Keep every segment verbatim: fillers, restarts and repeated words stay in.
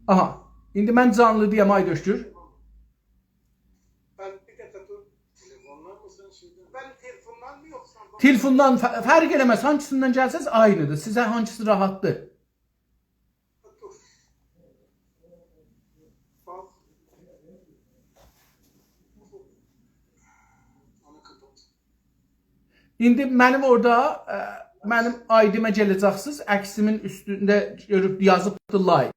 آها، ایندی من جانلی‌دایام، آی دؤکتور. بلی، بیر دقیقه دور. تلفوندان مı sen şeyden? بلی، تلفوندان مı یوخسا؟ تلفوندان ف-، فرق ائله‌مز، هانگیسیندان گلسز عینی‌دیر. سیزه هانگیسی راحتدیر؟ دور. باخ. اونو قاپات. ایندی منیم اورادا، ائ، منیم آیدیمه گله‌جکسینیز. عکسیمین اوستونده گؤروب یازیبدیر live.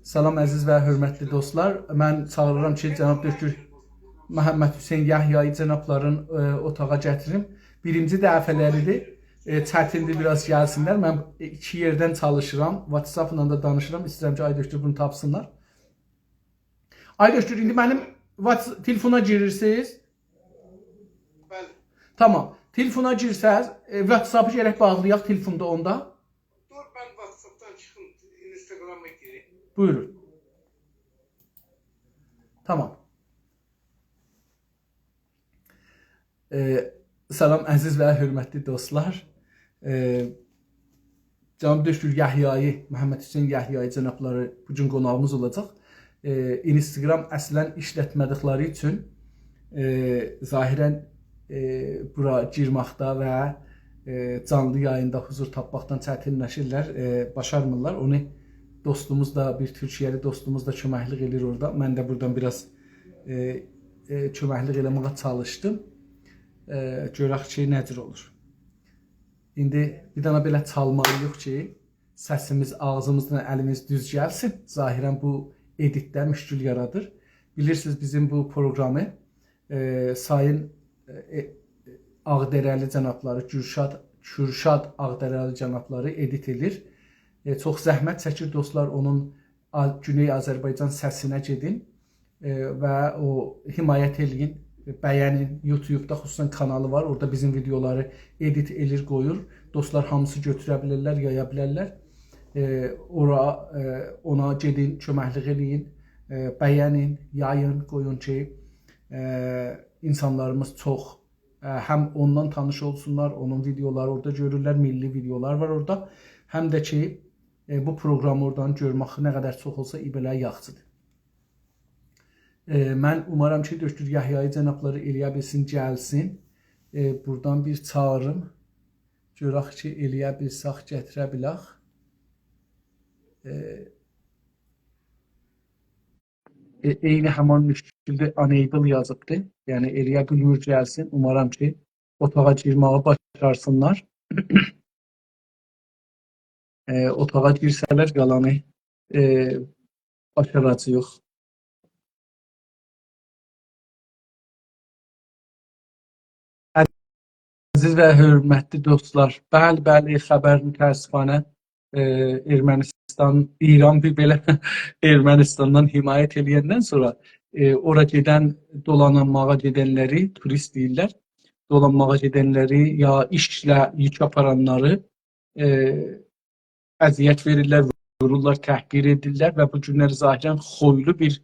سلام، عزیز و حؤرمتلی دوستلار. من چاغیریرام کی، جناب دؤکتور محمدحسین یحیایی جنابلارین، ائ، اوتاغا گتیریم. بیرینجی دفعه‌لری‌دیر. ائ، چتیندیر بیر آز گلسینلر. من ایکی یئردن چالیشیرام. WhatsApp-لا دا دانیشیرام. ایسته‌ییرم کی، آی دؤکتور بونو تاپسینلار. آی دؤکتور، ایندی منیم واتس-، تلفونا گیریرسینیز؟ بلی. تامام. تلفونا گیرسز، ائ، WhatsApp-ی گرک باغلایاق تلفوندا اوندا. دور، من WhatsApp-دان چیخیم، Instagram-ا گیریم. بویورون. تامام. ائ، سلام، عزیز و حؤرمتلی دوستلار. ائ، جناب دؤکتور یحیایی، محمدحسین یحیایی جنابلاری بو گون قوناغیمیز اولاجاق. ائ، Instagram اصلا ایشلتمه‌دیکلری اوچون، ائ، ظاهرا، ائ، بورا گیرمکده و، ائ، جانلی یاییندا حضور تاپماقدان چتینلشیرلر، ائ، باشارمیرلار. اونو دوستوموز دا، بیر تورکیه‌لی دوستوموز دا کؤمکلیک ائله‌ییر اورادا. من ده بورادان بیر آز، ائ، ائ، کؤمکلیک ائله‌مه‌یه چالیشدیم. ائ، گؤرک کی، نه جور اولور. ایندی بیر دنه بئله چالمالی‌ییق کی، سسیمیز، آغزیمیزلا الیمیز دوز گلسین. ظاهرا بو ادیتده مشکل یارادیر. بیلیرسینیز، بیزیم بو پروگرامی، ائ، سایین، ائ، آغدره‌لی جنابلاری، کورشاد، کورشاد آغدره‌لی جنابلاری ادیت ائله‌ییر. ائ، چوخ زحمت چکیر دوستلار، اونون آ-، گونئی آذربایجان سسینه گئدین، ائ، و او حمایت ائله‌یین، بَیه‌نین. یوتیوبدا خصوصا کانالی وار، اورادا بیزیم ویدئولاری ادیت ائله‌ییر، قویور. دوستلار هامیسی گؤتوره بیلرلر، یایا بیلرلر. ائ، اورا، ائ، اونا گئدین، کؤمکلیک ائله‌یین، ائ، بَیه‌نین، یایین، قویون کی، ائ، اینسانلاریمیز چوخ، ائ، هم اوندان تانیش اولسونلار، اونون ویدئولاری اورادا گؤرورلر، میللی ویدئولار وار اورادا. هم ده کی، ائ، بو پروگرامی اورادان گؤرمک نه قدر چوخ اولسا، بئله یاخشیدیر. ائ، من اومارام کی، دؤکتور یحیایی جنابلاری ائله‌یه بیلسین، گلسین. ائ، بورادان بیر چاغیریم. گؤرک کی، ائله‌یه بیلسک، گتیره بیلک. ائ، ائ، عینی همان مشکلده unable یازیبدی. یعنی ائله‌یه بیلمیر گلسین. اومارام کی، اوتاغا گیرمه‌یی باشارسینلار. ائ، اوتاغا گیرسه‌لر، قالانی، ائ، باشاراجاغیق. عزیز و حؤرمتلی دوستلار، بلی، بلی، خبر متأسفانه، ائ، ارمنستان، ایران بیر بئله ارمنستاندان حمایت ائله‌یندن سونرا، ائ، اورا گئدن، دولانماغا گئدنلری، توریست دئییرلر، دولانماغا گئدنلری یا ایشله یوک آپارانلاری، ائ، اذیت وئریرلر، وورورلار، تحقیر ائدیرلر و بو گونلری ظاهرا خویلو بیر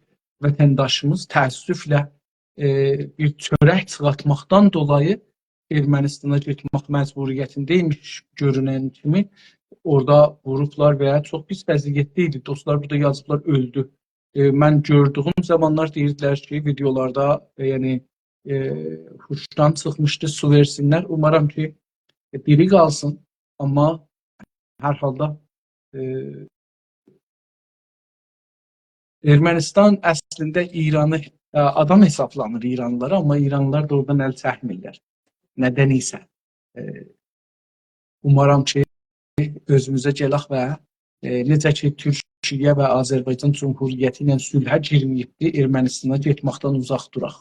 وطنداشیمیز تأسفله، ائ، بیر چؤرک چیخارتماقدان دولایی ارمنستانا گئتمک مجبوریتینده‌یمیش گؤرونن کیمی. اورادا ووروبلار و چوخ پیس وضعیتده ایدی. دوستلار بورادا یازیبلار، اؤلدو. ائ، من گؤردویوم زامانلار دئییردیلر کی، ویدئولاردا، ائ، یعنی، ائ، هوشدان چیخمیشدی، سو وئرسینلر. اومارام کی، ائ، دیری قالسین. آمما هر حالدا، ائ، ارمنستان اصلینده ایرانی، ائ، آدام حسابلانیر ایرانلیلارا، آمما ایرانلیلار دا اورادان ال چکمیرلر. ندن ایسه، ائ، اومارام کی، اؤزوموزه گلک و، ائ، نئجه کی، تورکیه و آذربایجان جمهوریتی ایله صلحه گیرمه‌ییبدی، ارمنستانا گئتمکدن اوزاق دوراق.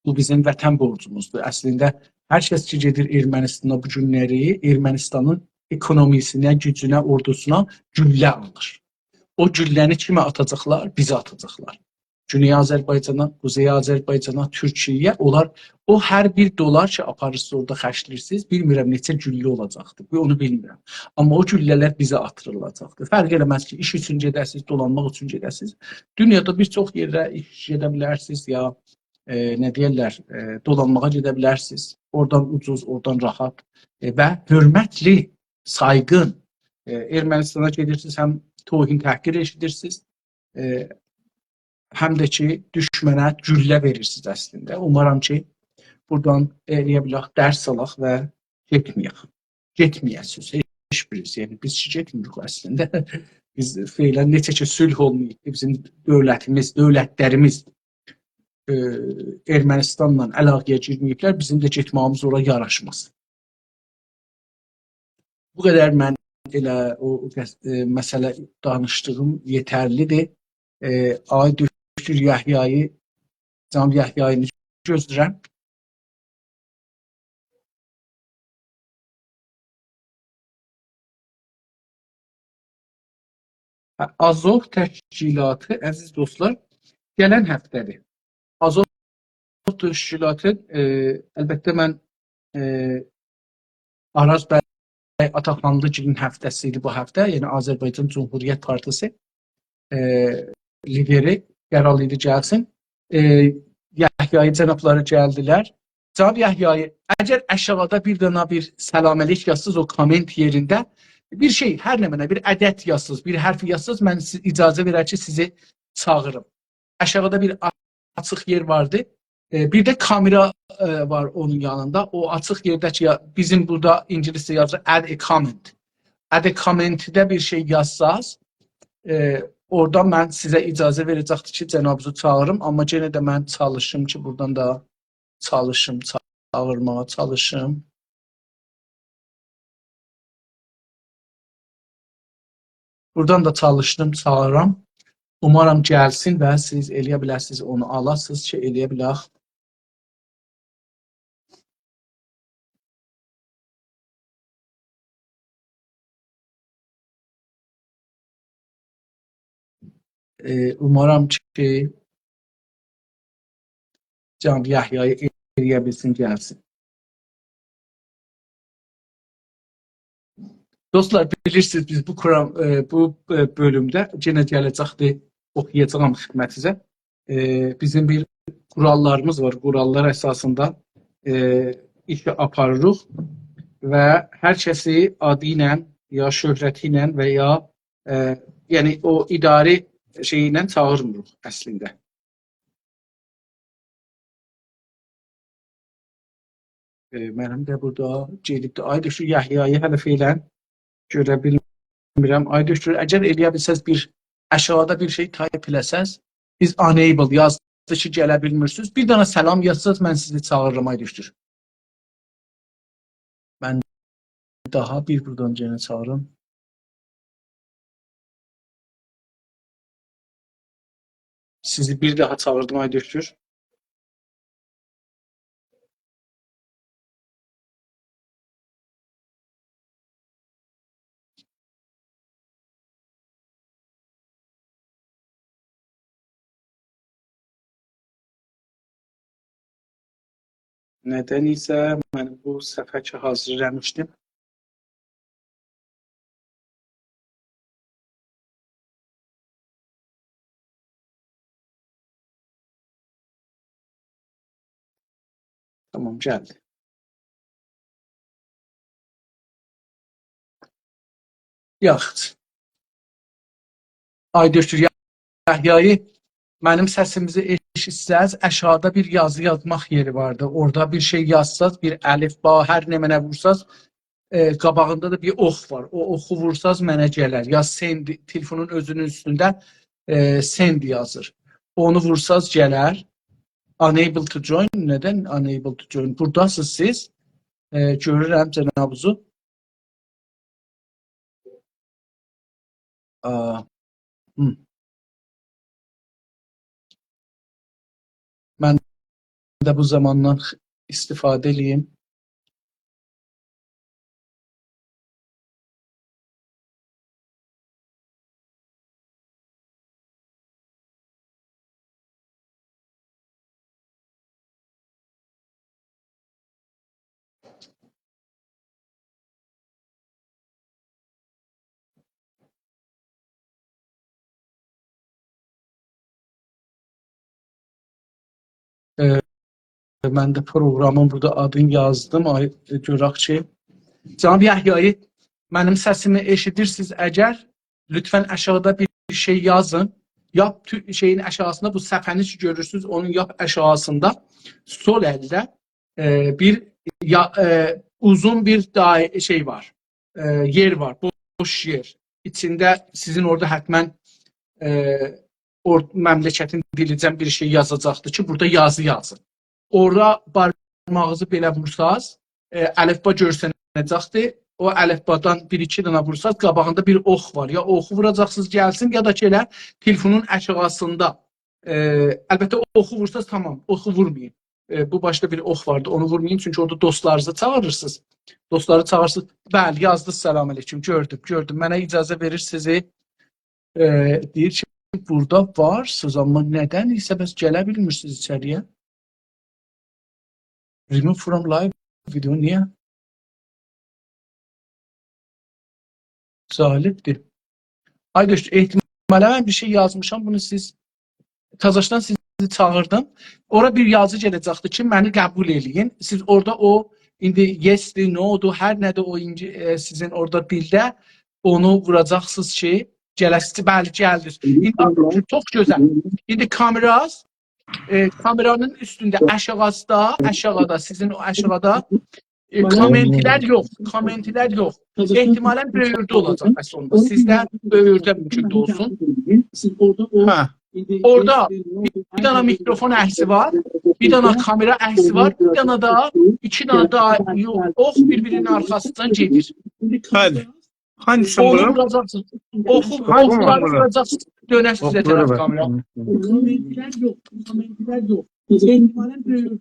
بو بیزیم وطن بورجوموزدور. اصلینده، هر کس کی، گئدیر ارمنستانا بو گونلری، ارمنستانین اکونومیسینه، گوجونه، اوردوسونا گولله آلیر. او گولله‌نی کیمه آتاجاقلار؟ بیزه آتاجاقلار. گونئی آذربایجانا، قوزئی آذربایجانا، تورکیه‌یه، اونلار، او هر بیر دلار کی، آپاریرسینیز اورادا خرجله‌ییرسینیز، بیلمیرم نئچه گولله اولاجاقدیر. بو، اونو بیلمیرم. آمما او گولله‌لر بیزه آتیریلاجاقدیر. فرق ائله‌مز کی، ایش اوچون گئده‌سینیز، دولانماق اوچون گئده‌سینیز. دونیادا بیر چوخ یئره ایش گئده بیلرسینیز، یا ائ، نه دئیرلر، ائ، دولانماغا گئده بیلرسینیز. اورادان اوجوز، اورادان راحت، ائ، و حؤرمتلی، سایغین، ائ، ارمنیستانا گئدیرسینیز، هم توهین تحقیر ائشیدیرسینیز، ائ، هم ده کی، دوشمنه گولله وئریرسینیز اصلینده. اومارام کی، بورادان ائلیه بیلک، درس آلاق و گئتمه‌یک. گئتمه‌یه‌سینیز، هئچ بیریز. یعنی، بیز کی گئتمیریک اصلینده. بیز فعلاً نئچه کی صلح اولماییب، بیزیم دؤولتیمیز، دؤولتلریمیز، ائ، ارمنیستانلا علاقه‌یه گیرمه‌ییبلر، بیزیم ده گئتمه‌ییمیز اورا یاراشماز. بو قدر من ائله او، او قس-، ائ، مسئله دانیشدیغیم یئترلیدیر. ائ، آقای دکتر یحیایی، جناب یحیایینی گؤزله‌ییرم. هه، آزوح تشکیلاتی، عزیز دوستلار، گلن هفته‌دیر. آزوح تشکیلاتی، ائ، البته من، ائ، آراز بی آتاخانلی‌گیلین هفته‌سی ایدی بو هفته، یعنی آذربایجان جمهوریت پارتیسی، ائ، لیدری قرار ایدی گلسین. ائ، یحیایی جنابلاری گلدیلر. جناب یحیایی، اگر آشاغیدا بیر دنه بیر سلام علیک یازسیز او کامنت یئرینده، بیر شئی، هر نمنه، بیر عدد یازسیز، بیر حرف یازسیز، من سیز-، اجازه وئرر کی، سیزی چاغیریم. آشاغیدا بیر آ-، آچیق یئر واردی. ائ، بیر ده کامئرا، ائ، وار اونون یانیندا. او آچیق یئرده کی، یا-، بیزیم بورادا اینگیلیسجه یازیر add a comment. Add a comment-ده بیر شئی یازساز، ائ، اورادا من سیزه اجازه وئره‌جکدیر کی، جنابینیزی چاغیریم. آمما یئنه ده من چالیشیم کی، بورادان دا چالیشیم، چاغیرماغا چالیشیم. بورادان دا چالیشدیم، چاغیرام. اومارام گلسین و سیز ائلیه بیلرسینیز، اونو آلاسینیز کی، ائلیه بیلک. ائ، اومارام کی، جناب یحیایی ائلیه بیلسین، گلسین. دوستلار، بیلیرسینیز، بیز بو قورال، ائ، بو، ائ، بؤلومده یئنه گله‌جکدیر، اوخویاجاغام خدمتینیزه. ائ، بیزیم بیر قوراللاریمیز وار. قوراللار اساسیندا، ائ، ایشی آپاریریق و هر کسی آدی ایله، یا شهرتی ایله و یا، ائ، یعنی او اداره شئیی ایله چاغیرمیریق اصلینده. ائ، منیم ده بورادا گئدیبدی. آی دکتر یحیایی هله فعلاً گؤره بیلمیرم. آی دکتر، اگر ائلیه بیلسز، بیر آشاغیدا بیر شئی تایپ ائله‌سز، بیز unable یازدی کی، گله بیلمیرسینیز. بیر دنه سلام یازساز، من سیزی چاغیریرام، آی دکتر. من داها بیر بورادان یئنه چاغیریم. سیزی بیر داها چاغیردیم، آی دکتر. ندن‌ایسه من بو صفحه کی حاضیر ائله‌میشدیم. تامام، گلدی. یاخشی. آی دکتر یحیایی، منیم سسیمیزی ائشیتسز، آشاغیدا بیر یازی یازماق یئری واردی. اورادا بیر شئی یازساز، بیر الف، با، هر نمنه وورساز، ائ، قاباغیندا دا بیر اوخ وار. او اوخو وورساز منه گلر. یا send، تلفونون اؤزونون اوستونده، ائ، send یازیر. اونو وورساز گلر. Unable to join. ندن unable to join؟ بوراداسینیز سیز. ائ، گؤرورم جنابینیزی. آ، هوم. من ده بو زاماندان خ-، استفاده ائله‌ییم. ائ، من ده پروگرامین بورادا آدینی یازدیم. آی، ائ، گؤرک کی، جناب یحیایی، منیم سسیمی ائشیدیرسینیز اگر، لطفاً آشاغیدا بیر شئی یازین. لاپ تو-، شئیین آشاغیسیندا، بو صفحه‌نی کی گؤرورسونوز، اونون لاپ آشاغیسیندا سول الده، ائ، بیر یا-، ائ، اوزون بیر دای-، شئی وار. ائ، یئر وار، بوش یئر. ایچینده سیزین اورادا حتماً، ائ، اور-، مملکتین دیلیجن بیر شئی یازاجاقدیر کی، بورادا یازی یازین. اورا بارماغینیزی بئله وورساز، ائ، الفبا گؤرسنه‌جکدیر. او الفبادان بیر-ایکی دنه وورساز، قاباغیندا بیر اوخ وار. یا اوخو ووراجاقسینیز گلسین، یا دا کی، ائله تلفونون آشاغیسیندا. ائ، البته، اوخو وورساز، تامام، اوخو وورمایین. ائ، بو باشدا بیر اوخ واردی، اونو وورمایین، چونکی اورادا دوستلارینیزی چاغیریرسینیز. دوستلاری چاغیریرسینیز. بلی، یازدینیز، «سلام علیکم، گؤردوم، گؤردوم. منه اجازه وئریر سیزی»، ائ، دئییر کی، «بورادا وارسینیز، آمما ندن ایسه بس گله بیلمیرسینیز ایچری‌یه.» Remove from live video، نییه؟ جالبدیر. آی دوست، احتمالاً من بیر شئی یازمیشام، بونو سیز، تازاشدان سیزی چاغیردیم. اورا بیر یازی گله‌جکدیر کی، منی قبول ائله‌یین. سیز اورادا او، ایندی yes-دیر، no-دور، هر نه‌دیر او اینجی-، ائ، سیزین اورادا دیلده، اونو ووراجاقسینیز کی، گله‌سیز، بلی، گلدینیز. ایندی چوخ گؤزل. ایندی کامراز، ائ، کامرانین اوستونده، آشاغیدا، آشاغیدا، سیزین او آشاغیدا، ائ، کامنتلر یوخ، کامنتلر یوخ. احتمالاً بؤیورده اولاجاق اصلینده. سیزده بؤیورده ممکن ده اولسون. هه. اورادا بیر دنه میکروفون عکسی وار، بیر دنه کامرا عکسی وار، بیر دنه ده، ایکی دنه ده یو-، اوخ بیر-بیرینین آرخاسیندان گئدیر. بلی. هانگیسی اونو بورا؟ ووراجاقسینیز. اوخو، هانگیسی اوخلاری بورا؟ ووراجاقسینیز. دؤنر سیزه اوخلاری طرف وار. کامرا.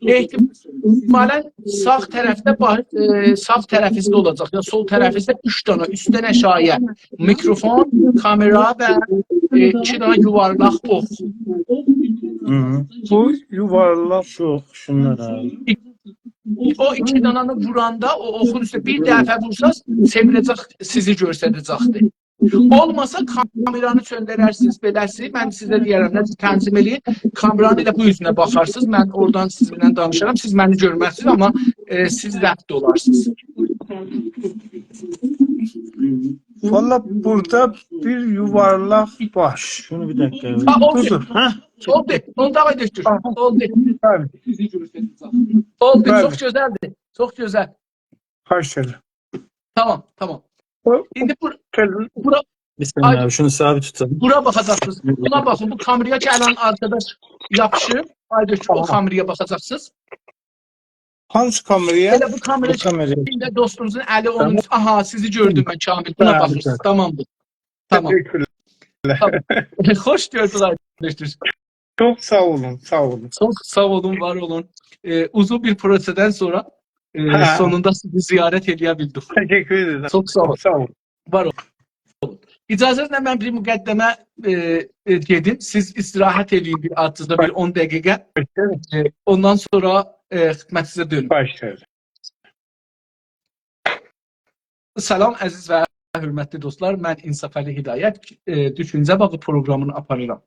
احتمالاً ساغ طرفده باخ-، ائ، ساغ طرفینیزده اولاجاق، یا سول طرفینیزده اوچ دنه اوستدن آشاغییا میکروفون، کامرا و، ائ، ایکی دنه یووارلاق اوخ. هی. بو یووارلاق اوخ، شونلار آبی. او ایکی دنه‌نی ووراندا، او اوخون اوستونه بیر دفعه وورساز، چئویره‌جک، سیزی گؤستره‌جکدیر. اولماسا کامرانی چؤندررسینیز، بئله‌سی، من سیزه دئیه‌رم، نه تنظیم ائله‌یین، کامرانی ائله بو اوزونه باخارسینیز، من اورادان سیزینله دانیشارام، سیز منی گؤرمزسینیز، آمما، ائ، سیز ضبط اولارسینیز. والله بورادا بیر یووارلاق باش. شونو بیر دقیقه. ها، اولدو. بودور، هه؟ اولدو، اولدو، آقای دکتر. آها. اولدو. بلی. اولدو، بلی. چوخ گؤزلدیر، چوخ گؤزل. خواهش ائدیرم. تامام، تامام. او، ایندی بو-، تل-، بورا، بیر ثانیه آی، آبی، شونو ثابت توتسام. بورا باخاجاقسینیز. بونا باخین، بو کامرایا کی، الان آرکاداش یاپیشیر. آی دکتر، او، آها، کامرایا باخاجاقسینیز. هانسی کامرایا؟ ائله بو کامرا، بو کامرایا. ایندی دوستونوزون الی اونون، تامام، اوست-، آها، سیزی گؤردوم من، کامل. بونا، هه، باخیرسینیز. گؤزل. تامامدیر. تامام. تشکرلر. تامام. خوش گؤردوک، آی دکتر. چوخ ساغ اولون، ساغ اولون. چوخ ساغ اولون، وار اولون. ائ، اوزون بیر پروسه‌دن سونرا، ائ، هه، سونوندا سیزی زیارت ائله‌یه بیلدیک. تشکر ائدیرم. چوخ ساغ اولون. چوخ ساغ اولون. وار اولون. اجازه‌نیزله من بیر مقدمه، ائ، ائ، گئدیم. سیز استراحت ائله‌یین بیر آزجا، بیر اون دقیقه. ائ، اوندان سونرا، ائ، خدمتینیزه دؤنوم. باش اوسته. سلام، عزیز و حؤرمتلی دوستلار. من انصافعلی هدایت، ائ، دوشونجه باغی پروگرامینی آپاریرام.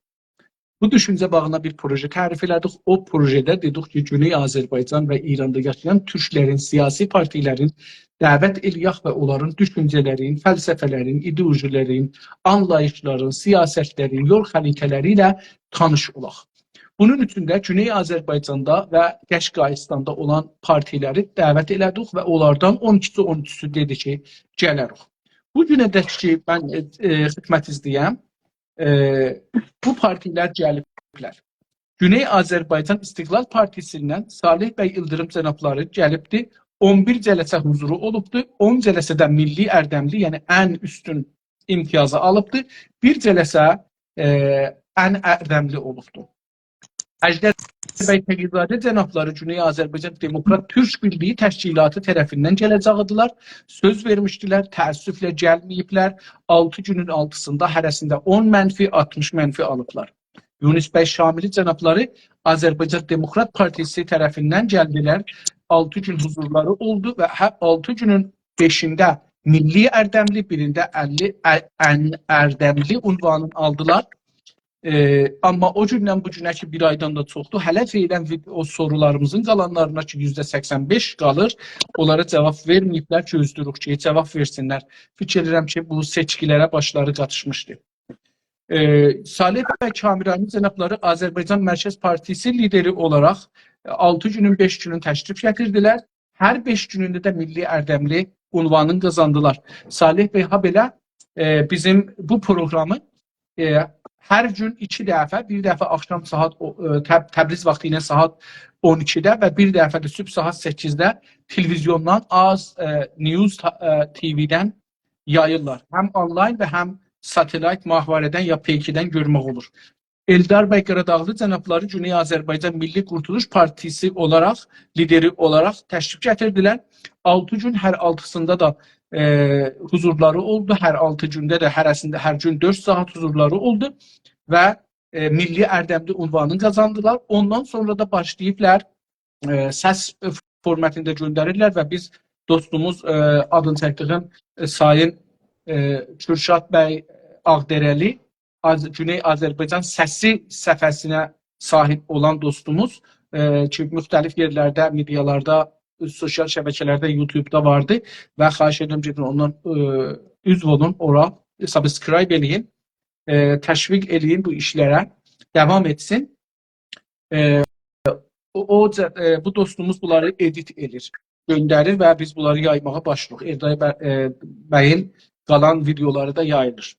بو دوشونجه باغینا بیر پروژه تعریف ائله‌دیک. او پروژه‌ده دئدیک کی، گونئی آذربایجان و ایراندا یاشایان تورکلرین سیاسی پارتیلرین دعوت ائله‌یک و اونلارین دوشونجه‌لرین، فلسفه‌لرین، ایدئولوژی‌لرین، آنلاییشلارین، سیاستلرین، یول خریطه‌لری ایله تانیش اولاق. بونون اوچون ده گونئی آذربایجاندا و قشقاییستاندا اولان پارتیلری دعوت ائله‌دیک و اونلاردان اون ایکیسی، اون اوچوسو دئدی کی، گلریک. بو گونه‌دک کی، من، ائ، ائ، خدمتینیزده‌یم، ائ، بو پارتیلر گلیبلر. گونئی آذربایجان استقلال پارتیسیندن صالح بی ایلدیریم جنابلاری گلیبدی. اون بیر جلسه حضورو اولوبدو. اون جلسه‌ده میللی اردملی، یعنی ان اوستون امتیازی آلیبدی. بیر جلسه، ائ، ان اردملی اولوبدو. اژدر بی تقی‌زاده جنابلاری گونئی آذربایجان دموکرات تورک بیرلیگی تشکیلاتی طرفیندن گله‌جکدیلر. سؤز وئرمیشدیلر، تأسفله گلمه‌ییبلر. آلتی گونون آلتیسیندا هره‌سینده اون منفی، آلتمیش منفی آلیبلار. یونس بی شاملی جنابلاری آذربایجان دموکرات پارتیسی طرفیندن گلدیلر. آلتی گون حضورلاری اولدو و هه، آلتی گونون بئشینده میللی اردملی، بیرینده اللی ا-، ان اردملی عنوانینی آلدیلار. ائ، آمما او گوندن بو گونه کی، بیر آیدان دا چوخدور، هله فعلاً وید-، او سورولاریمیزین قالانلارینا کی، یوزده سکسن بئش قالیر، اونلارا جاواب وئرمه‌ییبلر، گؤزله‌ییریک کی، جاواب وئرسینلر. فیکیر ائدیرم کی، بو سئچکی‌لره باشلاری قاتیشمیشدی. ائ، صالح بی کامیرانی جنابلاری آذربایجان مرکز پارتیسی لیدری اولاراق، ائ، آلتی گونون بئش گونون تشریف گتیردیلر. هر بئش گونونده ده میللی اردملی عنوانین قازاندیلار. صالح بی، هابئله، ائ، بیزیم بو پروقرامی، ائ، هر گون ایکی دفعه، بیر دفعه آخشام ساعات او-، ائ، تب-، تبریز واختی ایله ساعات اون ایکیده و بیر دفعه ده صبح ساعات سککیزده تلویزیوندان، آز، ائ، نیوز تا-، ائ، تی‌وی‌دن یاییرلار. هم آنلاین و هم ساتلایت، ماهواره‌دن یا پئی‌ایکی‌دن گؤرمک اولور. ائلدار بی قاراداغلی جنابلاری گونئی آذربایجان میللی قورتولوش پارتیسی اولاراق، لیدری اولاراق تشریف گتیردیلر. آلتی گون، هر آلتیسیندا دا، ائ، حضورلاری اولدو. هر آلتی گونده ده هره‌سینده هر گون دؤرد ساعات حضورلاری اولدو و، ائ، میللی اردملی عنوانینی قازاندیلار. اوندان سونرا دا باشلاییبلار، ائ، سس فورماتیندا گؤندریرلر و بیز دوستوموز، ائ، آدینی چکدیگیم، ائ، سایین، ائ، کورشاد بی آغدره‌لی، آذ-، گونئی آذربایجان سسی صفحه‌سینه صاحیب اولان دوستوموز، ائ، کی، مختلف یئرلرده، مئدیالاردا، سوسیال شبکه‌لرده، یوتیوبدا واردی و خواهش ائدیرم، گئدین اوندان، ائ، عضو اولون، اورا سابسکرایب ائله‌یین، ائ، تشویق ائله‌یین بو ایشلره، داوام ائتسین. ائ، او، او جه-، ائ، بو دوستوموز بونلاری ادیت ائله‌ییر، گؤندریر و بیز بونلاری یایماغا باشلاییریق. ائلدار بی-، ائ، بیین قالان ویدئولاری دا یاییلیر.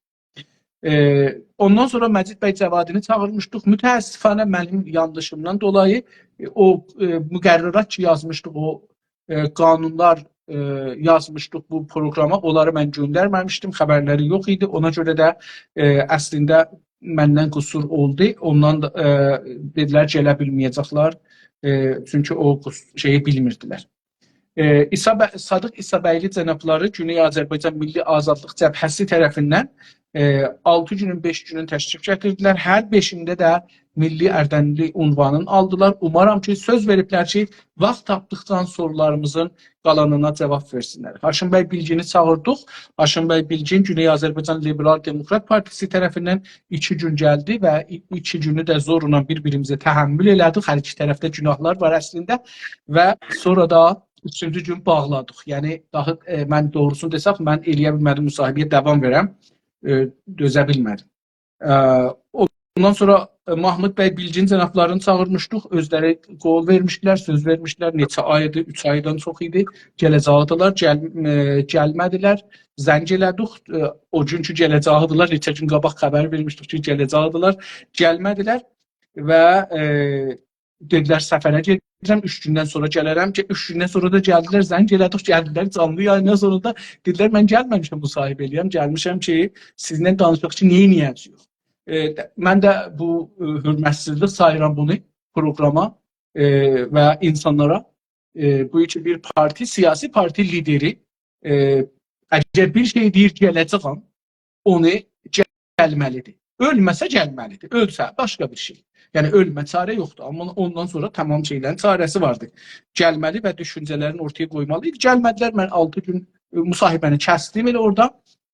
ائ، اوندان سونرا مجید بی جوادینی چاغیرمیشدیق. متأسفانه منیم یانلیشیمدان دولایی، ائ، او، ائ، مقررات کی یازمیشدیق، او، ائ، قانونلار، ائ، یازمیشدیق بو پروقراما، اونلاری من گؤندرمه‌میشدیم، خبرلری یوخ ایدی. اونا گؤره ده، ائ، اصلینده مندن قصور اولدو. اوندان دا، ائ، دئدیلر گله بیلمه‌یه‌جکلر، ائ، چونکی او قص-، شئیی بیلمیردیلر. ائ، عیسی بی-، صادق عیسی‌بیلی جنابلاری گونئی آذربایجان میللی آزادلیق جبهه‌سی طرفیندن، ائ، آلتی گونون بئش گونون تشریف گتیردیلر. هر بئشینده ده میللی اردملی عنوانین آلدیلار. اومارام کی، سؤز وئریبلر کی، واخت تاپدیقجا سورولاریمیزین قالانینا جاواب وئرسینلر. هاشم بی بیلگینی چاغیردیق. هاشم بی بیلگین گونئی آذربایجان لیبرال دموکرات پارتیسی طرفیندن ایکی گون گلدی و ای-، ایکی گونو ده زورلا بیر-بیریمیزه تحمل ائله‌دیک. هر ایکی طرفده گناهلار وار اصلینده. و سونرا دا اوچونجو گون باغلادیق. یعنی، داها، ائ، من دوغروسونو دئسم، من ائلیه بیلمه‌دیم مصاحبه‌یه داوام وئرم. ائ، دؤزه بیلمه‌دیم. ائ، اوندان سونرا، ائ، محمود بی بیلگین جنابلارینی چاغیرمیشدیق. اؤزلری قول وئرمیشدیلر، سؤز وئرمیشدیلر. نئچه آیدیر، اوچ آیدان چوخ ایدی. گله‌جکدیلر، گل-، ائ، گلمه‌دیلر. زنگ ائله‌دیک. ائ، او گون کی گله‌جکدیلر، نئچه گون قاباق خبر وئرمیشدیک کی، گله‌جکدیلر. گلمه‌دیلر و، ائ، دئدیلر، سفره گئدیرم، اوچ گوندن سونرا گله‌رم کی، اوچ گوندن سونرا دا گلدیلر، زنگ ائله‌دیک، گلدیلر جانلی یاییندان سونرا دا دئدیلر، من گلمه‌میشم مصاحبه ائله‌یم، گلمیشم کی، سیزینله دانیشاق کی، نئینیه‌جه‌ییک. ائ، د-، من ده بو، ائ، حؤرمتسیزلیک ساییرام بونو پروقراما، ائ، و اینسانلارا. ائ، بو کی بیر پارتی، سیاسی پارتی لیدری، ائ، اگر بیر شئی دئییر، گله‌جه‌یم، اونو گلمه‌لیدیر. اؤلمه‌سه گلمه‌لیدیر. اؤلسه باشقا بیر شئی. یعنی اؤلمه چاره یوخدور. آمما اوندان سونرا تمام شئیلرین چاره‌سی واردیر. گلمه‌لی و دوشونجه‌لرینی اورتایا قویمالی. گلمه‌دیلر، من آلتی گون، ائ، مصاحبه‌نی کسدیم ائله اورادا.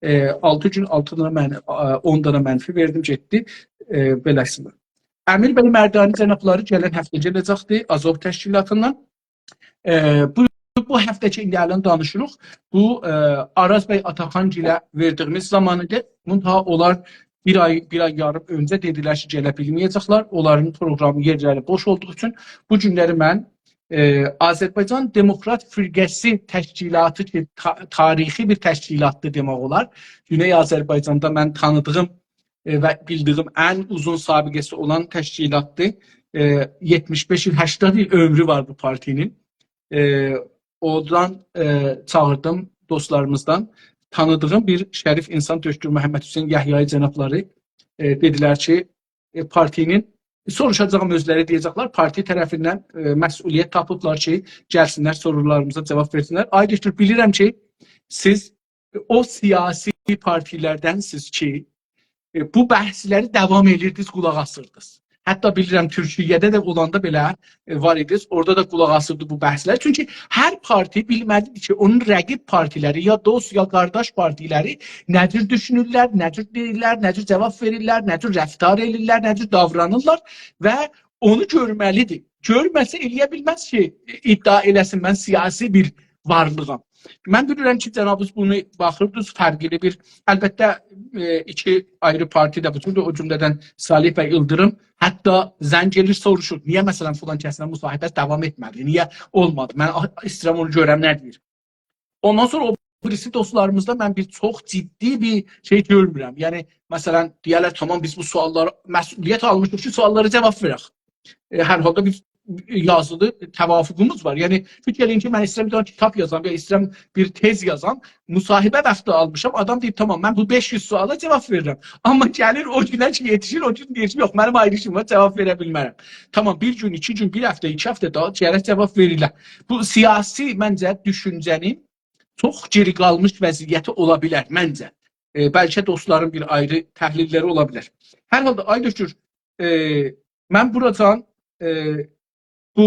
ائ، آلتی گون آلتی دانا من-، ا، اون دانا منفی وئردیم، گئتدی. ائ، بئله‌سینه. امیر بی مردانی جنابلاری گلن هفته گله‌جکدیر آذوح تشکیلاتیندان. ائ، بو، بو هفته‌کی ایندی الان دانیشیریق. بو، ائ، آراز بی آتاخان‌گیله وئردیگیمیز زامان ایدی. منتها اونلار بیر آی، بیر آی یاریم اؤنجه دئدیلر کی، گله بیلمه‌یه‌جکلر. اونلارین پروقرامی، یئرلری بوش اولدوغو اوچون بو گونلری من، ائ، آذربایجان دموکرات فرقه‌سی تشکیلاتی کی، تا-، تاریخی بیر تشکیلاتدیر دئمک اولار. گونئی آذربایجاندا من تانیدیغیم، ائ، و بیلدیگیم ان اوزون سابقه‌سی اولان تشکیلاتدیر. ائ، یئتمیش بئش ایل، هشتاد ایل عؤمرو وار بو پارتی‌نین. ائ، اورادان، ائ، چاغیردیم دوستلاریمیزدان. تانیدیغیم بیر شریف اینسان دکتر محمدحسین یحیایی جنابلاری، ائ، دئدیلر کی، ائ، پارتی‌نین، سوروشاجاغام، اؤزلری دئیه‌جکلر، پارتی طرفیندن، ائ، مسئولیت تاپیبلار کی، گلسینلر، سورولاریمیزا جاواب وئرسینلر. آی دکتر، بیلیرم کی، سیز او سیاسی پارتی‌لردنسیز کی، ائ، بو بحثلری داوام ائدیردینیز، قولاق آسیردینیز. حتی بیلیرم، تورکیه‌ده ده اولاندا بئله، ائ، وار ایدی. اورادا دا قولاق آسیردی بو بحثلر. چونکی هر پارتی بیلمه‌لیدیر کی، اونون رقیب پارتیلری، یا دوست، یا قارداش پارتیلری نه جور دوشونورلر، نه جور دئییرلر، نه جور جواب وئریرلر، نه جور رفتار ائدیرلر، نه جور داورانیرلار و اونو گؤرمه‌لیدیر. گؤرمه‌سه، ائلیه بیلمز کی، ادعا ائله‌سین من سیاسی بیر وارلیغام. من بیلیرم کی، جنابینیز بونو باخیردینیز، فرقلی بیر، البته، ائ، ایکی آیری پارتی ده بو جوردور، او جمله‌دن صالح بی ایلدیریم، حتی زنگ ائله‌ییر، سوروشور: «نییه، مثلا، فلان کسله مصاحبه داوام ائتمه‌دی؟ نییه اولمادی؟ من آ-، ایسته‌ییرم اونو گؤرم، نه دئییر؟» اوندان سونرا او بیریسی دوستلاریمیزدا من بیر چوخ جدی بیر شئی گؤرمورم. یعنی، مثلا، دئیرلر: «تامام، بیز بو سؤاللارا مسئولیت آلمیشیق کی، سؤاللارا جواب وئرک.» ائ، هر حالدا بیر یازیلی توافقوموز وار. یعنی، فیکیر ائله‌یین کی، من ایسته‌ییرم بیر دنه کیتاب یازام، یا ایسته‌ییرم بیر تز یازام، مصاحبه واختی آلمیشام، آدام دئییر: «تامام، من بو بئش یوز سؤالا جواب وئریرم.» آمما گلیر او گونه کی یئتیشیر، او گون دئییر کی: «یوخ، منیم آیری ایشیم وار، جواب وئره بیلمرم.» تامام، بیر گون، ایکی گون، بیر هفته، ایکی هفته داها گرک جواب وئریله. بو سیاسی، منجه، دوشونجه‌نین چوخ گئری قالمیش وضعیتی اولا بیلر، منجه. ائ، بلکه دوستلارین بیر آیری تحلیللری اولا بیلر. هر حالدا، آی دکتر، ائ، من بوراجان، ائ، بو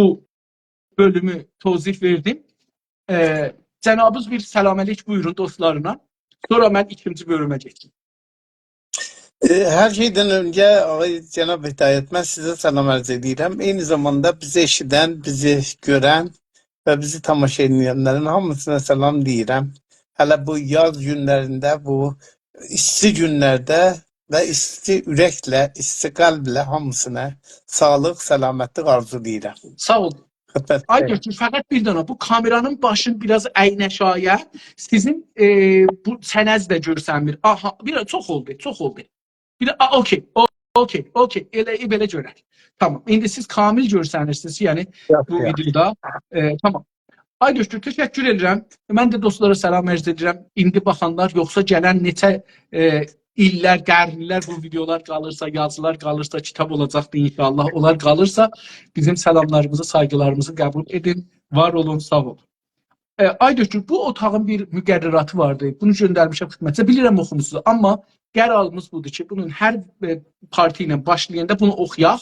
بؤلومو توضیح وئردیم. ائ، جنابینیز بیر سلام علیک بویورون دوستلارینا. سونرا من ایکینجی بؤلومه کئچیم. ائ، هر شئیدن اؤنجه، آقای جناب هدایت، من سیزه سلام عرض ائدیرم. عینی زاماندا بیزی ائشیدن، بیزی گؤرن و بیزی تماشا ائدنلرین هامیسینا سلام دئییرم. هله بو یاز گونلرینده، بو ایستی گونلرده و ایستی اورکله، ایستی قلبله هامیسینا ساغلیق، سلامتلیک آرزولاییرام. ساغ اول. خدمت آی دکتر، فقط بیر دنه، بو کامئرانین باشین بیر آز اگین آشاغییا. سیزین، ائ، بو چنه‌ز ده گؤرسنمیر. آها، بیر آز چوخ اولدو، چوخ اولدو. بیر آ، اوکی، او، اوکی، اوکی. ائله، ائله بئله گؤرک. تامام. ایندی سیز کامل گؤرسنیرسینیز، یعنی یوخ، بو یوخ. ویدئودا. ائ، تامام. آی دکتر، تشکر ائدیرم. من ده دوستلارا سلام عرض ائدیرم. ایندی باخانلار، یوخسا گلن نئچه، ائ، ایللر، قرنلر بو ویدئولار قالیرسا، یازیلار قالیرسا، کیتاب اولاجاقدیر انشاءالله. اونلار قالیرسا، بیزیم سلاملاریمیزی، سایغیلاریمیزی قبول ائدین. وار اولون، ساغ اولون. ائ، آی دکتر، بو اوتاغین بیر مقرراتی واردی. بونو گؤندرمیشم خدمتینیزه. بیلیرم اوخوموسونوز، آمما قراریمیز بودور کی، بونون هر، ائ، پارتی ایله باشلایاندا بونو اوخویاق.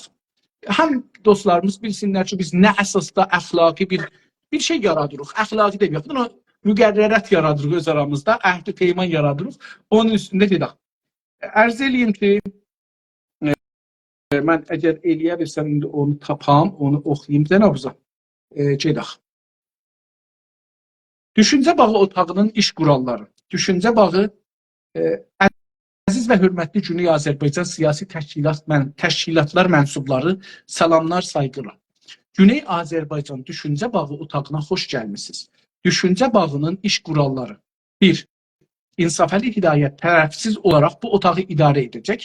هم دوستلاریمیز بیلسینلر کی، بیز نه اساسدا اخلاقی بیر، بیر شئی یارادیریق. اخلاقی دئمه‌یک. بونو مقررات یارادیریق اؤز آرامیزدا، عهد و پیمان یارادیریق. اونون اوستونده گئدک. عرض ائله‌ییم کی، ائ، من اگر ائلیه بیلسم، ایندی اونو تاپام، اونو اوخویوم جنابیزا. ائ، گئدک. دوشونجه باغی اوتاغینین ایش قوراللاری. دوشونجه باغی، ائ، عزیز و حؤرمتلی گونئی آذربایجان سیاسی تشکیلات من-، تشکیلاتلار منسوبلاری، سلاملار، سایغیلار. گونئی آذربایجان دوشونجه باغی اوتاغینا خوش گلمیسینیز. دوشونجه باغینین ایش قوراللاری. بیر، انصافعلی هدایت طرفسیز اولاراق بو اوتاغی اداره ائده‌جک.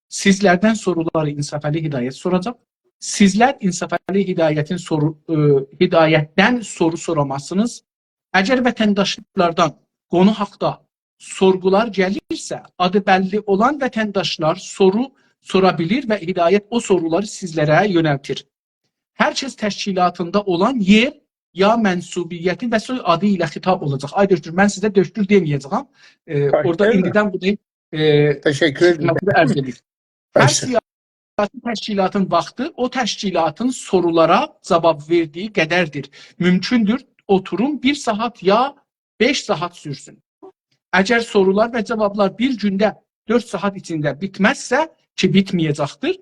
سیزلردن سورولاری انصافعلی هدایت سوراجاق. سیزلر انصافعلی هدایتین سورو-، ائ، هدایتدن سورو سوراماسینیز. اگر وطنداشلاردان قونو حاقدا سورغولار گلیرسه، آدی بللی اولان وطنداشلار سورو سورا بیلیر و هدایت او سورولاری سیزلره یؤنلتیر. هر کس تشکیلاتیندا اولان یئر، یا منسوبیتی و سوی آدی ایله خطاب اولاجاق. آی دکتر، من سیزه دکتر دئمه‌یه‌جه‌یم. ائ، خواهش اورادا ائدیرم. ایندیدن بونو، ائ، تشکر ائدیرم. خدمتینیزه عرض ائدیرم. هر خواهش ائدیرم. سیاسی تشکیلاتین واختی او تشکیلاتین سورولارا جواب وئردیگی قدردیر. مومکوندور، اوتوروم بیر ساعات یا بئش ساعات سورسون. اگر سورولار و جوابلار بیر گونده، دؤرد ساعات ایچینده بیتمزسه، کی بیتمه‌یه‌جکدیر،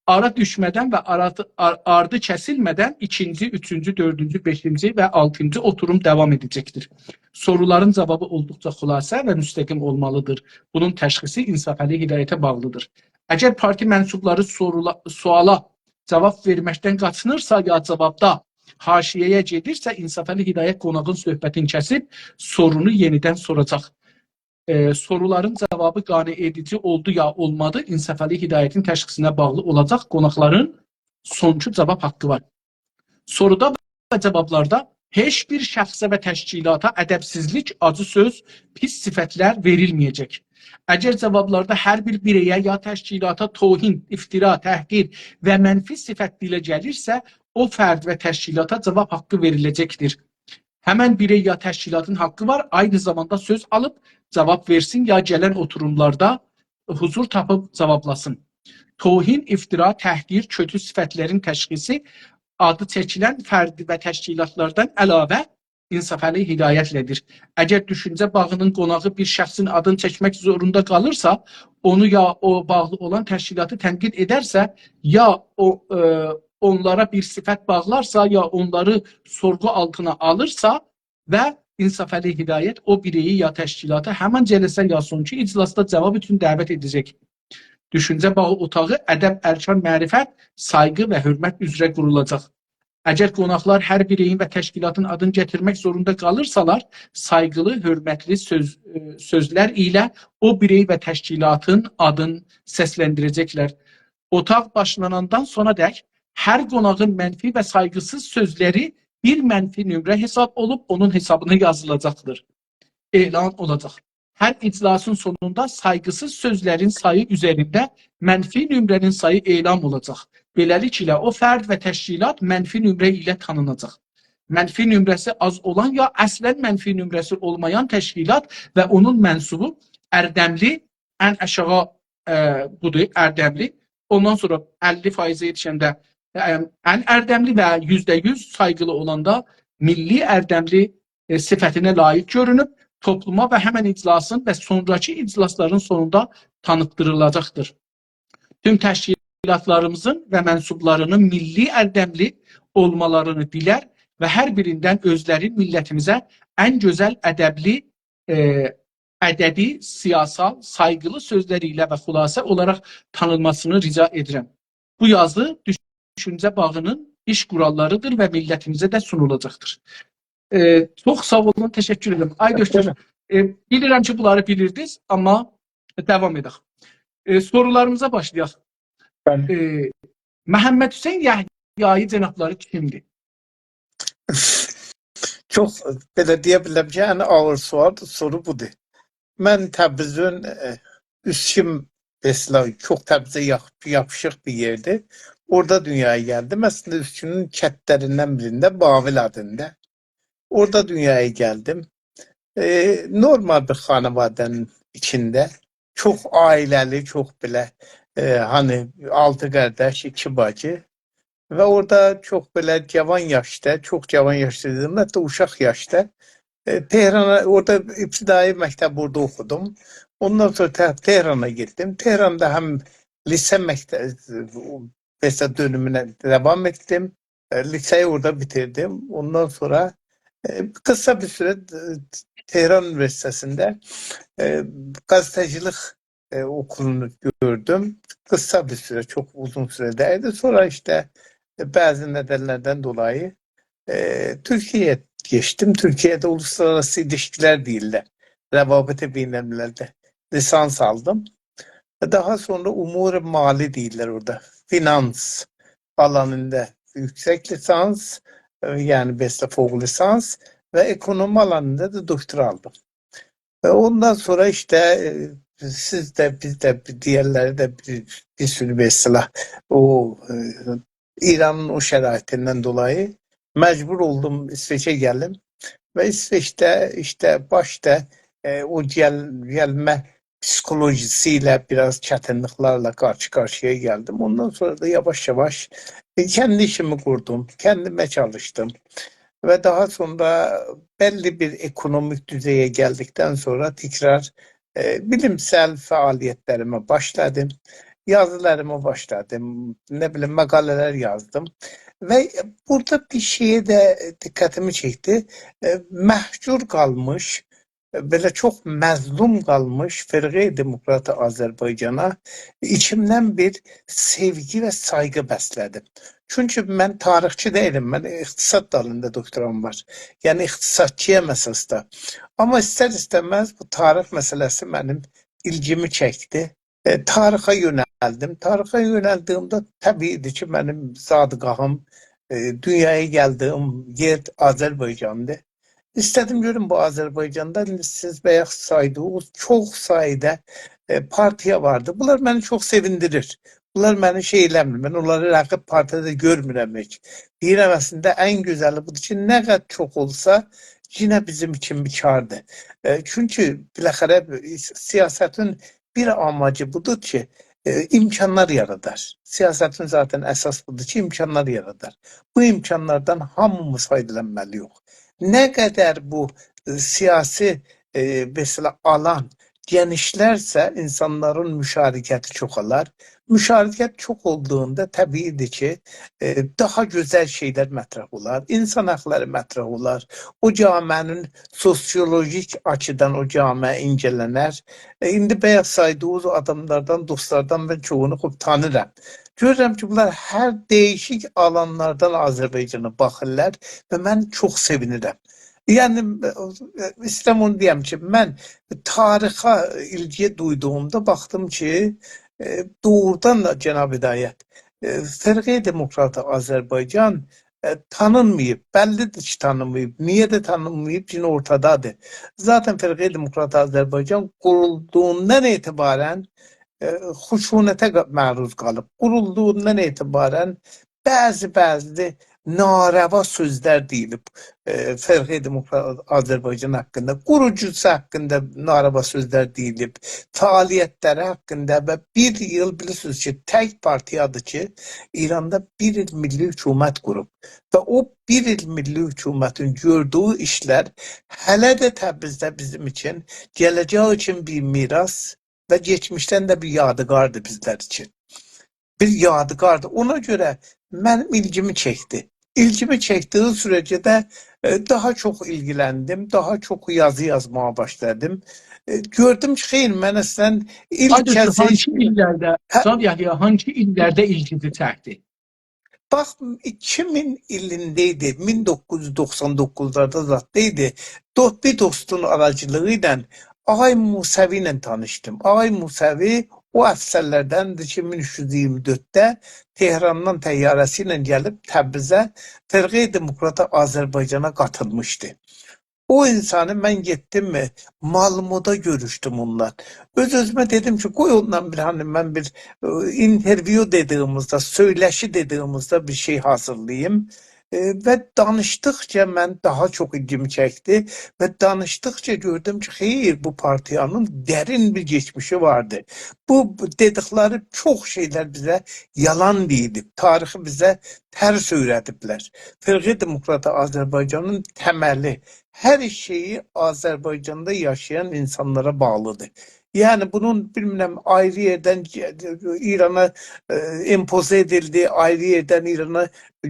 آرا دوشمه‌دن و آرا-، آر-، آردی کسیلمه‌دن ایکینجی، اوچونجو، دؤردونجو، بئشینجی و آلتینجی اوتوروم داوام ائده‌جکدیر. سورولارین جوابی اولدوقجا خلاصه و مستقیم اولمالیدیر. بونون تشخیصی انصافعلی هدایته باغلیدیر. اگر پارتی منسوبلاری سورولا-، سؤالا جواب وئرمکدن قاچینیرسا یا جوابدا حاشیه‌یه گئدیرسه، انصافعلی هدایت قوناغین صحبتینی کسیب سورونو یئنیدن سوراجاق. ائ، سورولارین جوابی قانع ائدیجی اولدو یا اولمادی، انصافعلی هدایتین تشخیصینه باغلی اولاجاق قوناقلارین سونکی جواب حاققی وار. سورودا و جوابلاردا هئچ بیر شخصه و تشکیلاتا ادبسیزلیک، آجی سؤز، پیس صفتلر وئریلمه‌یه‌جک. اگر جوابلاردا هر بیر بیره‌یه یا تشکیلاتا توهین، افترا، تحقیر و منفی صفت دیله گلیرسه، او فرد و تشکیلاتا جواب حاققی وئریله‌جکدیر. همن بیرئی یا تشکیلاتین حاققی وار، عینی زاماندا سؤز آلیب جواب وئرسین یا گلن اوتوروملاردا حضور تاپیب جوابلاسین. توهین، افترا، تحقیر، کؤتو صفتلرین تشخیصی آدی چکیلن فرد و تشکیلاتلاردان علاوه انصافعلی هدایتله‌دیر. اگر دوشونجه باغینین قوناغی بیر شخصین آدینی چکمک زوروندا قالیرسا، اونو یا او باغلی اولان تشکیلاتی تنقید ائدرسه، یا او، ائ، اونلارا بیر صفت باغلارسا، یا اونلاری سورغو آلتینا آلیرسا، و انصافعلی هدایت او بیرئی یا تشکیلاتی همین جلسه یا سونکی اجلاسدا جواب اوچون دعوت ائده‌جک. دوشونجه باغی اوتاغی ادب، ارکان، معرفت، سایغی و حؤرمت اوزره قورولاجاق. اگر قوناقلار هر بیرئیین و تشکیلاتین آدینی گتیرمک زوروندا قالیرسالار، سایغیلی، حؤرمتلی سؤز، ائ، سؤزلر ایله او بیرئی و تشکیلاتین آدینی سسلندیره‌جکلر. اوتاق باشلاناندان سونادک هر قوناغین منفی و سایغیسیز سؤزلری بیر منفی نمره حساب اولوب، اونون حسابینا یازیلاجاقدیر. اعلان اولاجاق. هر اجلاسین سونوندا سایغیسیز سؤزلرین سایی اوزرینده منفی نمره‌نین سایی اعلام اولاجاق. بئله‌لیکله، او فرد و تشکیلات منفی نمره ایله تانیناجاق. منفی نمره‌سی آز اولان یا اصلا منفی نمره‌سی اولمایان تشکیلات و اونون منسوبو اردملی، ان آشاغی، ائ، بودور، اردملی. اوندان سونرا اللی فایزه یئتیشنده، ائ، ان اردملی و یوزده یوز سایغیلی اولاندا میللی اردملی، ائ، صفتینه لایق گؤرونوب، توپلوما و همن اجلاسین و سونراکی اجلاسلارین سونوندا تانیتدیریلاجاقدیر. توم تشکیلاتلاریمیزین و منسوبلارینین میللی اردملی اولمالارینی دیلر و هر بیریندن اؤزلرین میللتیمیزه ان گؤزل ادبلی، ائ، ادبی، سیاسال، سایغیلی سؤزلری ایله و خلاصه اولاراق تانینماسینی رجا ائدیرم. بو یازی دوشونجه باغینین ایش قوراللاریدیر و میللتیمیزه ده سونولاجاقدیر. ائ، چوخ ساغ اولون، تشکر ائدیرم. آی دکتر، ائ، بیلیرم کی، بونلاری بیلیردینیز، آمما داوام ائدک. ائ، سورولاریمیزا باشلایاق. بلی. ائ، محمدحسین یحیایی جنابلاری کیمدیر؟ چوخ، بئله دئیه بیلرم کی، ان آغیر سوال، سورو بودور. من تبریزین، ائ، اوسکون، مثلا، چوخ تبریزه یاخ-، یاپیشیق بیر یئردیر. اورادا دونیایا گلدیم. اصلینده اوسکونون کندلریندن بیرینده، باویل آدیندا. اورادا دونیایا گلدیم. ائ، نورمال بیر خانواده‌نین ایچینده. چوخ عائله‌لی، چوخ بئله، ائ، هانی آلتی قارداش، ایکی باجی. و اورادا چوخ بئله جاوان یاشدا، چوخ جاوان یاشدا دئدیم، حتی اوشاق یاشدا، ائ، تهرانا، اورادا ابتدایی مکتب اورادا اوخودوم. اوندان سونرا ته-، تهرانا گئتدیم. تهراندا هم لیسه مکتب، مثلا، دؤنومونه داوام ائتدیم. ائ، لیسه‌یی اورادا بیتیردیم. اوندان سونرا، ائ، قیسا بیر سوره، ائ، تهران اونیوئرسیتئتینده، ائ، قزئته‌چیلیک، ائ، اوکولونو گؤردوم. قیسا بیر سوره، چوخ اوزون سوره دئییلدی. سونرا ایشته، ائ، بعضی ندنلردن دولایی، ائ، تورکیه‌یه کئچدیم. تورکیه‌ده اولوسلارآراسی ایلیشکیلر دئییرلر. روابط بین‌الملل‌ده لیسانس آلدیم. داها سونرا امور مالی دئییرلر اورادا. فینانس آلانیندا یوکسک لیسانس، ائ، یعنی بئله فوق لیسانس و اکونومی آلانیندا دا دوکتورا آلدیم. و اوندان سونرا ایشته، ائ، سیز ده، بیز ده، دیگرلری ده بیر، بیر سورو، مثلا، او، ائ، ایرانین او شرایطیندن دولایی مجبور اولدوم ایسوئچه گلیم. و ایسوئچده ایشته باشدا، ائ، او گل-، گلمه پسیکولوژیسی ایله بیر آز چتینلیکلرله قارشی-قارشییا گلدیم. اوندان سونرا دا یاواش-یاواش، ائ، کندی ایشیمی قوردوم، کندیمه چالیشدیم. و داها سونرا بللی بیر اکونومیک دوزئیه گلدیکدن سونرا تکرار، ائ، بیلیمسل فعالیتلریمه باشلادیم. یازیلاریمی باشلادیم، نه بیلیم، مقاله‌لر یازدیم. و بورادا بیر شئیه ده دقتیمی چکدی. ائ، مهجور قالمیش، ائ، بئله چوخ مظلوم قالمیش فرقه دموکرات آذربایجانا ایچیمدن بیر سئوگی و سایغی بسله‌دیم. چونکی من تاریخچی دئییلم، من اقتصاد دالیندا دوکتورام وار. یعنی اقتصادچی‌یام اساسدا. آمما ایستر-ایسته‌مز بو تاریخ مسئله‌سی منیم ایلگیمی چکدی. ائ، تاریخه یؤنلدیم. تاریخه یؤنلدیییمده طبیعی‌دیر کی، منیم زادگاهیم، ائ، دونیایا گلدیییم یئر آذربایجاندیر. ایسته‌دیم گؤروم بو آذربایجاندا، ایندی سیز بایاق سایدیغینیز چوخ سایدا، ائ، پارتیا واردی. بونلار منی چوخ سئویندیریر. بونلار منی شئی ائله‌میر. من اونلاری رقیب پارتیادا گؤرمورم هئچ. دئییرم، اصلینده ان گؤزلی بودور کی، نه قدر چوخ اولسا، یئنه بیزیم اوچون بیر کاردیر. ائ، چونکی بالاخره سیاستین بیر آماجی بودور کی، ائ، امکانلار یارادار. سیاستین ذاتاً اساس بودور کی، امکانلار یارادار. بو امکانلاردان هامیمیز فایدالانمالی‌ییق. نه قدر بو، ائ، سیاسی، ائ، مثلا، آلان گئنیشلرسه، اینسانلارین مشارکتی چوخالار. مشارکت چوخ اولدوغوندا طبیعی‌دیر کی، ائ، داها گؤزل شئیلر مطرح اولار، اینسان حاقلاری مطرح اولار، او جامعه‌نین سوسیولوژیک آچیدان او جامعه اینجه‌لنر. ائ، ایندی بایاق سایدیغینیز او آداملاردان، دوستلاردان من چوخونو خوب تانیرام. گؤرورم کی، بونلار هر دییشیک آلانلاردان آذربایجانا باخیرلار و من چوخ سئوینیرم. یعنی، ائ، ایسته‌ییرم اونو دئیم کی، من تاریخه ایلگی دویدوغومدا باخدیم کی، ائ، دوغرودان دا جناب هدایت، ائ، فرقه دموکرات آذربایجان، ائ، تانینماییب. بللی‌دیر کی، تانینماییب. نییه ده تانینماییب؟ یئنه اورتادادیر. ذاتاً فرقه دموکرات آذربایجان قورولدوغوندان اعتباراً، ائ، خشونته قا-، معروض قالیب. قورولدوغوندان اعتباراً بعضی، بعضی ناروا سؤزلر دئییلیب، ائ، فرقه دموکرات آذربایجان حاقیندا، قوروجوسو حاقیندا ناروا سؤزلر دئییلیب، فعالیتلری حاقیندا و بیر ایل، بیلیرسینیز کی، تک پارتییادیر کی، ایراندا بیر ایل میللی حکومت قوروب و او بیر ایل میللی حکومتین گؤردویو ایشلر هله ده تبریزده بیزیم اوچون، گله‌جک اوچون بیر میراث و کئچمیشدن ده بیر یادگاردیر بیزلر اوچون. بیر یادگاردیر. اونا گؤره منیم ایلگیمی چکدی. ایلگیمی چکدیگی سوره‌جه ده، ائ، داها چوخ ایلگیلندیم، داها چوخ یازی یازماغا باشلادیم. ائ، گؤردوم کی، خئیر، من اصلاً ایلک آی دکتر، کز هئچ هانسی ایللرده، هه؟ جناب یحیی، هانسی ایللرده ایلگیزی چکدی؟ باخ، ایکی مین ایلینده ایدی، مین دوققوز یوز دوخسان دوققوزلاردا زاددا ایدی. دو-، بیر دوستون آراجیلیغی ایله آقای موسوی ایله تانیشدیم. آقای موسوی او افسرلردندیر کی، مین اوچ یوز ایگیرمی دؤردده تهراندان طیاره‌سی ایله گلیب تبریزه، فرقه دموکرات آذربایجانا قاتیلمیشدی. او اینسانی من گئتدیم، ائ، مالمودا گؤروشدوم اونونلا. اؤز-اؤزومه دئدیم کی، قوی اونونلا بیر، هانی من بیر، ائ، اینترویو دئدیگیمیزده، سؤیلشی دئدیگیمیزده بیر شئی حاضیرلاییم. ائ، و دانیشدیقجا من داها چوخ ایلگیمی چکدی و دانیشدیقجا گؤردوم کی، خئیر، بو پارتییانین درین بیر کئچمیشی واردی. بو، بو دئدیکلری چوخ شئیلر بیزه یالان دئییلیب، تاریخی بیزه ترس اؤیره‌دیبلر. فرقه دموکرات آذربایجانین تملی، هر شئیی آذربایجاندا یاشایان اینسانلارا باغلیدیر. یعنی بونون، بیلمیرم، آیری یئردن ایرانا، ائ، امپوزه ائدیلدی، آیری یئردن ایرانا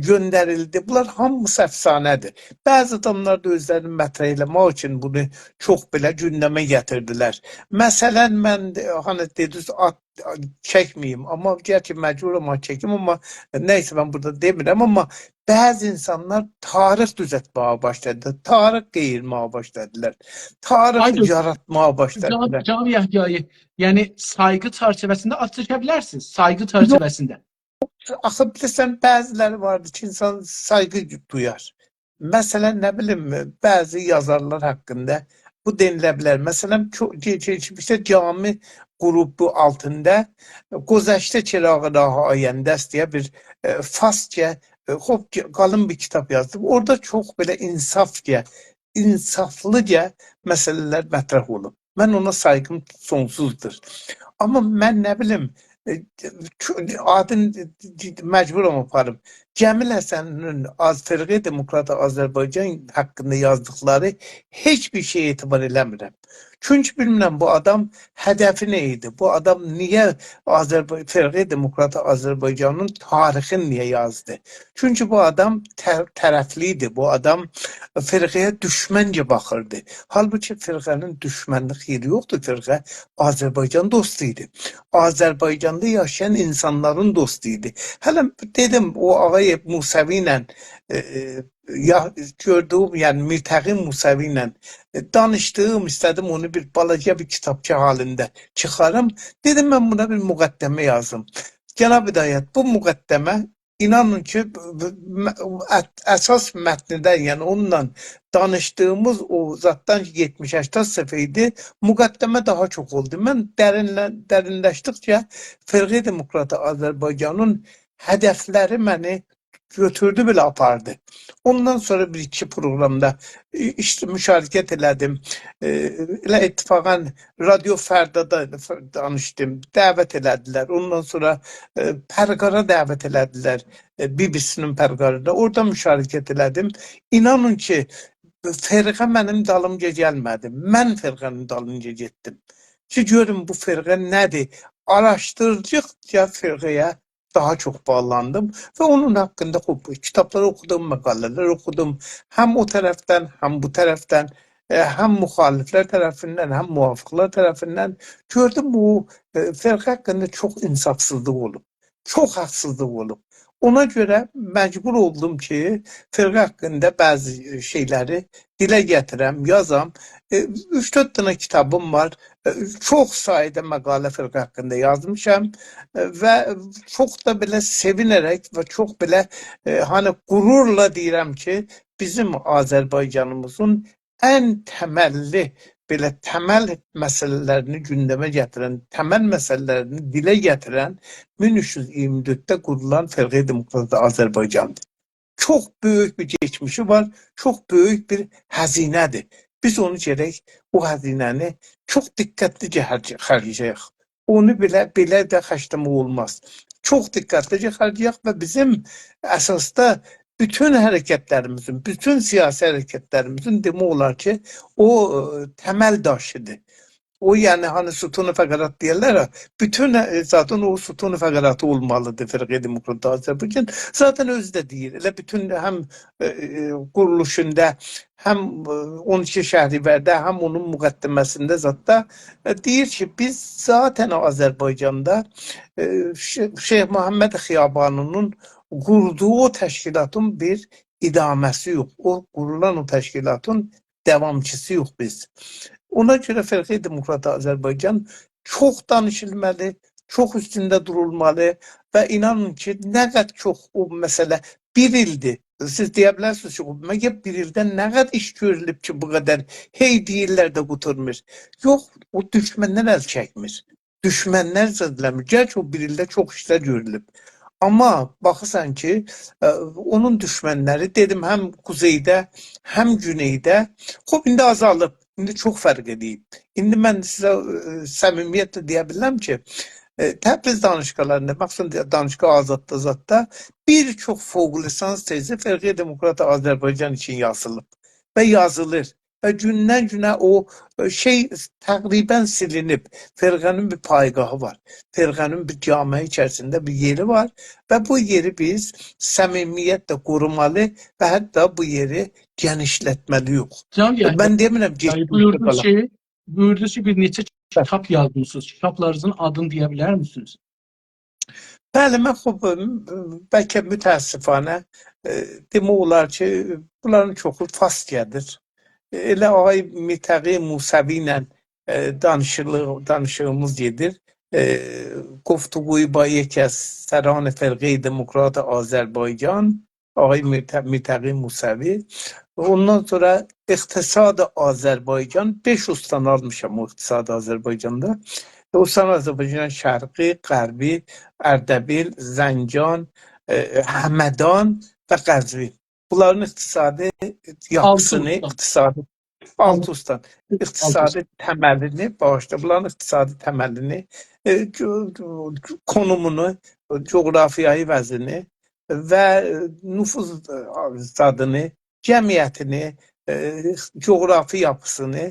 گؤندریلدی. بونلار هامیسی افسانه‌دیر. بعضی آداملار دا اؤزلرینی مطرح ائله‌مک اوچون بونو چوخ بئله گوندمه گتیردیلر. مثلا، من، هانی دئدینیز، آد چکمه‌ییم، آمما گرچی مجبورام آد چکیم، آمما نه‌یسه، من بورادا دئمیرم، آمما بعضی اینسانلار تاریخ دوزلتمه‌یه باشلادی، تاریخ قئییرمه‌یه باشلادیلار، تاریخ آی دکتر، یاراتماغا جناب، باشلادیلار. جناب یحیایی، یعنی سایغی چرچیوه‌سینده آد چکه بیلرسینیز، سایغی یوخ، چرچیوه‌سینده. آخی بیلیرسن، بعضیلری واردی کی، اینسان سایغی دویار. مثلا، نه بیلیم، بعضی یازارلار حاقیندا بو دئنیله بیلر. مثلا، چو-، کئ-، کئچمیشده جامی قروپو آلتیندا «گذشته چراغ راه آینده‌ست» دئیه بیر، ائ، فارسجا، ائ، خوب، قالین بیر کیتاب یازدیم. اورادا چوخ بئله انصافجا، انصافلیجا مسئله‌لر مطرح اولوب. من اونا سایغیم سونسوزدور. آمما من، نه بیلیم، ائ، چو-، آدین مجبورام آپاریم. جمیل حسنی‌نین آز-، فرقه دموکرات آذربایجان حاقیندا یازدیقلاری هئچ بیر شئیه اعتبار ائله‌میرم. چونکی بیلمیرم، بو آدام هدفی نه ایدی؟ بو آدام نییه آذربای-، فرقه دموکرات آذربایجانین تاریخینی نییه یازدی؟ چونکی بو آدام طر-، طرفلی ایدی. بو آدام فرقه‌یه دوشمنجه باخیردی. حالبوکی فرقه‌نین دوشمنلیک یئری یوخدور. فرقه آذربایجان دوستو ایدی. آذربایجاندا یاشایان اینسانلارین دوستو ایدی. هله دئدیم، او آقای موسوی ایله، ائ، یا، گؤردویوم، یعنی میرتقی موسوی ایله، ائ، دانیشدیم، ایسته‌دیم اونو بیر بالاجا بیر کیتابچا حالیندا چیخاریم. دئدیم، من بونا بیر مقدمه یازیم. جناب هدایت، بو مقدمه، اینانین کی، م-، ات-، اساس متنیندن، یعنی اونونلا دانیشدیغیمیز او زاددان یئتمیش هشتاد صفحه ایدی، مقدمه داها چوخ اولدو. من درینله-، درینلشدیکجه فرقه دموکرات آذربایجانین هدفلری منی گؤتوردو، بئله آپاردی. اوندان سونرا بیر ایکی پروقرامدا، ائ، ایشته مشارکت ائله‌دیم. ائ، ائله اتفاقاً رادیو فردادا ف-، دانیشدیم، دعوت ائله‌دیلر. اوندان سونرا، ائ، پرقارا دعوت ائله‌دیلر، ائ، بی بی سی‌نین پرقارینا. اورادا مشارکت ائله‌دیم. اینانین کی، فرقه منیم دالیمجا گلمه‌دی. من فرقه‌نین دالیمجا گئتدیم. کی، گؤروم بو فرقه نه‌دیر؟ آراشدیردیقجا فرقه‌یه داها چوخ باغلاندیم و اونون حاقیندا، خوب، کیتابلار اوخودوم، مقاله‌لر اوخودوم. هم او طرفدن، هم بو طرفدن، ائ، هم مخالفلر طرفیندن، هم موافقلر طرفیندن. گؤردوم، بو، ائ، فرقه حاقیندا چوخ انصافسیزلیق اولوب. چوخ حاقسیزلیق اولوب. اونا گؤره مجبور اولدوم کی، فرقه حاقیندا بعضی شئیلری دیله گتیرم، یازام. ائ، اوچ-دؤرد دنه کیتابیم وار. ائ، چوخ سایدا مقاله فرقه حاقیندا یازمیشام. ائ، و چوخ دا بئله سئوینه‌رک و چوخ بئله، ائ، هانی، غرورلا دئییرم کی، بیزیم آذربایجانیمیزین ان تمللی، بئله تمل مسئله‌لرینی گوندمه گتیرن، تمل مسئله‌لرینی دیله گتیرن مین اوچ یوز ایگیرمی دؤردده قورولان فرقه دموکرات آذربایجاندیر. چوخ بؤیوک بیر کئچمیشی وار، چوخ بؤیوک بیر هزینه‌دیر. بیز اونو گرک، او هزینه‌نی چوخ دقتلیجه هر-، خرجله‌یک. اونو بئله، بئله ده خرجله‌مک اولماز. چوخ دقتلیجه خرجله‌یک و بیزیم اساسدا بوتون حرکتلریمیزین، بوتون سیاسی حرکتلریمیزین دئمک اولار کی، او، ائ، تمل داشیدیر. او، یعنی، هانی ستون فقرات دئیرلر ها، بوتون، ائ، زادین او ستون فقراتی اولمالیدیر فرقه دموکرات آذربایجان. ذاتاً اؤزو ده دئییر، ائله بوتون هم، ائ، ائ، قورولوشوندا، هم، ائ، اون ایکی شهریورده، هم اونون مقدمه‌سینده زاددا، ائ، دئییر کی، بیز ذاتاً آذربایجاندا، ائ، شه-، شیخ محمد خیابانی‌نین قوردوغو او تشکیلاتین بیر ادامه‌سی یوخ. او قورولان او تشکیلاتین داوامچیسی یوخ بیز. اونا گؤره فرقه دموکرات آذربایجان چوخ دانیشیلمالی، چوخ اوستونده دورولمالی و اینانین کی، نه قدر چوخ او مسئله بیر ایلدیر. سیز دئیه بیلرسینیز کی، مگر بیر ایلده نه قدر ایش گؤرولوب کی، بو قدر هئی دئییرلر ده قوتارمیر؟ یوخ، او دوشمنلر ال چکمیر. دوشمنلر زادلامیر. گرچی او بیر ایلده چوخ ایشلر گؤرولوب. آمما باخیرسان کی، ائ، اونون دوشمنلری، دئدیم، هم قوزئیده، هم گونئیده، خوب، ایندی آزالیب، ایندی چوخ فرق ائله‌ییب. ایندی من سیزه، ائ، صمیمیتله دئیه بیلرم کی، ائ، تبریز دانشگاهلاریندا، مخصوصاً دانشگاه آزاددا زاددا بیر چوخ فوق لیسانس تزی فرقه دموکرات آذربایجان اوچون یازیلیب و یازیلیر. و گوندن گونه او، ائ، شئی تقریباً سیلینیب. فرقه‌نین بیر پایگاهی وار. فرقه‌نین بیر جامعه ایچریسینده بیر یئری وار و بو یئری بیز صمیمیتله قورومالی و حتی بو یئری گئنیشلتمه‌لی‌ییک. جان، یعنی، من دئمیرم، یعنی، گئچمیشده بویوردونوز قالاق. کی، بویوردونوز کی، بیر نئچه، بلی، کیتاب یازمیسینیز. کیتابلارینیزین آدینی دئیه بیلرمیسینیز؟ بلی، من، خوب، ائ، بلکه متأسفانه، ائ، دئمک اولار کی، بونلارین چوخو فارسجادیر. ائله آقای میرتقی موسوی ایله، ائ، دانیشیلی-، دانیشیغیمیز گئدیر. ائ، «گفتگویی با یکی از سران فرقهٔ دموکرات آذربایجان»، آقای میرت-، میرتقی موسوی. اوندان سونرا «اقتصاد آذربایجان»، بئش استان آلمیشام او «اقتصاد آذربایجان»دا. استان آذربایجان شرقی، غربی، اردبیل، زنجان، ائ، همدان و قزوین. بونلارین اقتصادی یاپیسینی، آلتی استان. اقتصادی، آلتی استان. آلتی استان. اقتصادی تملینی، باغیشلا، بونلارین اقتصادی تملینی، ائ، جو-، جو-، کونومونو، جغرافیایی وضعینی و، ائ، نفوس، ائ، زادینی، جمعیتینی، ائ، جغرافی یاپیسینی،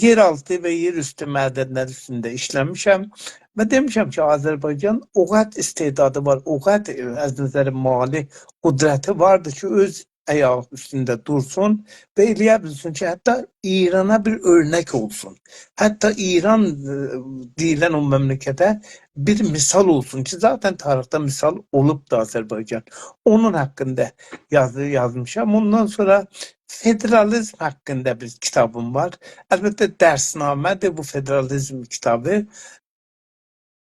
یئرآلتی و یئراوستو معدنلر اوستونده ایشله‌میشم. و دئمیشم کی، آذربایجان او قدر استعدادی وار، او قدر، ائ، از نظر مالی قدرتی واردیر کی، اؤز آیاغی اوستونده دورسون و ائله‌یه بیلسین کی، حتی ایرانا بیر اؤرنک اولسون. حتی ایران، ائ، دئییلن او مملکته بیر مثال اولسون کی، ذاتاً تاریخده مثال اولوبدو آذربایجان. اونون حاقیندا یازی یازمیشام. اوندان سونرا فدرالیزم حاقیندا بیر کیتابیم وار. البته، درسنامه‌دیر بو فدرالیزم کیتابی.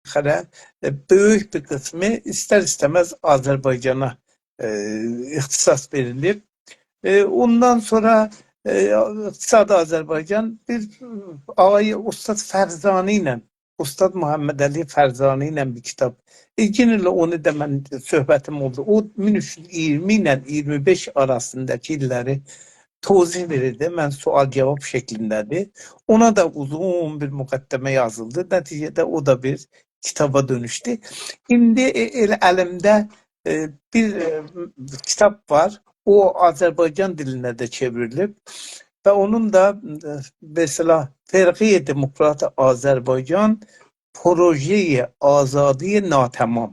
بالاخره، ائ، بؤیوک بیر قیسمی ایستر-ایسته‌مز آذربایجانا، ائ، اختصاص وئریلیب. ائ، اوندان سونرا، ائ، اقتصاد آذربایجان، بیر آقای استاد فرزانی ایله اوستاد محمدعلی فرزانی ایله بیر کیتاب. ائ، یئنه ائله اونو دا من صحبتیم اولدو. او مین اوچ یوز اییرمی ایله اییرمی بئش آراسینداکی ایللری توضیح وئریردی. من سؤال-جاواب شکلینده‌دیر. اونا دا اوزون بیر مقدمه یازیلدی. نتیجه‌ده او دا بیر کیتابا دؤنوشدو. ایندی، ائ، ائله الیمده، ائ، بیر، ائ، کیتاب وار. او آذربایجان دیلینه ده چئوریلیب و اونون دا، ائ، مثلا، فرقهٔ دموکرات آذربایجان پروژهٔ آزادی ناتمام.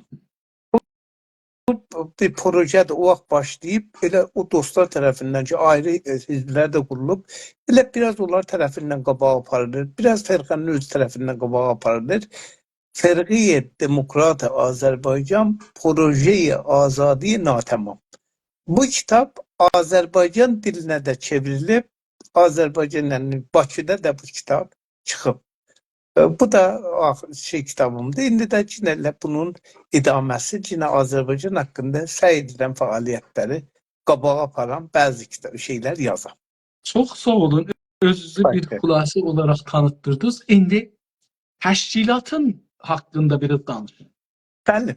بو بیر پروژه‌دیر، او واخت باشلاییب، ائله او دوستلار طرفیندن کی، آیری، ائ، حزبلر ده قورولوب، ائله بیر آز اونلار طرفیندن قاباغا آپاریلیر، بیر آز فرقه‌نین اؤز طرفیندن قاباغا آپاریلیر. فرقهٔ دموکرات آذربایجان پروژهٔ آزادی ناتمام. بو کیتاب آذربایجان دیلینه ده چئوریلیب، آذربایجان، یعنی باکیدا دا بو کیتاب چیخیب. ائ، بو دا آخ-، شئی کیتابیمدیر. ایندی ده یئنه ائله بونون ادامه‌سی، یئنه آذربایجان حاقیندا سعی ائدیرم فعالیتلری قاباغا آپارام، بعضی کیتاب، شئیلر یازام. چوخ ساغ اولون. اؤزونوزو بیر خلاصه اولاراق تانیتدیردینیز. ایندی تشکیلاتین حاقیندا بیر دانیشین. بلی.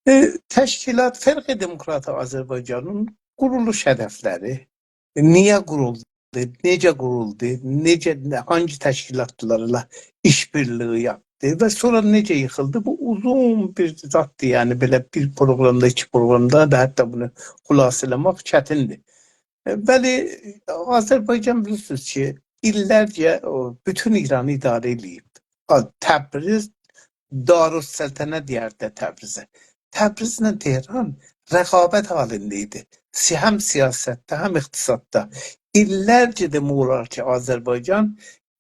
ائ، تشکیلات فرقهٔ دموکرات آذربایجانین قورولوش هدفلری، نییه قورولدو، نئجه قورولدو، نئجه، نه، هانگی تشکیلاتلارلا ایش‌بیرلیگی یاپدی و سونرا نئجه ییخیلدی، بو اوزون بیر زاددیر، یعنی بئله بیر پروقرامدا، ایکی پروقرامدا دا حتی بونو خلاصه ائله‌مک چتیندیر. ائ، بلی، آذربایجان بیلیرسینیز کی، ایللرجه او بوتون ایرانی اداره ائله‌ییب. آ، تبریز، دارالسلطنه دئیردیلر تبریزه. تبریزله تهران رقابت حالیندا ایدی. سی-، هم سیاستده، هم اقتصاددا. ایللرجه دئمک اولار کی، آذربایجان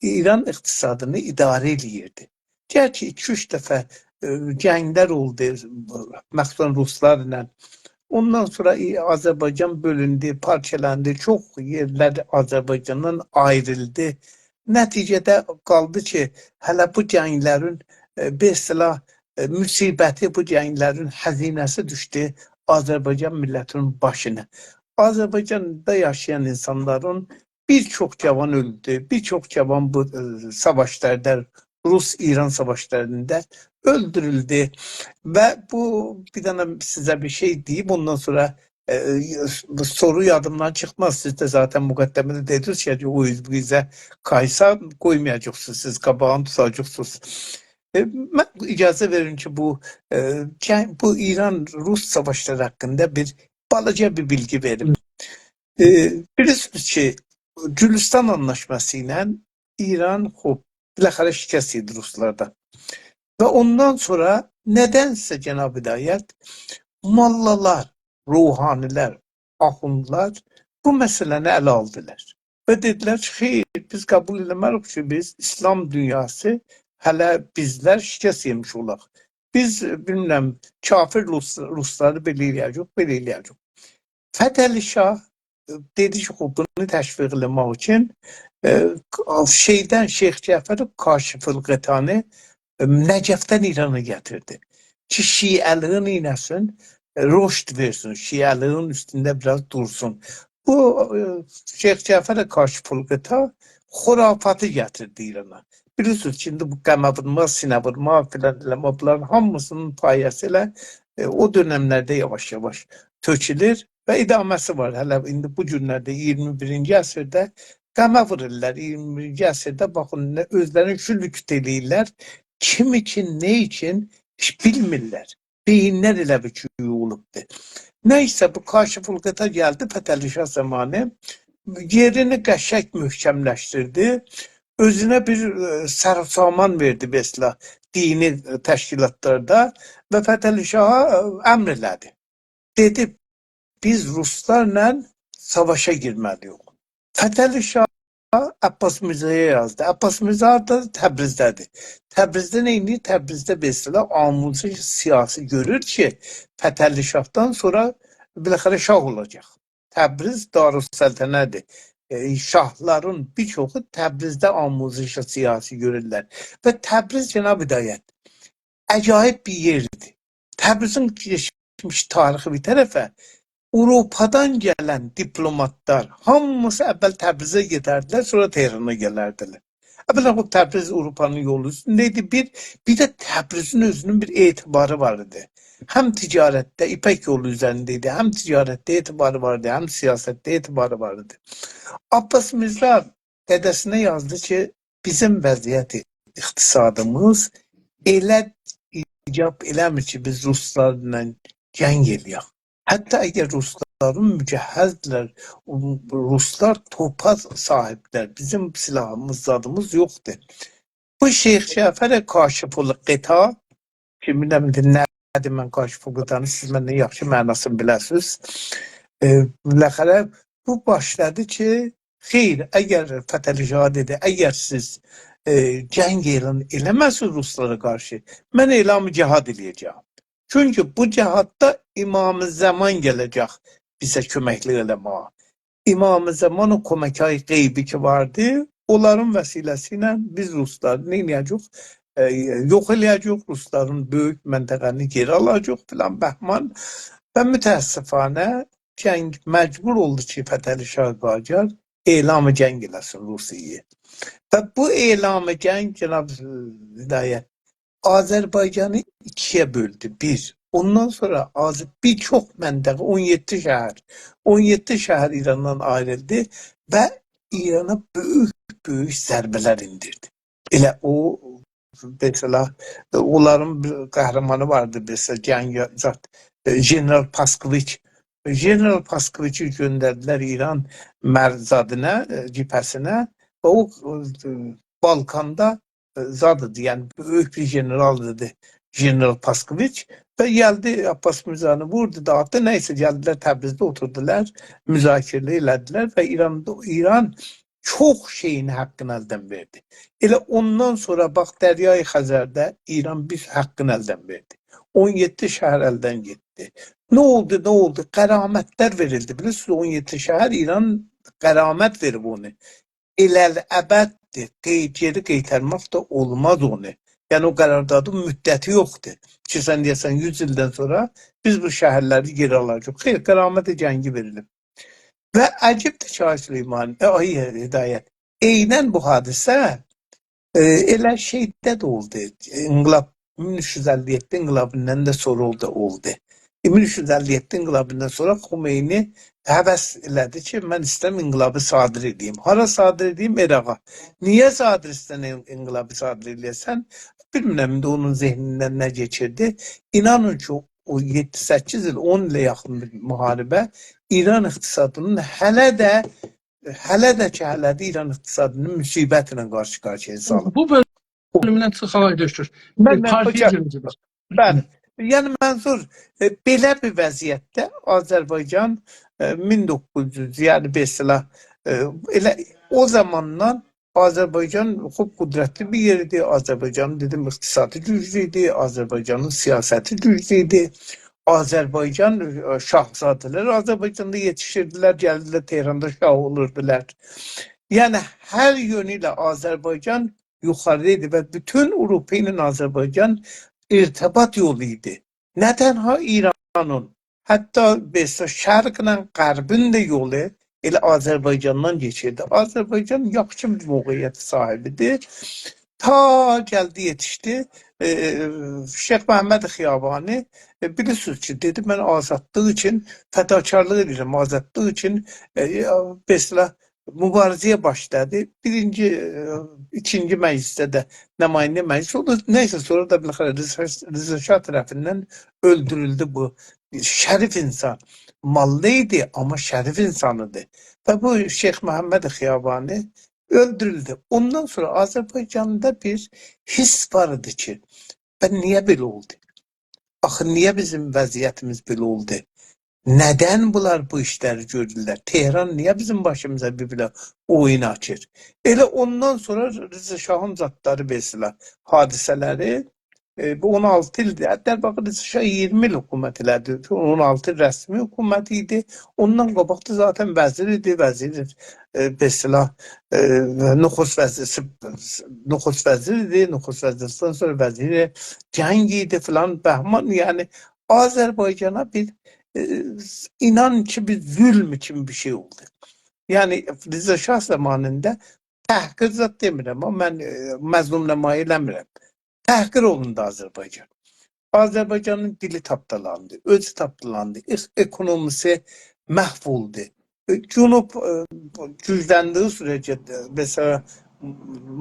ایران اقتصادینی اداره ائله‌ییردی. گرچی ایکی-اوچ دفعه، ائ، جنگلر اولدو، مخصوصا روسلارلا. اوندان سونرا ای-، آذربایجان بؤلوندو، پارچالاندی، چوخ یئرلر آذربایجاندان آیریلدی. نتیجه‌ده قالدی کی، هله بو جنگلرین، ائ، بیر اصطلاح، ائ، مصیبتی، بو جنگلرین هزینه‌سی دوشدو آذربایجان میللتینین باشینا. آذربایجاندا یاشایان اینسانلارین بیر چوخ جاوان اؤلدو، بیر چوخ جاوان بو، ائ، ساواشلاردا، روس-ایران ساواشلاریندا اؤلدورولدو. و بو، بیر دنه سیزه بیر شئی دئییم، اوندان سونرا، ائ، بو سورو یادیمدان چیخماز. سیز ده ذاتا مقدمه‌ده دئدینیز کی، او اوز بو اوزه قایسا، قویمایاجاقسینیز، سیز قاباغینی توتاجاقسینیز. ائ، من اجازه وئرین کی، بو، ائ، جنگ، بو ایران-روس ساواشلاری حاقیندا بیر بالاجا بیر بیلگی وئریم. ائ، بیلیرسینیز کی، گولوستان آنلاشماسی ایله ایران، خوب، بالاخره شکست یئدی روسلاردان. و اوندان سونرا ندنسه جناب هدایت، موللالار، روحانی‌لر، آخوندلار بو مسئله‌نی اله آلدیلار. و دئدیلر کی، خیر، بیز قبول ائله‌مه‌ریک کی، بیز ایسلام دونیاسی هله بیزلر شکست یئمیش اولاق. بیز، بیلمیرم، کافر روس-، روسلاری بئله ائله‌یه‌جک، بئله ائله‌یه‌جک. فتحعلی شاه، ائ، دئدی کی، خوب، بونو تشویق ائله‌مک اوچون، ائ، شئیدن، شیخ جعفر کاشف‌الغطانی، ائ، نجفدن ایرانا گتیردی کی، شیعه‌لیگی نئینه‌سین، ائ، رشد وئرسین، شیعه‌لیگین اوستونده بیر آز دورسون. بو، ائ، شیخ جعفر کاشف‌الغطا خرافاتی گتیردی ایرانا. بیلیرسینیز کی، ایندی بو قمه وورما، سینه وورما، فلان ائله‌مه، بونلارین هامیسینین پایه‌سی ائله، ائ، او دؤنملرده یاواش-یاواش تؤکولور و ادامه‌سی وار. هله ایندی بو گونلرده اییرمی بیرینجی عصرده قمه وورورلار. اییرمی بیرینجی عصرده، باخین، نه اؤزلرینی کی لوکوت ائله‌ییرلر. کیم اوچون، نه اوچون، هئچ بیلمیرلر. بئیینلر ائله بیل کی یویولوبدور. نه‌یسه، بو کاشف‌الغطا گلدی فتحعلی شاه زامانی، یئرینی قشنگ محکملشدیردی. اؤزونه بیر، ائ، سر و سامان وئردی، مثلا، دینی، ائ، تشکیلاتلاردا و فتحعلی شاها، ائ، امر ائله‌دی. دئدی، بیز روسلارلا ساواشا گیرمه‌لی‌ییک. فتحعلی شاه عباس میرزایا یازدی. عباس میرزا دا تبریزده‌دیر. تبریزده نه ائدیر؟ تبریزده، مثلا، آموزش سیاسی گؤرور کی، فتحعلی شاهدان سونرا بالاخره شاه اولاجاق. تبریز دارالسلطنه‌دیر. ائ، شاهلارین بیر چوخو تبریزده آموزش سیاسی گؤرورلر. و تبریز، جناب هدایت، عجایب بیر یئردیر. تبریزین کئچمیش تاریخی بیر طرفه، آوروپادان گلن دیپلوماتلار هامیسی اول تبریزه گئدردیلر، سونرا تهرانا گلردیلر. اولاً، او تبریز آوروپانین یولو اوستونده ایدی. بیر، بیر ده تبریزین اؤزونون بیر اعتباری وار ایدی. هم تجارتده، ایپک یولو اوزرینده ایدی، هم تجارتده اعتباری وار ایدی، هم سیاستده اعتباری وار ایدی. عباس میرزا دده‌سینه یازدی کی، بیزیم وضعیت اقتصادیمیز ائله ایجاب ائله‌میر کی، بیز روسلارلا جنگ ائله‌یک. حتی اگر روسلارین مجهزدیرلر، روسلار توپا صاحیبدیرلر، بیزیم سلاحیمیز، زادیمیز یوخدور. بو شیخ جعفر کاشف‌الغطا، کی، بیلمیرم ایندی نه‌دیر، من کاشف‌الغطانین، سیز مندن یاخشی معناسینی بیله‌سینیز. ائ، بالاخره بو باشلادی کی، خیر، اگر، فتحعلی شاها دئدی، اگر سیز، ائ، جنگ اعلان ائله‌مه‌سز روسلارا قارشی، من اعلان جهاد ائله‌یه‌جم. چونکی بو جهاددا امام زمان گله‌جک بیزه کؤمکلیک ائله‌مه‌یه. امام زمان، او کمک‌های غیبی کی واردی، اونلارین وسیله‌سی ایله بیز روسلاری نئینیه‌جه‌ییک؟ ائ، یوخ ائله‌یه‌جه‌ییک، روسلارین بؤیوک منطقه‌نی گئری آلاجاق فلان بهمان. و متأسفانه جنگ مجبور اولدو کی، فتحعلی شاه قاجار اعلان جنگ ائله‌سین روسیه‌یه. و بو اعلان جنگ، جناب هدایت، آذربایجانی ایکی‌یه بؤلدو، بیر. اوندان سونرا آذ-، بیر چوخ منطقه، اون یئددی شهر، اون یئددی شهر ایراندان آیریلدی و ایرانا بؤیوک، بؤیوک ضربه‌لر ائندیردی. ائله او، مثلا، اونلارین بیر قهرمانی واردی، مثلا، جنگ، زاد، ائ، ژنرال پاسکویچ. ژنرال پاسکویچی گؤندردیلر ایران مر-، زادینا، ائ، جبهه‌سینه و او، ائ، بالکاندا، ائ، زاد ایدی، یعنی بؤیوک بیر ژنرال ایدی، ژنرال پاسکویچ. و گلدی، عباس میرزانی ووردو، داغیتدی. نه‌یسه، گلدیلر تبریزده اوتوردولار، مذاکره ائله‌دیلر و ایران، ایران چوخ شئیین حاققینی الدن وئردی. ائله اوندان سونرا، باخ، دریای خزرده ایران بیر حاققینی الدن وئردی. اون یئددی شهر الدن گئتدی. نه اولدو، نه اولدو؟ غرامت‌لر وئریلدی. بیلیرسینیز، اون یئددی شهر ایران غرامت وئریب اونو. ائله الابددیر. قئی-، گئری قایتارماق دا اولماز اونو. یعنی، او قراردادین مدتی یوخدور کی، سن دئیه‌سن، یوز ایلدن سونرا بیز بو شهرلری گئری آلاجاغیق. خیر، غرامت جنگی وئریلیب. و عجیبدیر کی، آی سلیمان، ائ، آی هدایت، عیناً بو حادثه، ائ، ائله شئیده ده اولدو. انقلاب، مین اوچ یوز اللی یئددی انقلابیندان دا سونرا اولدو، اولدو. مین اوچ یوز اللی یئددی انقلابیندان سونرا خمینی هوس ائله‌دی کی، من ایسته‌ییرم انقلابی صادر ائدییم. هارا صادر ائدییم؟ عراقا. نییه صادر ایسته‌ییرسن ان-، انقلابی صادر ائله‌یه‌سن؟ بیلمیرم، ایندی اونون ذهنیندن نه کئچیردی. اینانین کی، او یئددی، سککیز ایل، اون ایله یاخین بیر محاربه ایران اقتصادینین هله ده، هله ده کی، هله ده ایران اقتصادینین مصیبتله قارشی-قارشییا سالیب. بو بؤلومدن چیخاق، دکتر. من، ائ، من پارتییا هوجام، گیره‌جک. بلی. یعنی، منظور، ائ، بئله بیر وضعیتده آذربایجان، ائ، مین دوققوز یوز، یعنی، به اصطلاح، ائ، ائله او زاماندان آذربایجان خوب قدرتلی بیر یئر ایدی. آذربایجانین، دئدیم، اقتصادی گوجلو ایدی. آذربایجانین سیاستی گوجلو ایدی. آذربایجان، ائ، شاهزاده‌لر آذربایجاندا یئتیشیردیلر، گلیردیلر تهراندا شاه اولوردولار. یعنی، هر یؤنو ایله آذربایجان یوخاریدا ایدی و بوتون آوروپا ایله آذربایجان ارتباط یولو ایدی. نه تنها ایرانین، حتی، به اصطلاح، شرقله غربین ده یولو ائله آذربایجاندان کئچیردی. آذربایجان یاخشی بیر موقعیت صاحیبیدیر. تا گلدی، یئتیشدی. ائ، شیخ محمد خیابانی، ائ، بیلیرسینیز کی، دئدی، من آزادلیق اوچون فداکارلیق ائدیرم، آزادلیق اوچون، ائ، به اصطلاح، موباریزه‌یه باشلادی. بیرینجی، ائ، ایکینجی مجلسده ده نماینده مجلس اولدو. نه‌یسه، سونرا دا بالاخره رضا، رضا شاه طرفیندن اؤلدورولدو بو شریف اینسان. ماللا ایدی، آمما شریف اینسان ایدی. و بو شیخ محمد خیابانی اؤلدورولدو. اوندان سونرا آذربایجاندا بیر حس وار ایدی کی، به نییه بئله اولدو؟ آخی نییه بیزیم وضعیتیمیز بئله اولدو؟ ندن بونلار بو ایشلری گؤرورلر؟ تهران نییه بیزیم باشیمیزا بیر بئله اویون آچیر؟ ائله اوندان سونرا رضا شاهین زادلاری، به اصطلاح، حادثه‌لری، ائ، بو اون آلتی ایلدیر. حتی باخین، رضا شاه اییرمی ایل حکومت ائله‌دی. اون آلتی ایل رسمی حکومت ایدی. اوندان قاباق دا ذاتاً وزیر ایدی، وزیر، ائ، به اصطلاح، ائ، نخست وزیر، نخست وزیر ایدی، نخست وزیردن سونرا وزیر جنگ ایدی فلان بهمان. یعنی، آذربایجانا بیر، ائ، اینان کی، بیر ظلم کیمی بیر شئی اولدو. یعنی، رضا شاه زامانیندا تحقیر زاد دئمیرم، آمما من، ائ، مظلوم‌نمایی ائله‌میرم. تحقیر اولوندو آذربایجان. آذربایجانین دیلی تاپدالاندی، اؤزو تاپدالاندی، اق-، اکونومی‌سی محو اولدو. ائ، جنوب، ائ، گوجلندیگی سوره‌جه، ائ، مثلا،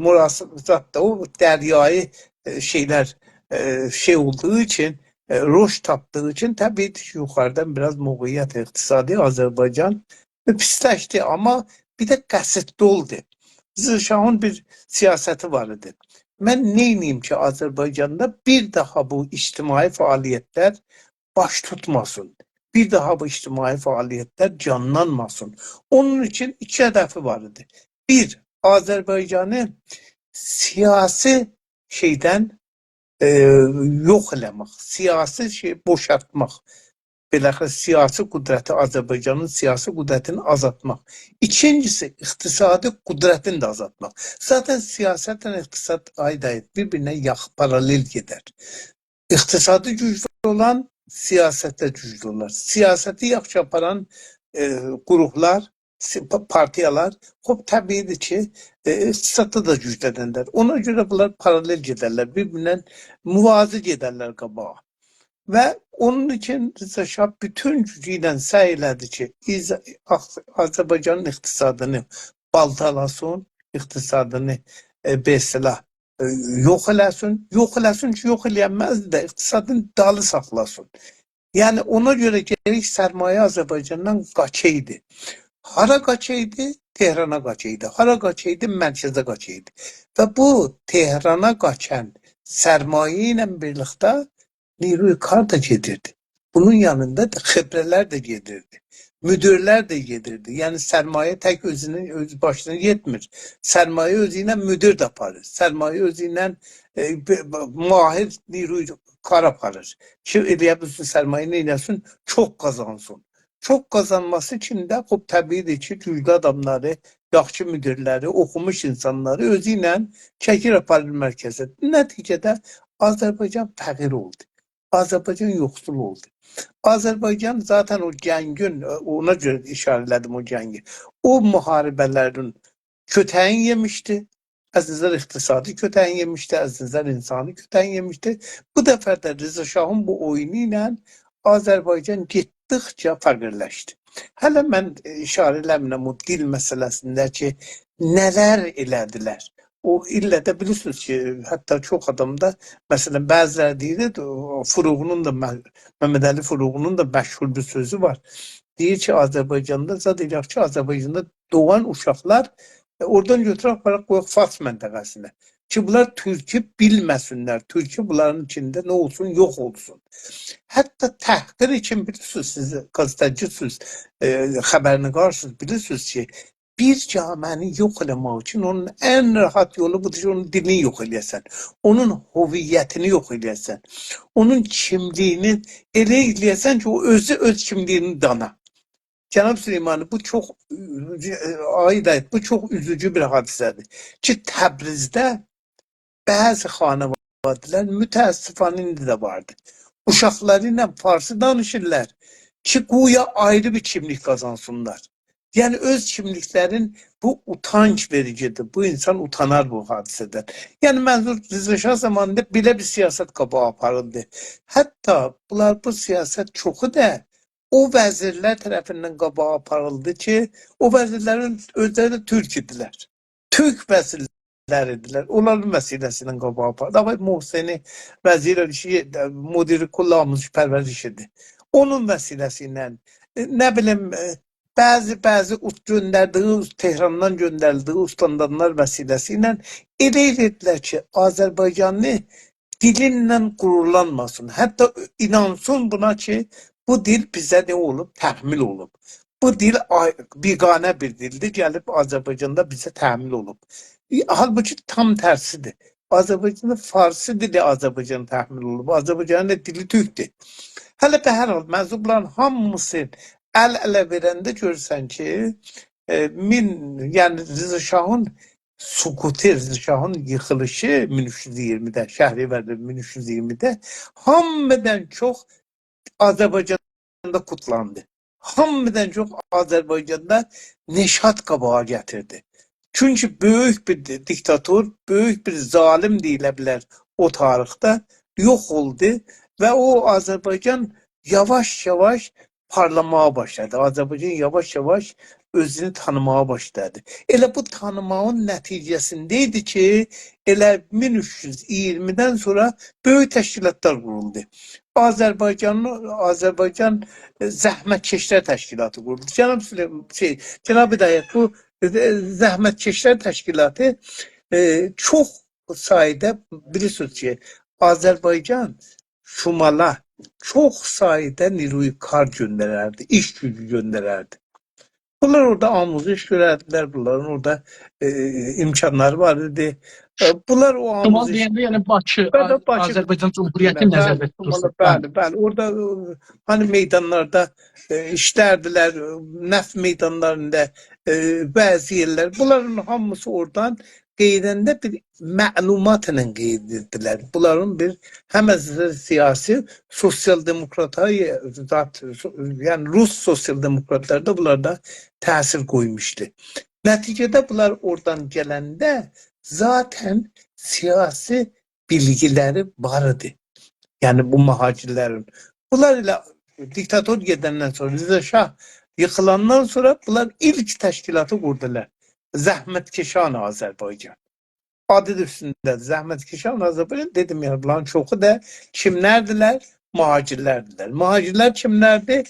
مراسم زاد دا او دریایی، ائ، شئیلر، ائ، شئی اولدوغو اوچون، ائ، رشد تاپدیغی اوچون طبیعی کی، یوخاریدان بیر آز موقعیت اقتصادی آذربایجان پیسلشدی، آمما بیر ده قصدلی اولدو. رضا شاهین بیر سیاستی وار ایدی. من نئینییم کی، آذربایجاندا بیر داها بو اجتماعی فعالیت‌لر باش توتماسین، بیر داها بو اجتماعی فعالیت‌لر جانلانماسین؟ اونون اوچون ایکی هدفی وار ایدی. بیر، آذربایجانی سیاسی شئیدن، ائ، یوخ ائله‌مک، سیاسی شئی بوشالتماق. بالاخره سیاسی قدرتی، آذربایجانین سیاسی قدرتینی آزالتماق. ایکینجیسی، اقتصادی قدرتینی ده آزالتماق. ذاتا سیاستله اقتصاد، آی دایی، بیر-بیرینه یاخین، پارالل گئدر. اقتصادی گوجلو اولان سیاستده گوجلو اولار. سیاستی یاخشی آپاران، ائ، گروپلار، سی-، پا-، پارتیالار، خوب، طبیعی‌دیر کی، ائ، اقتصاددا دا گوجلنرلر. اونا گؤره بونلار پارالل گئدرلر، بیر-بیریندن موازی گئدرلر قاباغا. و اونون اوچون رضا شاه بوتون گوجو ایله سعی ائله‌دی کی، ایز-، آخ-، آذربایجانین اقتصادینی بالتالاسین، اقتصادینی، ائ، به اصطلاح، ائ، یوخ ائله‌سین. یوخ ائله‌سین کی، یوخ ائلیه‌نمزدی ده، اقتصادین دالی ساخلاسین. یعنی، اونا گؤره گرک سرمایه آذربایجاندان قاچایدی. هارا قاچایدی؟ تهرانا قاچایدی. هارا قاچایدی؟ مرکزه قاچایدی. و بو تهرانا قاچان سرمایه ایله بیرلیکده نیروی کار دا گئدیردی. بونون یانیندا دا خبره‌لر ده گئدیردی. مدیرلر ده گئدیردی. یعنی سرمایه تک اؤزونون، اؤز باشینا یئتمیر. سرمایه اؤزو ایله مدیر ده آپاریر. سرمایه اؤزو ایله، ائ، ب-، ب-، ماهر نیروی کار آپاریر. کی، ائلیه بیلسین سرمایه نئینه‌سین، چوخ قازانسین. چوخ قازانماسی اوچون ده، خوب، طبیعی‌دیر کی، گوجلو آداملاری، یاخشی مدیرلری، اوخوموش اینسانلاری اؤزو ایله چکیر آپاریر مرکزه. نتیجه‌ده آذربایجان فقیر اولدو. آذربایجان یوخسول اولدو. آذربایجان ذاتا او جنگین، اونا گؤره ایشاره ائله‌دیم او جنگی. او محاربه‌لرین کؤتگین یئمیشدی. از نظر اقتصادی کؤتگین یئمیشدی، از نظر انسانی کؤتگین یئمیشدی. بو دفعه ده رضا شاهین بو اویونو ایله آذربایجان گئتدیکجه فقیرلشدی. هله من، ائ، ایشاره ائله‌میرم او دیل مسئله‌سینده کی، نه‌لر ائله‌دیلر. او ایله ده بیلیرسینیز کی، حتی چوخ آدام دا، مثلا، بعضی‌لری دئییر، او فروغی‌نین دا، مح-، محمدعلی فروغی‌نین دا مشهور بیر سؤزو وار. دئییر کی، آذربایجاندا، زاد ائلیک کی، آذربایجاندا دوغان اوشاقلار، ائ، اورادان گؤتورک، آپاراق قویاق فارس منطقه‌سینه. کی، بونلار تورکو بیلمه‌سینلر، تورکو بونلارین ایچینده نه اولسون، یوخ اولسون. حتی تحقیر اوچون، بیلیرسینیز، سیز قازئته‌چی‌سینیز، ائ، خبرنگارسینیز، بیلیرسینیز کی، بیر جامعه‌نی یوخ ائله‌مک اوچون اونون ان راحت یولو بودور کی، اونون دیلینی یوخ ائله‌یه‌سن، اونون هویتینی یوخ ائله‌یه‌سن، اونون کیملیگینی ائله ائله‌یه‌سن کی، او اؤزو اؤز کیملیگینی دانا. جناب سلیمانی، بو چوخ، آقای هدایت، بو چوخ اوزوجو بیر حادثه‌دیر کی، تبریزده بعضی خانواده‌لر، متأسفانه ایندی ده واردیر، اوشاقلاری ایله فارسی دانیشیرلار کی، گویا آیری بیر کیملیک قازانسینلار. یعنی، اؤز کیملیکلرین، بو اوتانج وئریجی‌دیر. بو اینسان اوتانار بو حادثه‌دن. یعنی، منظور، رضا شاه زامانیندا بئله بیر سیاست قاباغا آپاریلدی. حتی بونلار، بو سیاست چوخو دا او وزیرلر طرفیندن قاباغا آپاریلدی کی، او وزیرلرین اؤزلری ده تورک ایدیلر. تورک وزیرلر ایدیلر. اونلارین وسیله‌سی ایله قاباغا آپاریلدی. آقای محسنی وزیر شئی، مدیر کل آموزش پرورش ایدی. اونون وسیله‌سی ایله، ائ، نه بیلیم، ائ، بعضی، بعضی اوت-، گؤندردیگی، تهراندان گؤندردیگی استاندارلار وسیله‌سی ایله ائله ائدیردیلر کی، آذربایجانلی دیلیندن غرورلانماسین. حتی اینانسین بونا کی، بو دیل بیزه نه اولوب؟ تحمیل اولوب. بو دیل آی-، بیگانه بیر دیلدیر، گلیب آذربایجاندا بیزه تحمیل اولوب. حالبوکی تام ترسی‌دیر. آذربایجاندا فارسی دیلی آذربایجانا تحمیل اولوب. آذربایجانین دیلی تورکدور. هله، به هر حال، منظور، بونلارین هامیسی ال-اله وئرنده گؤرورسن کی، ائ، مین، یعنی رضا شاهین سقوطو، رضا شاهین ییخیلیشی مین اوچ یوز اییرمیده، شهریور مین اوچ یوز اییرمیده هامیدان چوخ آذربایجاندا قوتلاندی. هامیدان چوخ آذربایجاندا نشاط قاباغا گتیردی. چونکی بؤیوک بیر دی-، دیکتاتور، بؤیوک بیر ظالیم دئییله بیلر او تاریخده، یوخ اولدو و او آذربایجان یاواش-یاواش پارلاماغا باشلادی. آذربایجان یاواش-یاواش اؤزونو تانیماغا باشلادی. ائله بو تانیماغین نتیجه‌سینده ایدی کی، ائله مین اوچ یوز اییرمیدن سونرا بؤیوک تشکیلاتلار قورولدو. آذربایجان، آذربایجان، ائ، زحمتکشلر تشکیلاتی قورولدو. جناب سلیمان، شئی، جناب هدایت، بو، ائ، زحمتکشلر تشکیلاتی، ائ، چوخ سایدا، بیلیرسینیز کی، آذربایجان شمالا چوخ سایدا نیروی کار گؤندرردی، ایش گوجو گؤندرردی. بونلار اورادا آموزش گؤرردیلر، بونلارین اورادا، ائ، امکانلاری وار ایدی. ائ، بونلار او شمال آموزش دئینده، یعنی باکی، بلی، آ-، باکی. آذربایجان جمهوریتینی بلی، نظرده توتورسان. بلی، بلی. اورادا، ائ، هانی میدانلاردا، ائ، ایشلردیلر، ائ، نفت میدانلاریندا، ائ، بعضی یئرلر. بونلارین هامیسی اورادان قئییدنده بیر معلوماتلا قئییدیردیلر. بونلارین بیر هم از سیاسی، سوسیال دموکرات، زات، سو-، یعنی روس سوسیال دموکراتلاری دا بونلاردا تأثیر قویموشدو. نتیجه‌ده بونلار اورادان گلنده ذاتاً سیاسی بیلگیلری وار ایدی. یعنی بو مهاجرلرین. بونلار ائله دیکتاتور گئدندن سونرا، رضا شاه ییخیلاندان سونرا بونلار ایلک تشکیلاتی قوردولار. زحمتکشان آذربایجان. آدی دا اوستونده زحمتکشان آذربایجان. دئدیم، یعنی بونلارین چوخو دا کیملردیلر؟ مهاجرلردیلر. مهاجرلر کیملردیر؟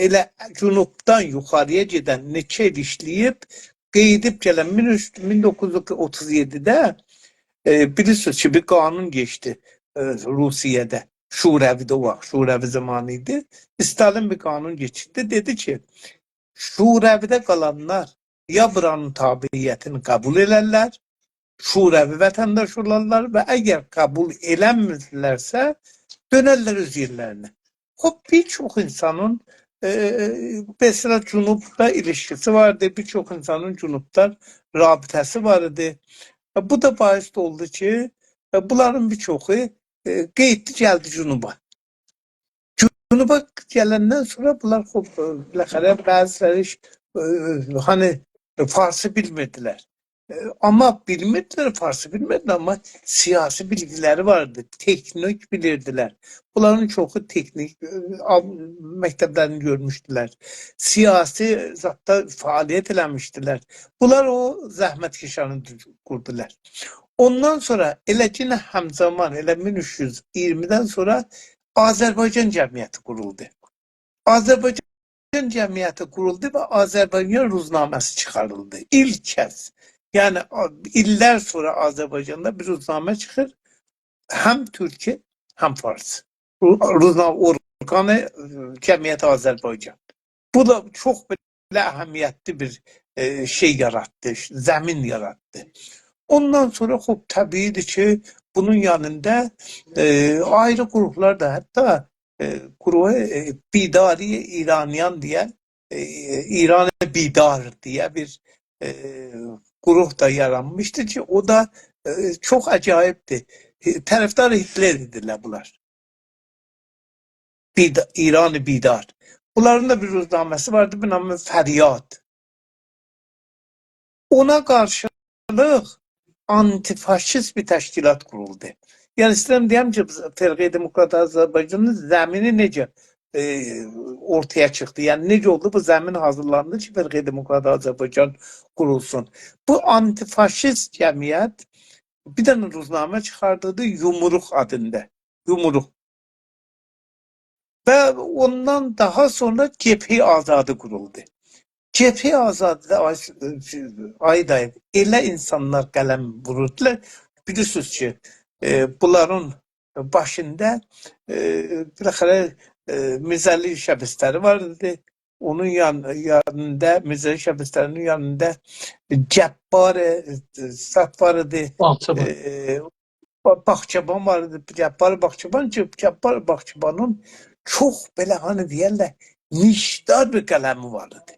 ائله جنوبدان یوخاری‌یا گئدن، نئچه ایل ایشله‌ییب، قئییدیب گلن مین اوچ، مین دوققوز یوز اوتوز یئددیده، ائ، بیلیرسینیز کی، بیر قانون کئچدی، ائ، روسیه‌ده. شوروی‌ده او واخت، شوروی زامانی ایدی. استالین بیر قانون کئچیردی. دئدی کی، شوروی‌ده قالانلار یا بورانین تابعیتینی قبول ائلرلر، شوروی وطنداشی اولارلار و اگر قبول ائلنمیرلرسه، دؤنرلر اؤز یئرلرینه. خوب، بیر چوخ اینسانین، ائ، مثلا، جنوبلا ایلیشکیسی واردی، بیر چوخ اینسانین جنوبلا رابطه‌سی وار ایدی. ائ، بو دا باعث اولدو کی، ائ، بونلارین بیر چوخو، ائ، قئییتدی، گلدی جنوبا. جنوبا گلندن سونرا بونلار، خوب، ائ، بالاخره بعضی‌لری، ائ، هانی، فارسی بیلمیردیلر. ائ، آمما بیلمیردیلر، فارسی بیلمیردیلر، آمما سیاسی بیلگیلری واردی، تکنیک بیلیردیلر. بونلارین چوخو تکنیک، ائ، آ-، مکتبلرینی گؤرموشدولر. سیاسی زاددا فعالیت ائله‌میشدیلر. بونلار او زحمتکشانی قوردولار. اوندان سونرا ائله کی، همزامان، ائله مین اوچ یوز اییرمیدن سونرا آذربایجان جمعیتی قورولدو. آذربایجان جمعیتی قورولدو و آذربایجان روزنامه‌سی چیخاریلدی. ایلک کز. یعنی، آ-، ایللر سونرا آذربایجاندا بیر روزنامه چیخیر. هم تورکی، هم فارسی. رو-، روزنامه اورقانی، ائ، جمعیت آذربایجان. بو دا چوخ بئله اهمیتلی بیر، ائ، شئی یاراتدی، زمین یاراتدی. اوندان سونرا، خوب، طبیعی‌دیر کی، بونون یانیندا، ائ، آیری قروپلار دا، حتی، ائ، گروهو، ائ، بیداری ایرانیان دئیه، ائ، ایران بیدار دئیه بیر، ائ، گروه دا یارانمیشدی کی، او دا، ائ، چوخ عجایبدیر. ائ، طرفدار هیتلر ایدیلر بونلار. بید-، ایران بیدار. بونلارین دا بیر روزنامه‌سی واردی، به نام فریاد. اونا قارشیلیق آنتی‌فاشیست بیر تشکیلات قورولدو. یعنی، ایسته‌ییرم دئیم کی، فرقه دموکرات آذربایجانین زمینی نئجه، ائ، اورتایا چیخدی؟ یعنی، نئجه اولدو بو زمین حاضیرلاندی کی، فرقه دموکرات آذربایجان قورولسون؟ بو آنتی‌فاشیست جمعیت بیر دنه روزنامه چیخاردیردی، یومروق آدیندا. یومروق. و اوندان داها سونرا جبهه آزادی قورولدو. جبهه آزادی‌دا، آی، آی دایی، ائله اینسانلار قلم ووروردولار. بیلیرسینیز کی، ائ، بونلارین باشیندا، ائ، بالاخره، ائ، میرزعلی شبستری وار ایدی. اونون یان-، یانیندا، میرزعلی شبستری‌نین یانیندا جبار، ائ، سات وار ایدی. باغچه‌بان. ائ، با-، باغچه‌بان وار ایدی. جبار باغچه‌بان کی، جبار باغچه‌بانین چوخ بئله، هانی دئیرلر، نیشدار بیر قلمی وار ایدی.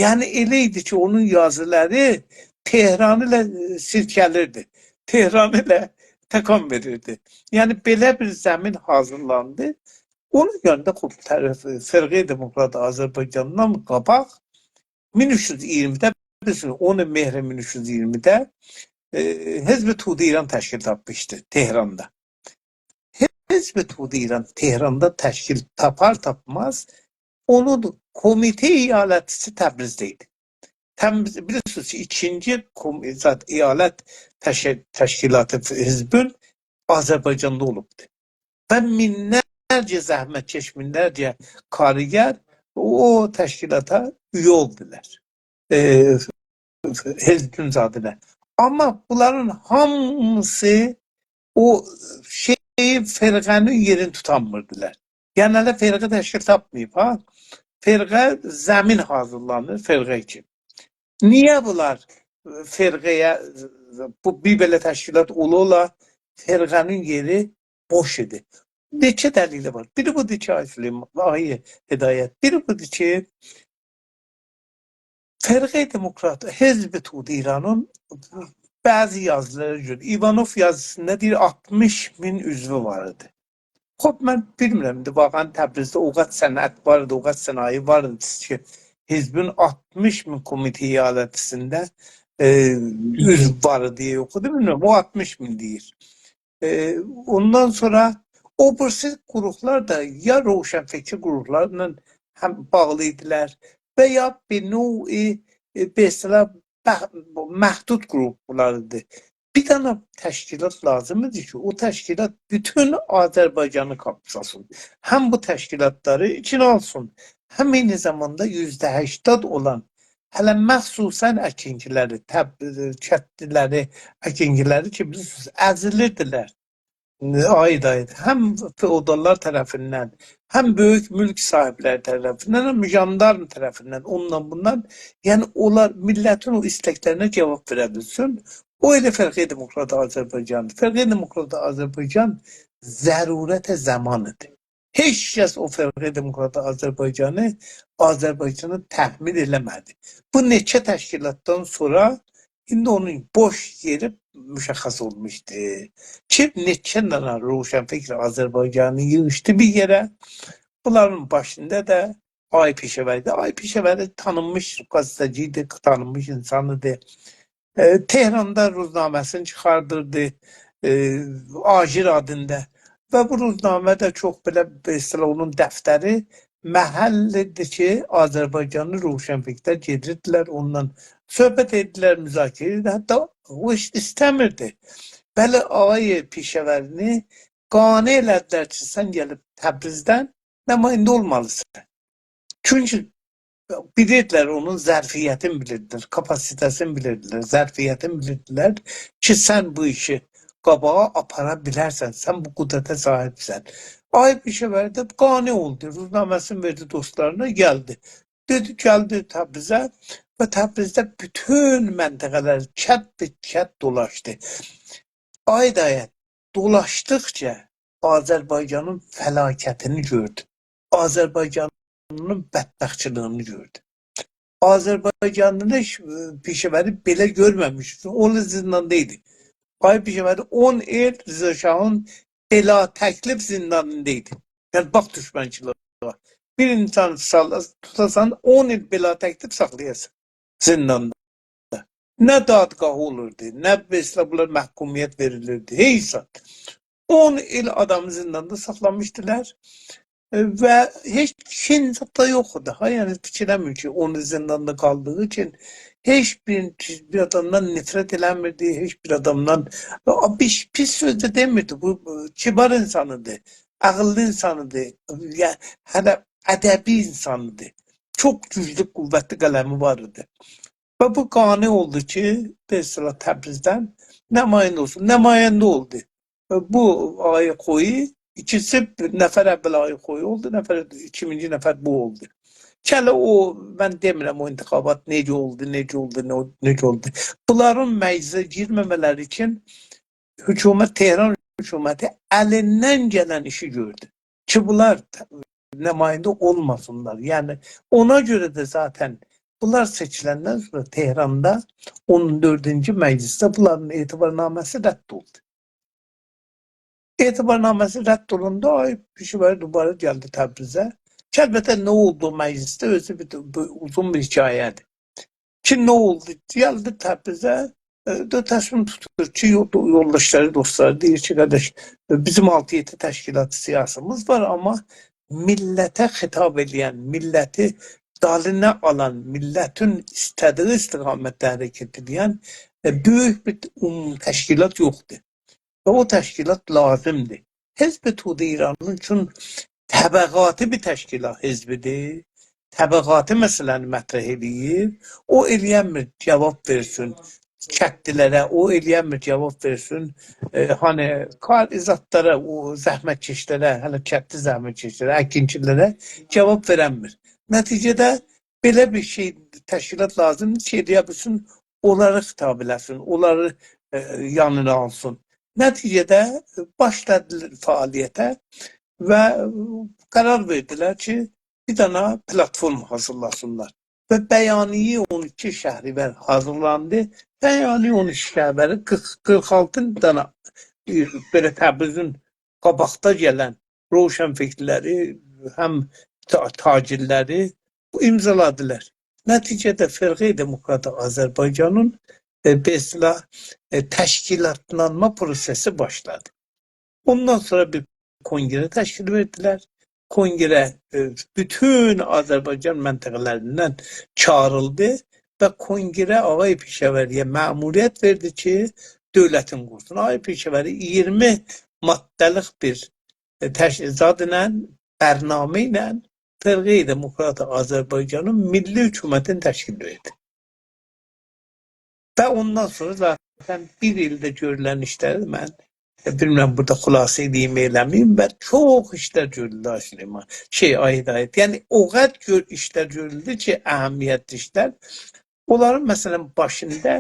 یعنی، ائله ایدی کی، اونون یازیلاری تهرانی ائله سیلکه‌لیردی. تهرانی ائله تکان وئریردی. یعنی، بئله بیر زمین حاضیرلاندی. اونون یانیندا، خوب، طرف، فرقه دموکرات آذربایجاندان قاباق مین اوچ یوز اییرمیده بیلیرسینیز، اون مهر مین اوچ یوز ایگیرمیده، ائ، حزب توده ایران تشکیل تاپمیشدی تهراندا. حزب توده ایران تهراندا تشکیل تاپار تاپماز، اونون کمیته ایالتی‌سی تبریزده ایدی. تبریز، بیلیرسینیز کی، ایکینجی کم-، زاد، ایالت تشه-، تشکیلاتی حزبین آذربایجاندا اولوبدو. و مینلرجه زحمتکش، مینلرجه کارگر او تشکیلاتا اویه اولدولار. ائ، حزبین زادینا. آمما بونلارین هامیسی او شئی، فرقه‌نین یئرینی توتانمیردیلار. یعنی هله فرقه تشکیل تاپماییب، ها. فرقه، زمین حاضیرلانیر فرقه اوچون. نییه بونلار فرقه‌یه، بو بیر بئله تشکیلات اولا اولا فرقه‌نین یئری بوش ایدی؟ نئچه دلیلی وار. بیری بودور کی، آقای سلیمان، آقای هدایت، بیری بودور کی، فرقه دموکرات، حزب توده ایرانین بعضی یازیلارا گؤره، ایوانوف یازیسیندا دئییر، آلتمیش مین عضوو وار ایدی. خوب، من بیلمیرم، ایندی واقعاً تبریزده او قدر صنعت وار ایدی، او قدر صنایع وار ایدی کی، حزبین آلتمیش مین کمیته ایالتی‌سینده، ائ، عضو وار ایدی، یوخ ایدی، بیلمیرم، او آلتمیش مین دئییر. ائ، اوندان سونرا او بیریسی گروپلار دا یا روشنفکر گروپلارلا هم باغلی ایدیلر و یا بیر نوع، ائ، بیر اصطلاح بح-، محدود گروپلار ایدی. بیر دنه تشکیلات لازیم ایدی کی، او تشکیلات بوتون آذربایجانی قاپساسین. هم بو تشکیلاتلاری ایچینه آلسین، هم عینی زاماندا یوزده هشتاد اولان، هله مخصوصاً اکینچیلری، تب-، کتلیلری، اکینچیلری کی، بیلیرسینیز، ازیلیردیلر. آید، آید. هم فئوداللار طرفیندن، هم بؤیوک مولک صاحیبلری طرفیندن، هم ژاندارم طرفیندن، اوندان بوندان. یعنی، اونلار میللتین او ایستکلرینه جاواب وئره بیلسین. او ائله فرقه دموکرات آذربایجاندیر. فرقه دموکرات آذربایجان ضرورت زمان ایدی. هئچ کس او فرقه دموکرات آذربایجانی آذربایجانا تحمیل ائله‌مه‌دی. بو نئچه تشکیلاتدان سونرا ایندی اونون بوش یئری مشخص اولموشدو. کی، نئچه دنه روشنفکر آذربایجانی ییغیشدی بیر یئره. بونلارین باشیندا دا آقای پیشه‌وری ایدی. آقای پیشه‌وری تانینمیش قازئته‌چی ایدی، تانینمیش اینسان ایدی. ائ، تهراندا روزنامه‌سینی چیخاردیردی، ائ، آژیر آدیندا. و بو روزنامه ده چوخ بئله، به اصطلاح، اونون دفتری محل ایدی کی، آذربایجانلی روشنفکرلر گئدیردیلر، اونونلا صحبت ائدیردیلر، مذاکره ائدیردیلر. حتی او ایش ایسته‌میردی. بلی، آقای پیشه‌وری‌نی قانع ائله‌دیلر کی، سن گلیب تبریزدن نماینده اولمالیسان. چونکی بیلیردیلر، اونون ظرفیتینی بیلیردیلر، کاپاسیته‌سینی بیلیردیلر، ظرفیتینی بیلیردیلر کی، سن بو ایشی قاباغا آپارا بیلرسن، سن بو قدرته صاحیبسن. آقای پیشه‌وری ده قانع اولدو، روزنامه‌سینی وئردی دوستلارینا، گلدی. دئدی، گلدی تبریزه و تبریزده بوتون منطقه‌لر، کت به کت دولاشدی. آقای هدایت، دولاشدیقجا آذربایجانین فلاکتینی گؤردو. آذربایجانین بدبختچیلیگینی گؤردو. آذربایجانلی ش-، پیشه‌وری بئله گؤرمه‌میشدی. اون ایل زینداندا ایدی. آقای پیشه‌وری اون ایل رضا شاهین بلاتکلیف زیندانیندا ایدی. یعنی، باخ دوشمنچیلیگه. بیر اینسانی سال-، توتاسان، اون ایل بلاتکلیف ساخلایاسان زینداندا. نه دادگاهی اولوردو، نه، مثلا، بونلار محکومیت وئریلیردی. هئچ زاد. اون ایل آدامی زینداندا ساخلامیشدیلار. ائ، و هئچ کیم زاد دا یوخ ایدی، ها، یعنی فیکیر ائله‌میر کی، اون ایل زینداندا قالدیغی اوچون هئچ بیر، بیر آدامدان نفرت ائله‌میردی، هئچ بیر آدامدان، آ، پیس، پیس سؤز ده دئمیردی. بو، بو کیبار اینسان ایدی، عاغیللی اینسان ایدی. یا، هله ادبی اینسان ایدی. چوخ گوجلو، قوتلی قلمی وار ایدی. و بو قانع اولدو کی، به اصطلاح تبریزدن نماینده اولسون. نماینده اولدو. بو آقای خویی، ایکیسی، نفر اول آقای خویی اولدو، نفر، ایکینجی نفر بو اولدو. کی هله او، من دئمیرم او انتخابات نئجه اولدو، نئجه اولدو، نه، نئجه اولدو. بونلارین مجلسه گیرمه‌مه‌لری اوچون حکومت، تهران حکومتی الیندن گلن ایشی گؤردو. کی بونلار ت-، نماینده اولماسینلار. یعنی، اونا گؤره ده ذاتاً بونلار سئچیلندن سونرا تهراندا اون دؤردونجو مجلسده بونلارین اعتبارنامه‌سی رد اولدو. اعتبارنامه‌سی رد اولوندا آقای پیشه‌وری دوباره گلدی تبریزه. کی البته، نه اولدو او مجلسده، اؤزو بیر، بیر اوزون بیر حکایه‌دیر. کی، نه اولدو؟ گلدی تبریزه، ائ، دا تصمیم توتور کی، یول-، یولداشلاری، دوستلاری دئییر کی، قارداش، ائ، بیزیم آلتی-یئددی تشکیلات سیاسیمیز وار، آمما میللته خطاب ائله‌ین، میللتی دالینا آلان، میللتین ایسته‌دیگی استقامتده حرکت ائله‌ین، ائ، بؤیوک بیر عمومی تشکیلات یوخدور. و او تشکیلات لازیمدیر. حزب توده ایرانین چون طبقاتی بیر تشکیلات، حزبیدیر. طبقاتی مسئله‌نی مطرح ائله‌ییر. او ائله‌ینمیر جواب وئرسین کتلی‌لره، او ائله‌ینمیر جواب وئرسین، ائ، هانی، کار، زادلارا، او زحمتکشلره، هله کتلی زحمتکشلره، اکینچی‌لره جواب وئرنمیر. نتیجه‌ده بئله بیر شئی، تشکیلات لازیمدیر کی، ائله‌یه بیلسین، اونلاری خطاب ائله‌سین، اونلاری، ائ، یانینا آلسین. نتیجه‌ده باشلادیلار فعالیته و قرار وئردیلر کی، بیر دنه پلاتفورم حاضیرلاسینلار. و بیانیه اون ایکی شهریور حاضیرلاندی. بیانیه اون ایکی شهریوری قیرخ، قیرخ آلتی دنه، ائ، بئله تبریزین قاباقدا گلن روشنفکرلری، هم تا-، تاجرلری بو امضالادیلار. نتیجه‌ده فرقه دموکرات آذربایجانین، ائ، به اصطلاح، ائ، تشکیلاتلانما پروسه‌سی باشلادی. اوندان سونرا بیر کنگره تشکیل وئردیلر. کنگره، ائ، بوتون آذربایجان منطقه‌لریندن چاغیریلدی و کنگره آقای پیشه‌وری‌یه مأموریت وئردی کی، دؤولتین قورسون. آقای پیشه‌وری اییرمی ماده‌لیک بیر، ائ، تش-، زادلا، برنامه ایله فرقه دموکرات آذربایجانین میللی حکومتینی تشکیل وئردی. و اوندان سونرا ذاتا بیر ایلده گؤرولن ایشلری من، ائ، بیلمیرم، بورادا خلاصه ائله‌ییم، ائله‌مه‌ییم، و چوخ ایشلر گؤرولدو، آی سلیمان. شئی، آی هدایت. یعنی، او قدر گؤر-، ایشلر گؤرولدو کی، اهمیتلی ایشلر. اونلارین، مثلا، باشیندا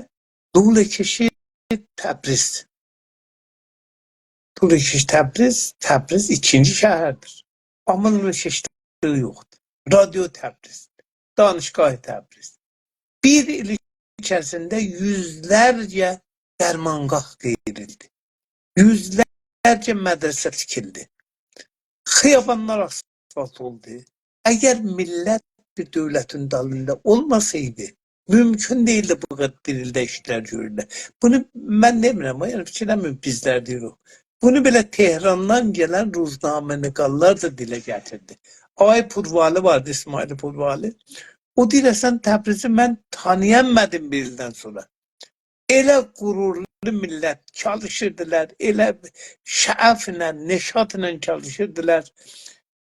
لوله کشی تبریز. لوله کشی تبریز، تبریز ایکینجی شهردیر. آمما لوله کشی یوخدور. رادیو تبریز، دانشگاه تبریز. بیر ایل ایچریسینده یوزلرجه درمانگاه قئییریلدی. یوزلرجه مدرسه تیکیلدی. خیابانلار آسفالت اولدو. اگر میللت بیر دؤولتین دالیندا اولماسایدی، مومکون دئییلدی بو قدر بیر ایلده ایشلر گؤرولور. بونو من دئمیرم، او، یعنی، فیکیر ائله‌مه‌یین بیزلر دئییریک. بونو بئله تهراندان گلن روزنامه‌نگارلار دا دیله گتیردی. آقای پوروالی واردی، اسماعیل پوروالی. او دئییر، اصلا، تبریزی من تانییانمادیم بیر ایلدن سونرا. ائله غرورلو میللت چالیشیردیلار، ائله شغفله، نشاطلا چالیشیردیلار.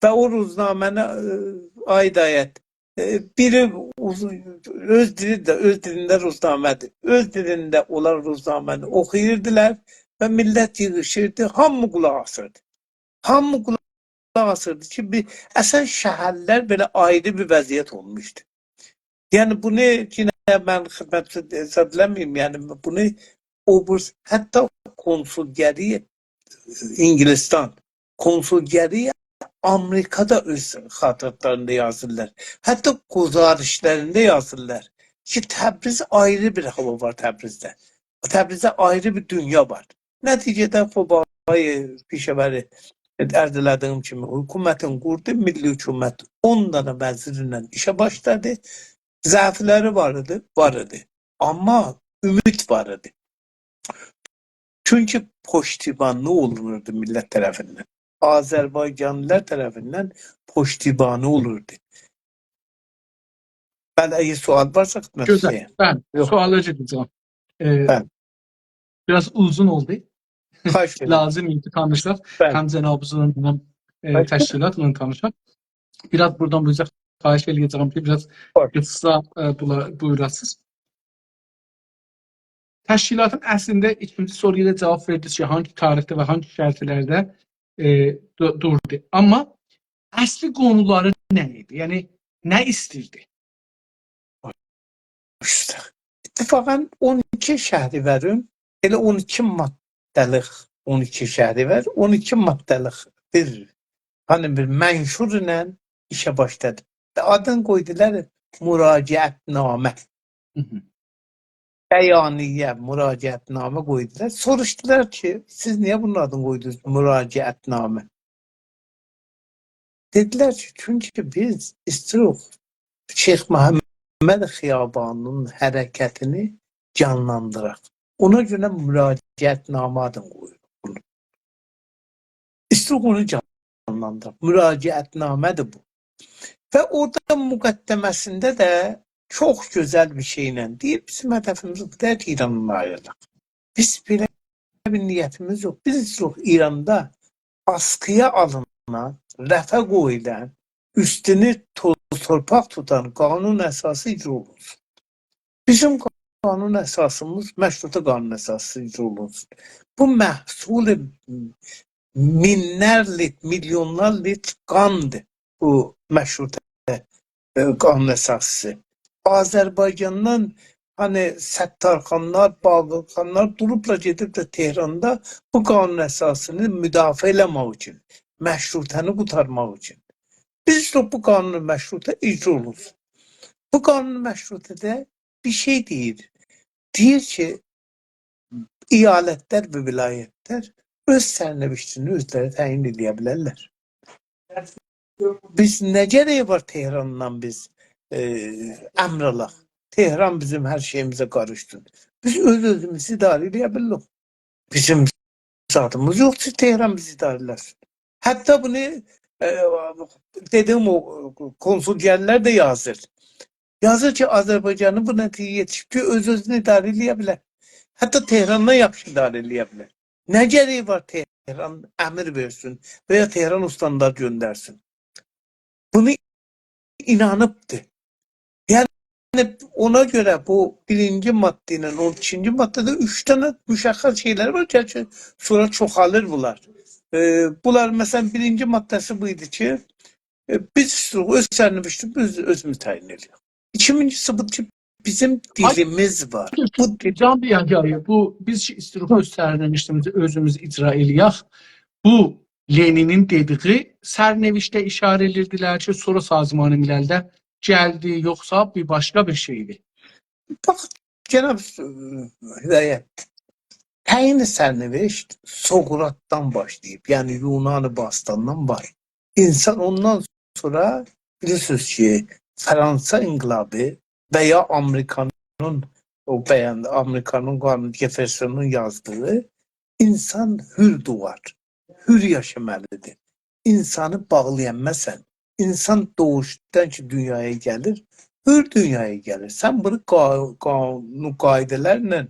و او روزنامه‌نی، ائ، آی هدایت، ائ، بیری اوز-، اؤز دیلی ده، اؤز دیلینده روزنامه‌دیر. اؤز دیلینده اولار روزنامه‌نی اوخویوردولار و میللت ییغیشیردی، هامی قولاق آسیردی. هامی قولاق آسیردی کی، بیر، اصلا، شهرلر بئله آیری بیر وضعیت اولموشدو. یعنی، بونو یئنه من خدمتینیزه ائله‌مه‌ییم، یعنی، بونو او بیر، حتی کنسولگری انگلستان، کنسولگری آمریکا دا اؤز خاطراتلاریندا یازیرلار. حتی گزارشلرینده یازیرلار کی، تبریز، آیری بیر هاوا وار تبریزده. تبریزده آیری بیر دونیا وار. نتیجه‌ده، خوب، آقای پیشه‌وری، عرض ائله‌دیگیم کیمی، حکومتین قوردو، میللی حکومت اون دنه وزیرله ایشه باشلادی. ضعفلری وار ایدی، وار ایدی. آمما امید وار ایدی. چونکی پشتیبانی اولونوردو میللت طرفیندن. آذربایجانلیلار طرفیندن پشتیبانی اولوردو. بلی، اگر سؤال وارسا، خدمتینیزده‌یم. گؤزل. بلی، یوخ. سؤالا گئده‌جم. ائ، بلی. بیر آز اوزون اولدو. خواهش ائدیرم. لازیم ایدی تانیشاق. بلی. هم جنابینیزلا، هم، ائ، خواهش ائدیرم. تشکیلاتلا تانیشاق. بیر آز بورادان بو اوزه خواهش ائله‌یه‌جم کی، بیر آز، بلی، قیسا، ائ، بولا-، بویوراسینیز. تشکیلاتین اصلینده ایکینجی سورویا دا جواب وئردینیز کی، هانگی تاریخده و هانگی شرطلرده، ائ، دو-، دوردو. آمما اصلی قونولاری نه ایدی؟ یعنی، نه ایسته‌ییردی؟ اوسته. اتفاقا اون ایکی شهریورین، ائله اون ایکی ماده‌لیک، اون ایکی شهریور، اون ایکی ماده‌لیک بیر، هانی بیر منشور ایله ایشه باشلادی. و آدین قویدولار مراجعت‌نامه. هی هی. بیانیه، مراجعت‌نامه قویدولار. سوروشدولار کی، سیز نییه بونون آدینی قویدونوز مراجعت‌نامه؟ دئدیلر کی، چونکی بیز ایستیروخ شیخ محمد محمد خیابانی‌نین حرکتینی جانلاندیراق. اونا گؤره مراجعت‌نامه آدینی قویوروق بونو. ایستیروق اونو جانلاندیراق. مراجعت‌نامه‌دیر بو. و اورادا مقدمه‌سینده ده چوخ گؤزل بیر شئیله دئییر: «بیزیم هدفیمیز بو دئییل کی، ایرانلا آیریلاق. بیز بئله بیر نیتیمیز یوخ. بیز ایستیروخ ایراندا آسقی‌یا آلینان، رفه قویولان، اوستونو توز تورپاق توتان قانون اساسی اجرا اولونسون. بیزیم قانون اساسیمیز مشروطه قانون اساسی اجرا اولونسون.» بو محصول مینلر لیتر، میلیونلار لیتر قاندیر بو مشروطه، ائ، قانون اساسی‌سی. آذربایجاندان، هانی، ستارخانلار، باقرخانلار دوروبلار، گئدیبلر تهراندا بو قانون اساسی‌نی مدافعه ائله‌مک اوچون، مشروطه‌نی قورتارماق اوچون. بیز ده بو قانون مشروطه اجرا اولونسون. بو قانون مشروطه‌ده بیر شئی دئییر. دئییر کی، ایالتلر و ولایتلر اؤز سرنوشتینی اؤزلری تعیین ائله‌یه بیلرلر. بیز نه گره‌یی وار تهراندان بیز، ائ، امر آلاق؟ تهران بیزیم هر شئییمیزه قاریشسین. بیز اؤز-اؤزوموزو اداره ائله‌یه بیلیریک. بیزیم زادیمیز یوخدور، تهران بیزی اداره ائله‌سین. حتی بونو، ائ، دئدیم، او کنسولگرلر ده یازیر. یازیر کی، آذربایجانی بو نتیجه‌یه یئتیشیب کی، اؤز-اؤزونو اداره ائله‌یه بیلر. حتی تهراندان یاخشی اداره ائله‌یه بیلر. نه گره‌یی وار تهران امر وئرسین و یا تهران استاندار گؤندرسین؟ بونو اینانیبدیر. یعنی، اونا گؤره بو بیرینجی ماده ایله اون ایکینجی ماده‌ده اوچ دنه مشخص شئیلر وار کی، سونرا چوخالیر بونلار. ائ، بونلار، مثلا، بیرینجی ماده‌سی بو ایدی کی، ائ، بیز ایستیروخ اؤز سرنوشتیمیزی اؤز، اؤزوموز تعیین ائدک. ایکینجیسی بودور کی، بیزیم دیلیمیز وار. بو دیل جان بیر یاگاری، بو بیز کی ایستیروخ اؤز سرنوشتیمیزی اؤزوموز اجرا ائله‌یک. بو لنینین دئدیگی سرنوشته اشاره ائدیردیلر کی، سونرا سازمان مللده گلدی، یوخسا بیر باشقا بیر شئیدیر؟ باخ، جناب، ائ، هدایت، تعیین سرنوشت سقراطدان باشلاییب، یعنی یونان باستاندان وار. اینسان اوندان سونرا، بیلیرسینیز کی، فرانسه انقلابی و یا آمریکانین، او بیان-، آمریکانین قانون جفرسونون یازدیغی، اینسان حور دوغار، حور یاشامالیدیر. اینسانی باغلایانماسان، اینسان دوغوشدان کی دونیایا گلیر، حور دونیایا گلیر. سن بونو قا-، قانون قاعده‌لرله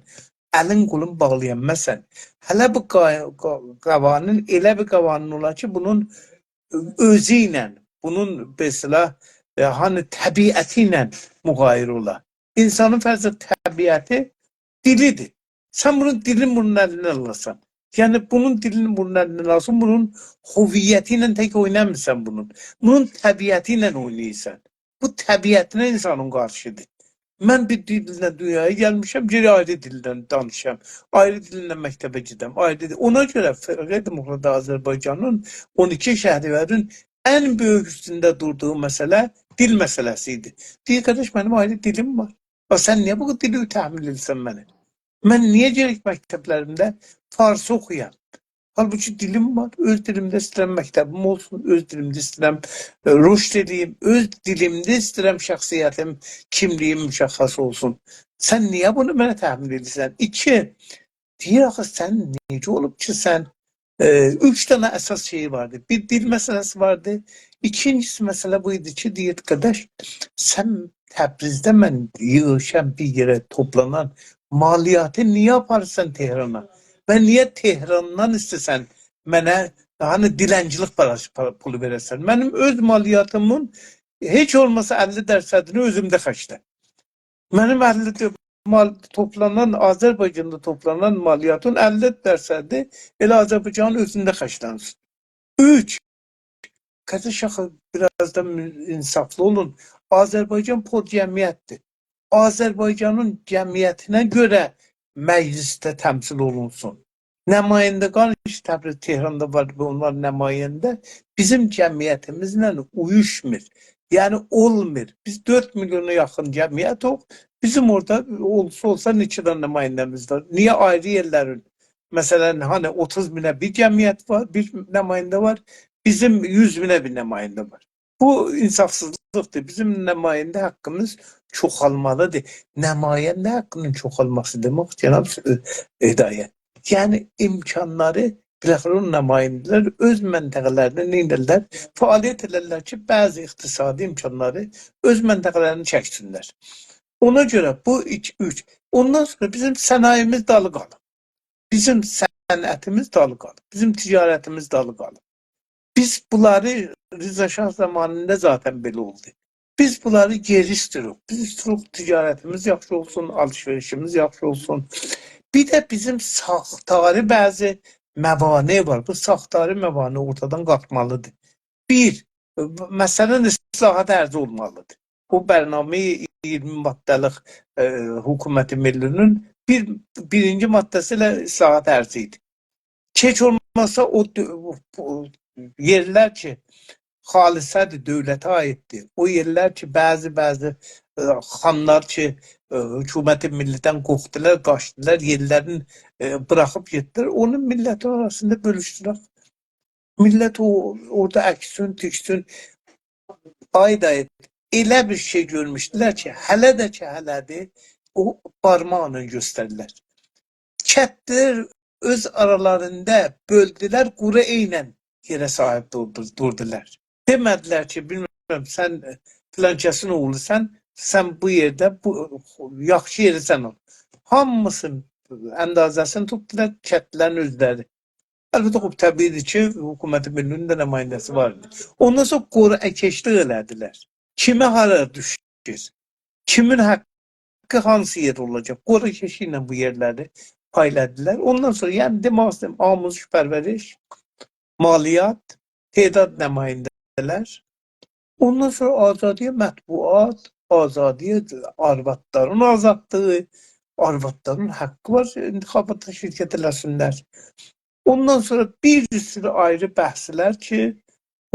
الین قولون باغلایانماسان. هله بو قا-، قا-، قوانین ائله بیر قوانین اولار کی، بونون اؤزو ایله، بونون، مثلا، ائ، هانی، طبیعتی ایله مغایر اولا. اینسانین، فرض ائت، طبیعتی دیلیدیر. سن بونون دیلینی بونون الیندن آلاسان. یعنی بونون دیلینی بونون الیندن آلاسان، بونون هویتی ایله تک اوینامیرسان بونون. بونون طبیعتی ایله اویناییرسان. بو طبیعتینه اینسانین قارشیدیر. من بیر دیلله دونیایا گلمیشم، گرک آیری دیلله دانیشام، آیری دیلله مکتبه گئدم، آیری دیل. اونا گؤره فرقه دموکرات آذربایجانین اون ایکی شهریورین ان بؤیوک اوستونده دوردوغو مسئله دیل مسئله‌سی ایدی. دئییر: «قارداش، منیم آیری دیلیم وار. باخ، سن نییه بو دیلی تحمیل ائدیرسن منه؟ من نییه گرک مکتبلریمده فارسی اوخویام؟ حالبوکی دیلیم وار، اؤز دیلیمده ایسته‌ییرم مکتبیم اولسون، اؤز دیلیمده ایسته‌ییرم، ائ، رشد ائدییم، اؤز دیلیمده ایسته‌ییرم شخصیتیم، کیملیگیم مشخص اولسون. سن نییه بونو منه تحمیل ائدیرسن؟» ایکی، دئییر: «آخی سن نئجه اولوب کی، سن، ائ، اوچ دنه اساس شئیی واردی. بیر دیل مسئله‌سی واردی. ایکینجیسی مسئله بو ایدی کی، دئییر: قارداش، سن تبریزده من ییغیشان بیر یئره توپلانان مالیاتی نییه آپاریرسان تهرانا؟ و نییه تهراندان ایسته‌سن منه، هانی، دیلنچیلیک پاراسی، پارا-، پولو وئره‌سن؟ منیم اؤز مالیاتیمین هئچ اولماسا اللی درصدینی اؤزومده خرجله. منیم اللی د-، مال، توپلانان، آذربایجاندا توپلانان مالیاتین اللی درصدی ائله آذربایجانین اؤزونده خرجلنسین.» اوچ، قارداش، آخی بیر آز دا مو-، انصافلی اولون. آذربایجان پر جمعیتدیر. آذربایجانین جمعیتینه گؤره مجلسده تمثیل اولونسون. نمایندگان کی، تبریز، تهراندا وار و اونلار نماینده، بیزیم جمعیتیمیزله اویوشمور. یعنی اولمور. بیز دؤرد میلیونا یاخین جمعیتوخ. بیزیم اورادا اولسا اولسا نئچه دنه نماینده‌میز وار. نییه آیری یئرلرین، مثلا، هانی، اوتوز مینه بیر جمعیت وار، بیر نماینده وار، بیزیم یوز مینه بیر نماینده وار؟ بو انصافسیزلیقدیر. بیزیم نماینده حاققیمیز چوخالمالیدیر. نماینده حاققینین چوخالماسی دئمک، جناب، ائ، هدایت، یعنی امکانلاری، بالاخره او نماینده‌لر اؤز منطقه‌لرینده نه ائدیرلر؟ فعالیت ائدیرلر کی، بعضی اقتصادی امکانلاری اؤز منطقه‌لرینه چکسینلر. اونا گؤره بو ایکی، اوچ. اوندان سونرا بیزیم صنایعیمیز دالی قالیب. بیزیم صنعتیمیز دالی قالیب. بیزیم تجارتیمیز دالی قالیب. بیز بونلاری رضا شاه زامانیندا ذاتاً بئله اولدو. بیز بونلاری گئری ایستیروق. بیز ایستیروق تجارتیمیز یاخشی اولسون، آلیش-وئریشیمیز یاخشی اولسون. بیر ده بیزیم ساختاری بعضی موانع وار. بو ساختاری موانع اورتادان قالخمالیدیر. بیر، مثلاً، اصلاحات ارزی اولمالیدیر. بو برنامه اییرمی ماده‌لیک، ائ، حکومت ملی‌نین بیر، بیرینجی ماده‌سی ائله اصلاحات ارزی ایدی. کئچ اولماسا او دؤ-، او یئرلر کی، خالصه‌دیر، دؤولته عاییددیر. او یئرلر کی، بعضی، بعضی، ائ، خانلار کی، ائ، حکومت ملی‌دن قورخدولار، قاچدیلار، یئرلرین، ائ، بوراخیب گئتدیلر. اونو میللتین آراسیندا بؤلوشدورک. میللت او، اورادا اکسین، تیکسین. آی دایی، ائله بیر شئی گؤرموشدولر کی، هله ده کی، هله‌دیر، او بارماقلا گؤستریرلر. کتلر اؤز آرالاریندا بؤلدولر، قورو عیناً یئره صاحیب دوردو-، دوردولار. دئمه‌دیلر کی، بیلمیرم، سن فلان کسین اوغلوسان، سن بو یئرده، بو یاخشی یئری سن آل. هامیسین اندازه‌سینی توتدولار کتلرین اؤزلری. البته، خوب، طبیعی‌دیر کی، حکومت ملی‌نین ده نماینده‌سی وار ایدی. اوندان سونرا قرعه‌کشلیک ائله‌دیلر. کیمه هارا دوشور؟ کیمین حاققی هانسی یئرده اولاجاق؟ قرعه‌کشی ایله بو یئرلری پایلادیلار. اوندان سونرا، یعنی، دئمک ایسته‌ییرم، آموزش پرورش، مالیات، تعداد نماینده‌لر، اوندان سونرا آزادی مطبوعات، آزادی آروادلارین آزادلیغی، آروادلارین حاققی وار انتخاباتدا شرکت ائله‌سینلر. اوندان سونرا بیر سورو آیری بحثلر کی،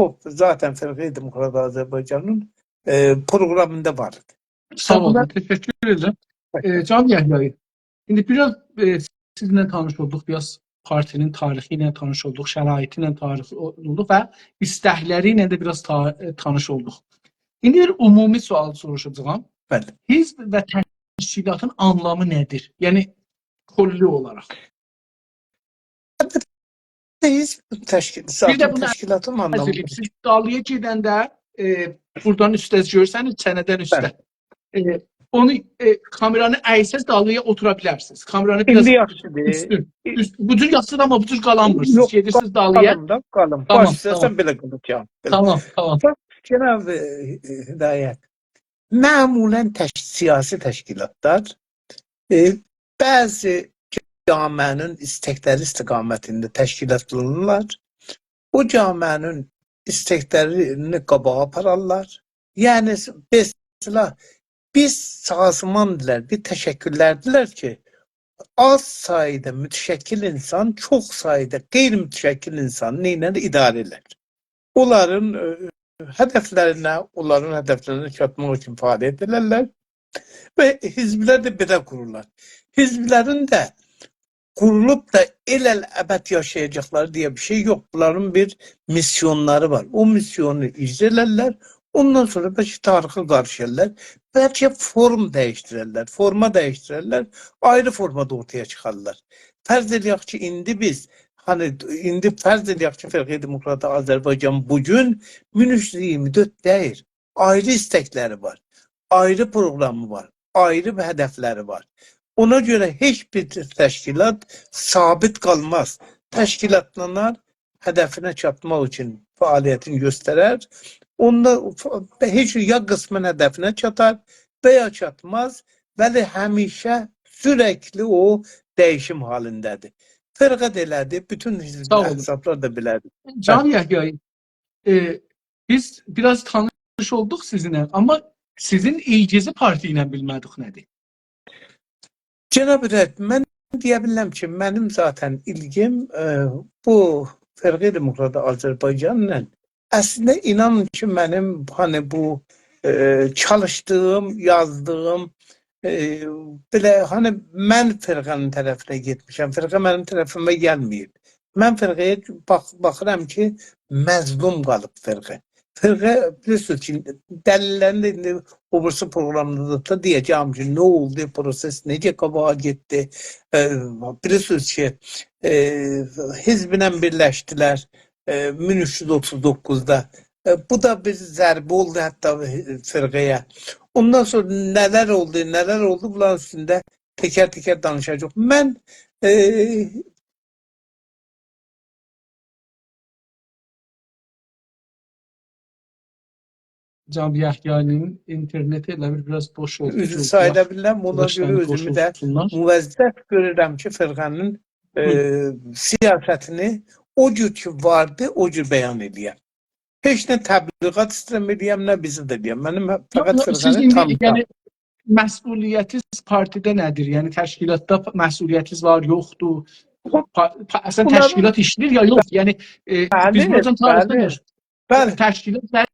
او ذاتاً فرقه دموکرات آذربایجانین، ائ، پروقرامیندا وار ایدی. ساغ اولون، بونلار تشکر ائدیرم. ائ، جان یحیایی، ایندی بیر آز، ائ، سیزینله تانیش اولدوق، بیر آز پارتی‌نین تاریخی ایله تانیش اولدوق، شرایطی ایله تانیش اولدوق و ایستکلری ایله ده بیر آز تا-، ائ، تانیش اولدوق. ایندی بیر عمومی سؤال سوروشاجاغام. بلی. حزب و تشکیلاتین آنلامی نه‌دیر؟ یعنی، کلی اولاراق. حزب تشکیل، بیر ده ذاتاً بونو تشکیلاتین عرض آنلامی ائدیم. سیز دالییا گئدنده، ائ، بورادان اوسته گؤرسنیز، چنه‌دن اوسته. بلی. ائ، اونو، ائ، کامئرانی اَیسز دالییا اوتورا بیلرسینیز. کامئرانی بیر آز ایندی یاخشیدیر. اوستون، اوست، بو جور یاخشیدیر، آمما بو جور قالانمیرسینیز. گئدیرسینیز دالییا. قالیم دا، قالیم. تامام، باش ایسته‌سن تامام. بئله قالیم. تامام، تامام. باخ، جناب، ائ، ائ، هدایت، معمولاً تش-، سیاسی تشکیلاتلار، ائ، بعضی جامعه‌نین ایستکلری استقامتینده تشکیلاتلانیرلار. او جامعه‌نین ایستکلرینی قاباغا آپارارلار. یعنی، س-، مثلا، بیر سازماندیلار، بیر تشکللردیلر کی، آز سایدا متشکل اینسان چوخ سایدا غیرمتشکل اینسانی نئینر؟ اداره ائلر. اونلارین، ائ، هدفلرینه، اونلارین هدفلرینه چاتماق اوچون فعالیت ائدرلر و حزبلر ده بئله قورولار. حزبلرین ده قورولوب دا ال‌الابد یاشایاجاقلاری دئیه بیر شئی یوخ. بونلارین بیر میسیونلاری وار. او میسیونو اجرا ائلرلر. اوندان سونرا بلکه تاریخه قاریشارلار. بلکه فورم دییشدیررلر، فورما دییشدیررلر، آیری فورمادا اورتایا چیخارلار. فرض ائله‌یک کی، ایندی بیز، هانی، ایندی فرض ائله‌یک کی، فرقه دموکرات آذربایجان بو گون مینوس اییرمی دؤرد دئییل. آیری ایستکلری وار، آیری پروقرامی وار، آیری بیر هدفلری وار. اونا گؤره هئچ بیر تشکیلات ثابت قالماز. تشکیلاتلانار، هدفینه چاتماق اوچون فعالیتینی گؤسترر. اوندا ف-، هئچ یا قسماً هدفینه چاتار و یا چاتماز. ولی همیشه سورکلی او دییشیم حالینده‌دیر. فرقه ده ائله‌دیر، بوتون حزب، ساغ اولون. احزابلار دا بئله‌دیر. جان، بلی. یحیایی، ائ، بیز بیر آز تانیش اولدوق سیزینله، آمما سیزین ایلگیزی پارتی ایله بیلمه‌دیک نه‌دیر؟ جناب رئیس، من دئیه بیلرم کی، منیم ذاتاً ایلگیم، ائ، بو فرقه دموکرات آذربایجانلا، اصلینده اینانین کی، منیم، هانی، بو، ائ، چالیشدیغیم، یازدیغیم، ائ، بئله، هانی، من فرقه‌نین طرفینه گئتمیشم، فرقه منیم طرفیمه گلمه‌ییب. من فرقه‌یه باخ-، باخیرام کی، مظلوم قالیب فرقه. فرقه، بیلیرسینیز کی، دلیل‌لرینی ده ایندی او بیریسی پروقرامدا دا دئیه‌جم کی، نه اولدو، پروسس نئجه قاباغا گئتدی. ائ، بیلیرسینیز کی، ائ، حزبله بیرلشدیلر، ائ، مین اوچ یوز اوتوز دوققوزدا. ائ، بو دا بیر ضربه اولدو حتی فرقه‌یه. اوندان سونرا نه‌لر اولدو، نه‌لر اولدو، بونلارین اوستونده تکر-تکر دانیشاجاغیق. من، ائ، جناب یحیی‌نین اینترنتی ائله بیر بیر آز بوش اولدو. عذر ساییلا بیلرم، اونا گؤره اؤزومو ده موظف گؤرورم کی، فرقه‌نین، ائ، سیاستینی او جور کی واردی، او جور بیان ائله‌یم. هئچ نه تبلیغات ایسته‌ییرم ائله‌یم، نه بیزی ده ائله‌یم. منیم فقط فرقه‌نی تانیتام. یعنی، مسئولیتیز پارتیده نه‌دیر؟ یعنی، تشکیلاتدا مسئولیتیز وار، یوخدور؟ پا-، پا-، اصلاً تشکیلات ایشله‌ییر یا یوخ؟ یعنی، ائ، بیز بونو تاریخدان بلی. تشکیلات نه،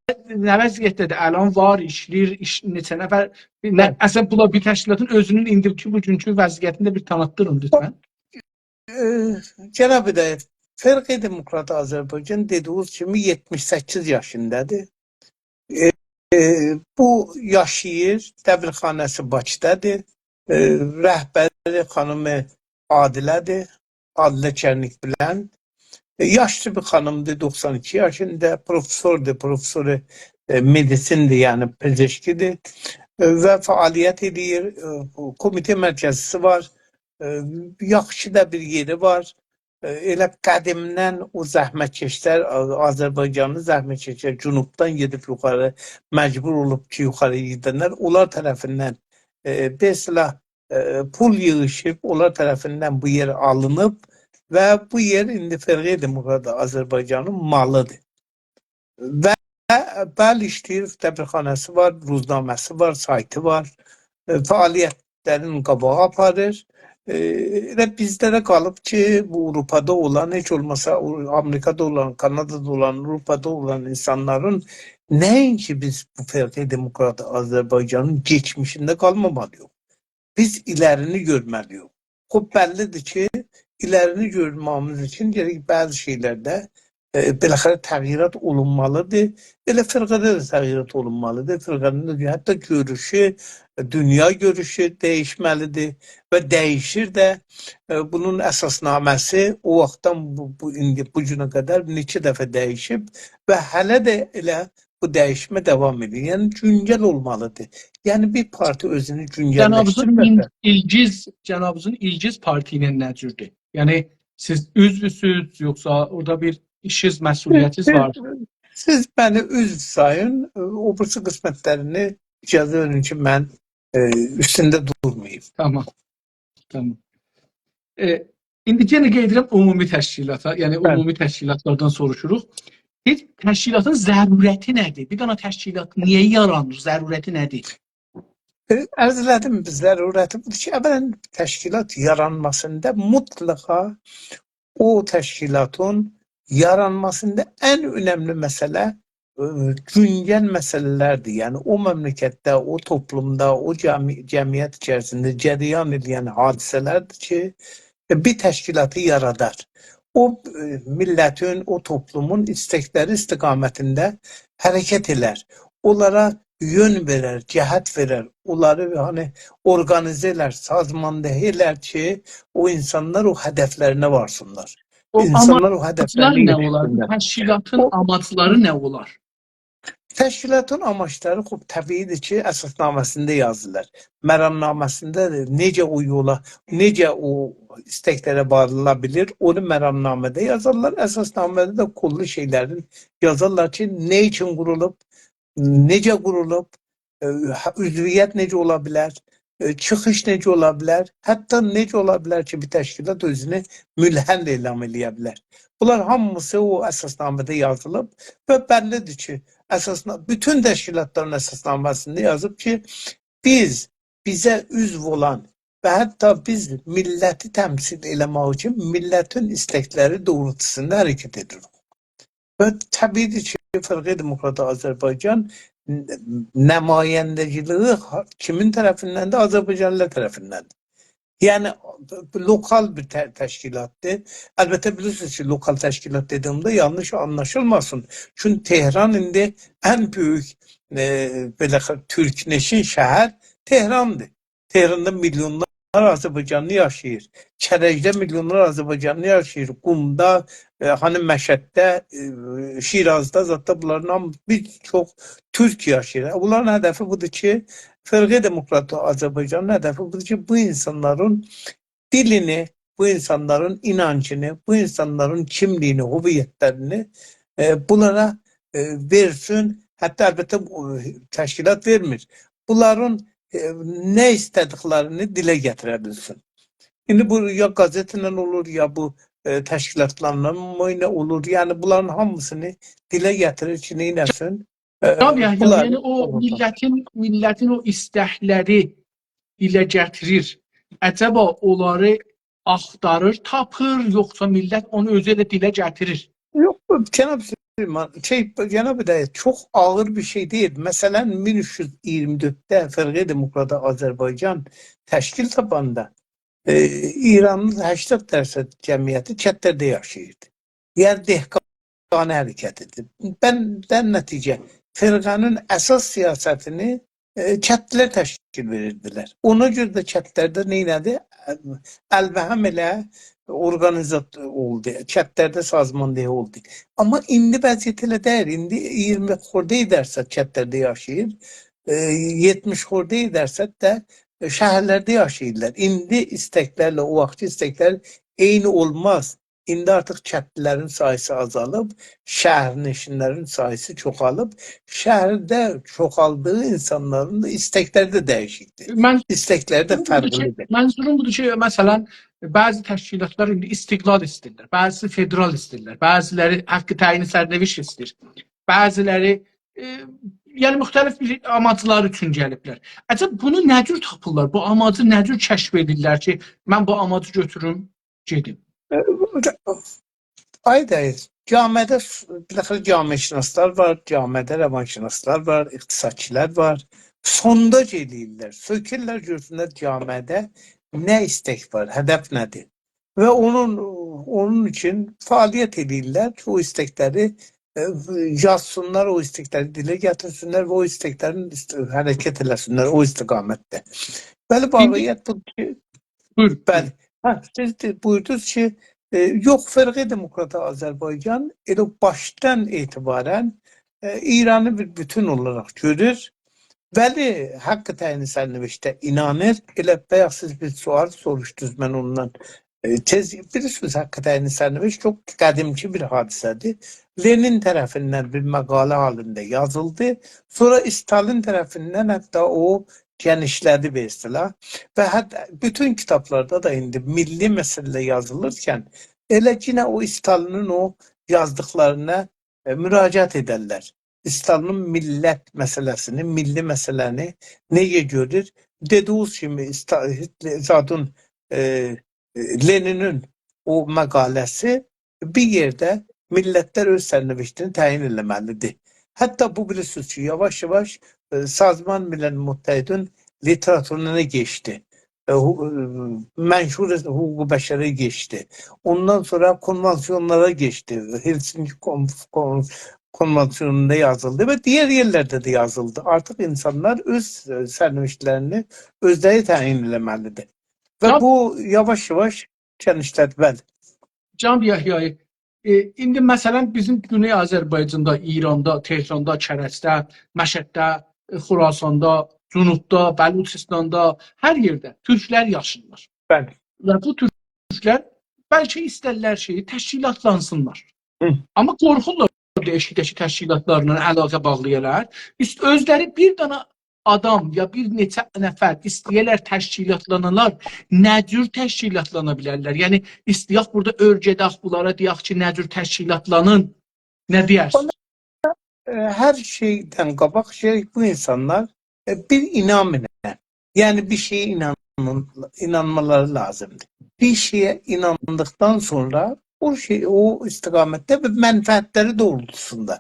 نه وضعیتده‌دیر؟ الان وار، ایشله‌ییر، ایش-، نئچه نفر؟ نه، اصلاً بونلار بیر تشکیلاتین اؤزونون ایندیکی بوگونکو وضعیتینی ده بیر تانیتدیرین لطفاً. ائ، جناب هدایت، فرقه دموکرات آذربایجان دئدیگینیز کیمی یئتمیش سککیز یاشیندادیر. ائ، ائ، بو یاشاییر، دبیرخانه‌سی باکیدادیر. ائ، رهبری خانیم عادله‌دیر، عادله چرنیک‌بیلند. ائ، یاشلی بیر خانیمدیر، دوخسان ایکی یاشیندا، پروفسوردور، پروفسور، ائ، مدیسیندیر، یعنی پزشکیدیر. ائ، و فعالیت ائدیر، ائ، کومیته مرکزیسی وار، ائ، یاخشی دا بیر یئری وار. ائ، ائله قدیمدن او زحمتکشلر، آ-، آذربایجانلی زحمتکشلر جنوبدان گئدیب یوخاری، مجبور اولوب کی، یوخاری گئدنلر، اونلار طرفیندن، ائ، به اصطلاح، ائ، پول ییغیشیب، اونلار طرفیندن بو یئر آلینیب و بو یئر ایندی فرقه دموکرات آذربایجانین مالیدیر. و بلی، ایشله‌ییر، دبیرخانه‌سی وار، روزنامه‌سی وار، سایتی وار، ائ، فعالیتلرین قاباغا آپاریر. ائ، ائله بیزده ده قالیب کی، بو آوروپادا اولان، هئچ اولماسا او-، آمریکادا اولان، کانادادا اولان، آوروپادا اولان اینسانلارین، نه‌اینکی بیز بو فرقه دموکرات آذربایجانین کئچمیشینده قالمامالی‌ییق. بیز ایلرینی گؤرمه‌لی‌ییک. خوب، بللی‌دیر کی، ایلرینی گؤرمه‌ییمیز اوچون گرک بعضی شئیلرده، ائ، بالاخره تغییرات اولونمالیدیر. ائله فرقه‌ده ده تغییرات اولونمالیدیر. فرقه‌نین ده حتی گؤروشو، دونیا گؤروشو دییشمه‌لیدیر و دییشیر ده. ائ، بونون اساسنامه‌سی او واختدان بو، بو، ایندی بو گونه قدر نئچه دفعه دییشیب و هله ده ائله بو دییشمه داوام ائدیر. یعنی، گونجل اولمالیدیر. یعنی، بیر پارتی اؤزونو گونجللشدیرمه‌سه. جنابینیزین ایل-، ایلگیز، جنابینیزین ایلگیز پارتی ایله نه جوردور؟ یعنی، سیز عضوسوز، یوخسا اورادا بیر ایشیز، مسئولیتیز وار؟ سیز، سیز منی عضو سایین، او بیریسی قسمتلرینی اجازه وئرین کی، من، ائ، اوستونده دورماییم. تامام. تامام. ائ، ایندی یئنه قید ائدیرم عمومی تشکیلاتا، یعنی بلی. عمومی تشکیلاتلاردان سوروشوروق. هئچ تشکیلاتین ضرورتی نه‌دیر؟ بیر دنه تشکیلات نییه یارانیر؟ ضرورتی نه‌دیر؟ ائ، عرض ائله‌دیم، ضرورتی بودور کی، اولاً تشکیلات یارانماسیندا مطلقا او تشکیلاتین یارانماسیندا ان اؤنملی مسئله، ائ، گونجل مسئله‌لردیر. یعنی، او مملکتده، او توپلومدا، او جمع-، جمعیت ایچریسینده جریان ائله‌ین حادثه‌لردیر کی، ائ، بیر تشکیلاتی یارادار. او، ائ، میللتین، او توپلومون ایستکلری استقامتینده حرکت ائلر. اونلارا یؤن وئرر، جهت وئرر. اونلاری، هانی، اورقانیزه ائلر، سازماندهی ائلر کی، او اینسانلار او هدفلرینه وارسینلار. او اینسانلار او آماجلار هدفلرینه نه اولار؟ یئتیشسینلر. تشکیلاتین او آماجلاری نه اولار؟ تشکیلاتین آماجلاری، خوب، طبیعی‌دیر کی، اساسنامه‌سینده یازیلار. مرامنامه‌سینده ده نئجه او یولا، نئجه او ایستکلره واریلا بیلیر، اونو مرامنامه‌ده یازارلار. اساسنامه‌ده ده کلی شئیلرین یازارلار کی، نه اوچون قورولوب، نئجه قورولوب، ائ، هه، عضویت نئجه اولا بیلر، ائ، چیخیش نئجه اولا بیلر، حتی نئجه اولا بیلر کی، بیر تشکیلات اؤزونو ملحق اعلان ائله‌یه بیلر. بونلار هامیسی او اساسنامه‌ده یازیلیب و بللی‌دیر کی، اساسنا-، بوتون تشکیلاتلارین اساسنامه‌سینده یازیب کی، بیز، بیزه عضو اولان و حتی بیز میللتی تمثیل ائله‌مک اوچون میللتین ایستکلری دوغرولتوسوندا حرکت ائدیریک. و طبیعی‌دیر کی، فرقه دموکرات آذربایجان ن-، نماینده‌گیلیگی ها-، کیمین طرفیندن‌دیر؟ آذربایجانلیلار طرفیندن‌دیر. یعنی، لوکال بیر ته-، تشکیلاتدیر. البته، بیلیرسینیز کی، لوکال تشکیلات دئدیییمده یانلیش آنلاشیلماسین. چونکی تهران ایندی ان بؤیوک، ائ، بئله خ-، تورک‌نشین شهر تهراندیر. تهراندا میلیونلار آذربایجانلی یاشاییر. کرجده میلیونلار آذربایجانلی یاشاییر. قومدا، ائ، هانی مشهدده، ائ، شیرازدا، زاددا بونلارین هامی بیر چوخ تورک یاشاییر. بونلارین هدفی بودور کی، فرقه دموکرات آذربایجانین هدفی بودور کی، بو اینسانلارین دیلینی، بو اینسانلارین اینانجینی، بو اینسانلارین کیملیگینی، هویتلرینی، ائ، بونلارا، ائ، وئرسین. حتی البته، ائ، تشکیلات وئرمیر. بونلارین، ائ، نه ایسته‌دیکلرینی دیله گتیره بیلسین. ایندی بو یا قازئتله اولور، یا بو، ائ، تشکیلاتلارلا ایله اولور. یعنی بونلارین هامیسینی دیله گتیریر کی، نئینه‌سین؟ ائ، تابی، یعنی، بونلار یعنی او اولور. میللتین، میللتین او ایستکلری دیله گتیریر. عجبا اونلاری آختاریر، تاپیر، یوخسا میللت اونو اؤزو ائله دیله گتیریر؟ یوخ، جناب سلیمان، شئی، جناب هدایت، چوخ آغیر بیر شئی دئییل. مثلا، مین اوچ یوز اییرمی دؤردده فرقه دموکرات آذربایجان تشکیل تاپاندا، ائ، ایرانین هشتاد درصد جمعیتی کندلرده یاشاییردی. یعنی، دهقانی حرکتیدیر. بندن نتیجه، فرقه‌نین اساس سیاستینی، ائ، کندلی‌لر تشکیل وئریردیلر. اونا گؤره ده کندلرده نئینه‌دی؟ البهم ائله اورقانیزه اولدو. کندلرده سازماندهی اولدو. آمما ایندی وضعیت ائله دئییل. ایندی اییرمی خرده‌ای درصد کندلرده یاشاییر. ائ، یئتمیش خرده‌ای درصد ده شهرلرده یاشاییرلار. ایندی ایستکلرله او واختکی ایستکلر عینی اولماز. ایندی آرتیق کندلی‌لرین ساییسی آزالیب، شهرنشینلرین ساییسی چوخالیب، شهرده چوخالدیغی اینسانلارین دا ایستکلری ده دییشیکدیر. من ایستکلری ده بودور کی، فرقلیدیر. منظوروم بودور کی، مثلا، بعضی تشکیلاتلار ایندی استقلال ایسته‌ییرلر، بعضیسی فدرال ایسته‌ییرلر، بعضیلری حق تعیین سرنوشت ایسته‌ییر، بعضیلری، ائ، یعنی مختلف بیر آماجلار اوچون گلیبلر. عجب بونو نه جور تاپیرلار؟ بو آماجی نه جور کشف ائدیرلر کی، من بو آماجی گؤتوروم، گئدیم؟ ائ، آی دایی، جامعه‌ده س-، بالاخره جامعه‌شناسلار وار، جامعه‌ده روانشناسلار وار، اقتصادچیلار وار. سونداژ ائله‌ییرلر، سؤکورلر، گؤرسونلر جامعه‌ده نه ایستک وار، هدف نه‌دیر. و اونون، اونون اوچون فعالیت ائله‌ییرلر کی، او ایستکلری، ائ، یازسینلار، او ایستکلری دیله گتیرسینلر و او ایستکلرین ایست-، حرکت ائله‌سینلر او استقامتده. بلی، ایندی واقعیت بودور کی، بویور، بلی. بویور. هه، سیز ده بویوردونوز کی، ائ، یوخ، فرقه دموکرات آذربایجان ائله باشدان اعتبارا، ائ، ایرانی بیر بوتون اولاراق گؤرور. بلی، حق تعیین سرنوشته اینانیر. ائله بایاق سیز بیر سؤال سوروشدونوز، من اوندان، ائ، تئز، بیلیرسینیز، حق تعیین سرنوشت چوخ قدیمکی بیر حادثه‌دیر. لنین طرفیندن بیر مقاله حالیندا یازیلدی. سونرا استالین طرفیندن حتی او گئنیشله‌دی، به اصطلاح. و حتی بوتون کیتابلاردا دا ایندی میللی مسئله یازیلیرکن ائله یئنه او استالینین او یازدیقلارینا، ائ، مراجعت ائدرلر. استالینین میللت مسئله‌سینی، میللی مسئله‌نی نئجه گؤرور؟ دئدیگینیز کیمی، استا-، هیتلر، زادین، ائ، ائ، لنینین او مقاله‌سی بیر یئرده میللتلر اؤز سرنوشتینی تعیین ائله‌مه‌لیدیر. حتی بو، بیلیرسینیز کی، یاواش-یاواش، ائ، سازمان ملل متحدین لیتراتورونا کئچدی. ائ، حو-، ائ، منشور حقوق بشره کئچدی. اوندان سونرا کنوانسیونلارا کئچدی. هلسینکی کون-، کون-، کنوانسیونوندا یازیلدی و دیگر یئرلرده ده یازیلدی. آرتیق اینسانلار اؤز، ائ، سرنوشتلرینی اؤزلری تعیین ائله‌مه‌لیدیر. و جان بو یاواش-یاواش گئنیشله‌دی، بلی. جان یحیایی، ائ، ایندی مثلا بیزیم گونئی آذربایجاندا، ایراندا، تهراندا، کرجده، مشهدده، ائ، خراساندا، جنوبدا، بلوچستاندا، هر یئرده تورکلر یاشاییرلار. بلی. و بو تورکلر بلکه ایسترلر کی، تشکیلاتلانسینلار. هی. آمما قورخورلار دَییشیک-دَییشیک تشکیلاتلارلا علاقه باغلایالار. ایست-، اؤزلری بیر دنه آدام یا بیر نئچه نفر ایسته‌یه‌لر تشکیلاتلانالار، نه جور تشکیلاتلانا بیلرلر؟ یعنی، ایسته‌یک بورادا اؤرگدک بونلارا، دئیک کی، نه جور تشکیلاتلانین، نه دئیرسینیز؟ ائ، هر شئیدن قاباق گرک بو اینسانلار، ائ، بیر اینام ایله، یعنی بیر شئیه اینانین-، اینانمالاری لازیمدیر. بیر شئیه ایناندیقدان سونرا او شئی، او استقامتده و منفعتلری دوغرولتوسوندا.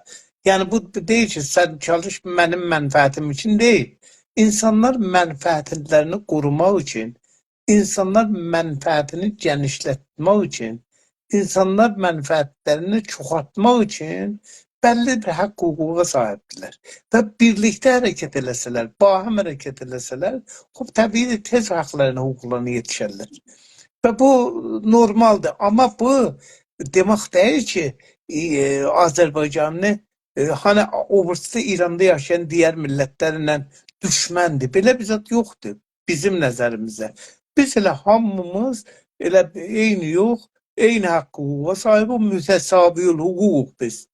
یعنی بو دئییل کی، سن چالیش منیم منفعتیم اوچون دئییل. اینسانلار منفعتلرینی قوروماق اوچون اینسانلار منفعتینی گئنیشلتمک اوچون، اینسانلار منفعتلرینی چوخالتماق اوچون بللی بیر حق حقوقا صاحیبدیرلر. و بیرلیکده حرکت ائله‌سه‌لر، باهم حرکت ائله‌سه‌لر، خوب، طبیعی تئز حقلرینه، حقوقلارینا یئتیشرلر. و بو نورمالدیر. آمما بو دئمک دئییل کی، ائ، آذربایجانلی، ائ، هانی او بیریسی ایراندا یاشایان دیگر میللتلرله دوشمندیر. بئله بیر زاد یوخدور بیزیم نظریمیزده. بیز ائله هامیمیز ائله عینی یوخ، عینی حق حقوقا صاحیبیک، متساوی الحقوقوق بیز.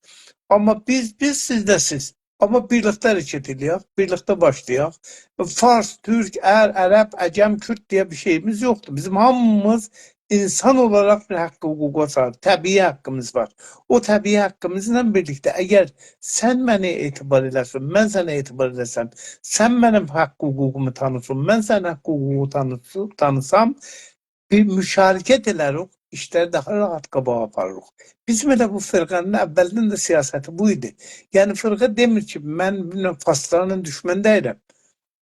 آمما بیز، بیز، سیز ده سیز. آمما بیرلیکده حرکت ائله‌یک، بیرلیکده باشلایاق. فارس، تورک، ار، عرب، عجم، کورد دئیه بیر شئییمیز یوخدور. بیزیم هامیمیز اینسان اولاراق بیر حق حقوقا صاحیب، طبیعی حقیمیز وار. او طبیعی حقیمیزله بیرلیکده، اگر سن منه اعتبار ائله‌سن، من سنه اعتبار ائله‌سم، سن منیم حق حقوقومو تانیسان، من سنین حق حقوقووو تانیسی-، تانیسام، بیر مشارکت ائله‌ریک، ایشلری داها راحت قاباغا آپاریریق. بیزیم ائله بو فرقه‌نین اوّلدن ده سیاستی بو ایدی. یعنی فرقه دئمیر کی، من، بیلمیرم، فارسلارلا دوشمن دئییرم.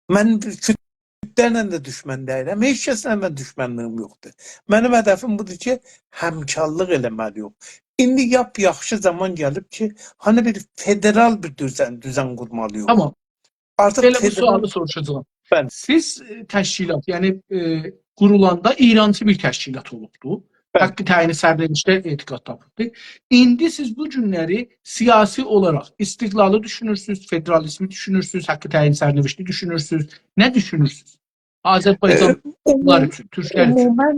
من کوردلرله ده دوشمن دئییرم. هئچ کسله من دوشمنلیگیم یوخدور. منیم هدفیم بودور کی، همکارلیق ائله‌مه‌لی‌ییک. ایندی لاپ یاخشی زامان گلیب کی، هانی بیر فدرال بیر دوزن، دوزن قورمالی‌ییق. تامام. آرتیق ائله بو فدرال سؤالی سوروشاجاغام. بلی. سیز، ائ، تشکیلات، یعنی، ائ، قورولاندا ایرانچی بیر تشکیلات اولوبدو. بلی. حق تعیین سرنوشته اعتقاد تاپیبدی. ایندی سیز بو گونلری سیاسی اولاراق استقلالی دوشونورسونوز، فدرالیزمی دوشونورسونوز، حق تعیین سرنوشتی دوشونورسونوز. نه دوشونورسونوز؟ ائ، آذربایجانلیلار عموم-، اوچون، تورکلر اوچون. عموماً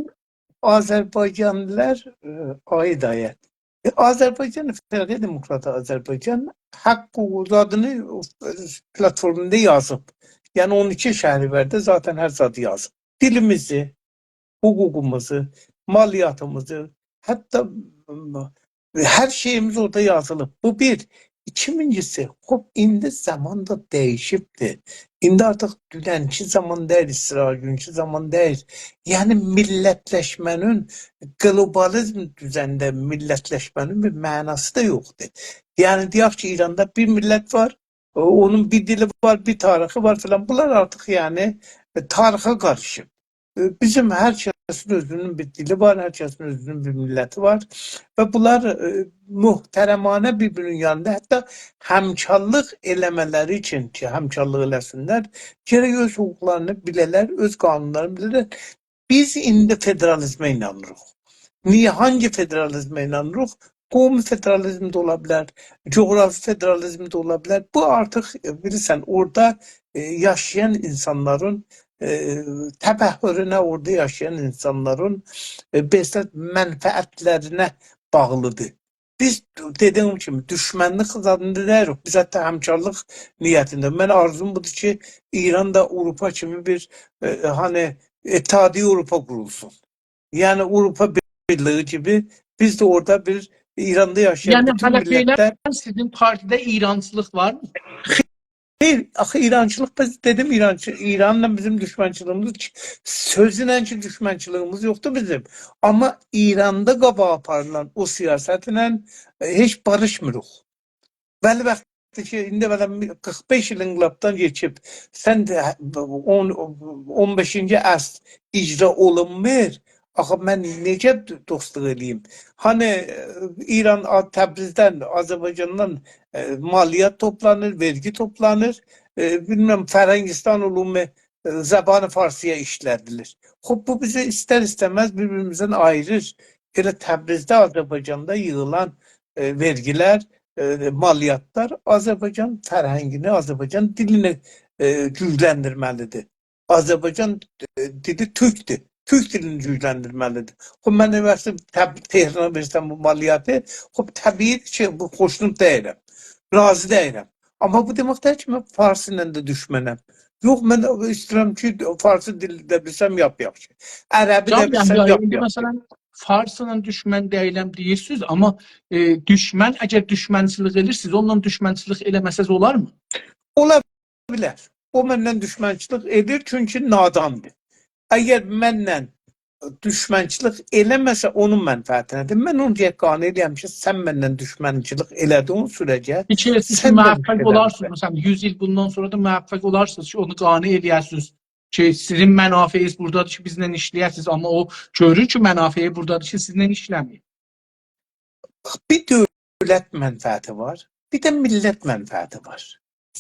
آذربایجانلیلار، ائ، آقای هدایت، ائ، آذربایجان، فرقه دموکرات آذربایجان حق حقوق زادینی، ائ، پلاتفورموندا یازیب. یعنی اون ایکی شهریورده ذاتاً هر زادی یازیب. دیلیمیزی، حقوقوموزو، مالیاتیمیزی، حتی، م، هر شئییمیز اورادا یازیلیب. بو بیر. ایکینجیسی، خوب، ایندی زامان دا دییشیبدیر. ایندی آرتیق دوننکی زامان دئییل، ایسراگونکو زامان دئییل. یعنی میللتلشمه‌نین، گلوبالیزم دوزنده میللتلشمه‌نین بیر معناسی دا یوخدور. یعنی دئیک کی، ایراندا بیر میللت وار، او-، اونون بیر دیلی وار، بیر تاریخی وار فلان. بونلار آرتیق، یعنی، ائ، تاریخه قاریشیب. ائ، بیزیم هر کسین اؤزونون بیر دیلی وار، هر کسین اؤزونون بیر میللتی وار و بونلار، ائ، محترمانه بیر-بیرینین یانیندا، حتی همکارلیق ائله‌مه‌لری اوچون کی، همکارلیق ائله‌سینلر، گرک اؤز حقوقلارینی بیله‌لر، اؤز قانونلارینی بیله‌لر. بیز ایندی فدرالیزمه اینانیریق. نییه، هانگی فدرالیزمه اینانیریق؟ قومی فدرالیزم ده اولا بیلر، جغرافی فدرالیزم ده اولا بیلر. بو آرتیق، ائ، بیلیرسن، اورادا، ائ، یاشایان اینسانلارین، ائ، تفکرونه، اورادا یاشایان اینسانلارین، ائ، بئله منفعتلرینه باغلیدیر. بیز، دئدیگیم کیمی، دوشمنلیک زادیندا دئییلیک. بیز حتی همکارلیق نیتینده. من آرزوم بودور کی، ایران دا آوروپا کیمی بیر، ائ، هانی، اتحادیه آوروپا قورولسون. یعنی آوروپا بیرلیگی کیمی بیز ده اورادا بیر ایراندا یاشایان، یعنی بوتون هله میللتلر بئله سیزین پارتیده ایرانچیلیق وارمی؟ خئیر، آخی ایرانچیلیق، بیز دئدیم ایرانچی-، ایرانلا بیزیم دوشمنچیلیگیمیز کی، سؤزونن کی دوشمنچیلیگیمیز یوخدور بیزیم. آمما ایراندا قاباغا آپاریلان او سیاستله، ائ، هئچ باریشمیریق. بلی، وقتی کی، ایندی بئله قیرخ بئش ایل انقلابدان کئچیب، سن ده اون، اون بئشینجی عصر اجرا اولونمور. آخی من نئجه دو-، دوستلوق ائله‌ییم؟ هانی، ائ، ایران، آ-، تبریزدن، آذربایجاندان، ائ، مالیات توپلانیر، وئرگی توپلانیر، ائ، بیلمیرم، فرهنگستان علومو، ائ، زبان فارسی‌یه ایشله‌دیلیر. خوب، بو بیزی ایستر-ایسته‌مز بیر-بیریمیزدن آییریر. ائله تبریزده، آذربایجاندا ییغیلان، ائ، وئرگیلر، ائ، مالیاتلار آذربایجان فرهنگینی، آذربایجان دیلینی، ائ، گوجلندیرمه‌لیدیر. آذربایجان، ائ، دیلی تورکدور. تورک دیلینی گوجلندیرمه‌لیدیر. خوب، من ده مثلا تب-، تهرانا وئرسم بو مالیاتی، خوب، طبیعی کی، بو خوشنود دئییلم. راضی دئییلم. آمما بو دئمک دئییل کی، من فارس ایله ده دوشمنم. یوخ، من ایسته‌ییرم کی، فارسی دیلده بیلسم، لاپ یاخشی. عربی ده بیلسم، لاپ یاخشی. جان یحیی، ایندی مثلا فارسلا دوشمن دئییلم دئییرسینیز، آمما، ائ، دوشمن، اگر دوشمنچیلیک ائدیر، سیز اونونلا دوشمنچیلیک ائله‌مه‌سز اولارمی؟ اولا بیلر. او منن دوشمنچیلیک ائدیر، چونکی ناداندیر. اگر منن دوشمنچیلیک ائله‌مه‌سه، اونون منفعتینه‌دیر. من اونو دئیه قانع ائله‌یه‌رم کی، سن منن دوشمنچیلیک ائله‌دیگین سوره‌جه، پئکی، سیز سن ده موفق دوشمنچیلیک اولارسینیز، ائله. مثلا، یوز ایل بوندان سونرا دا موفق اولارسینیز کی، اونو قانع ائله‌یه‌سینیز. کی، سیزین منافعینیز بورادادیر کی، بیزله ایشله‌یه‌سینیز، آمما او گؤرور کی، منافعی بورادادیر کی، سیزله ایشله‌میر. بیر دؤولت منفعتی وار، بیر ده میللت منفعتی وار.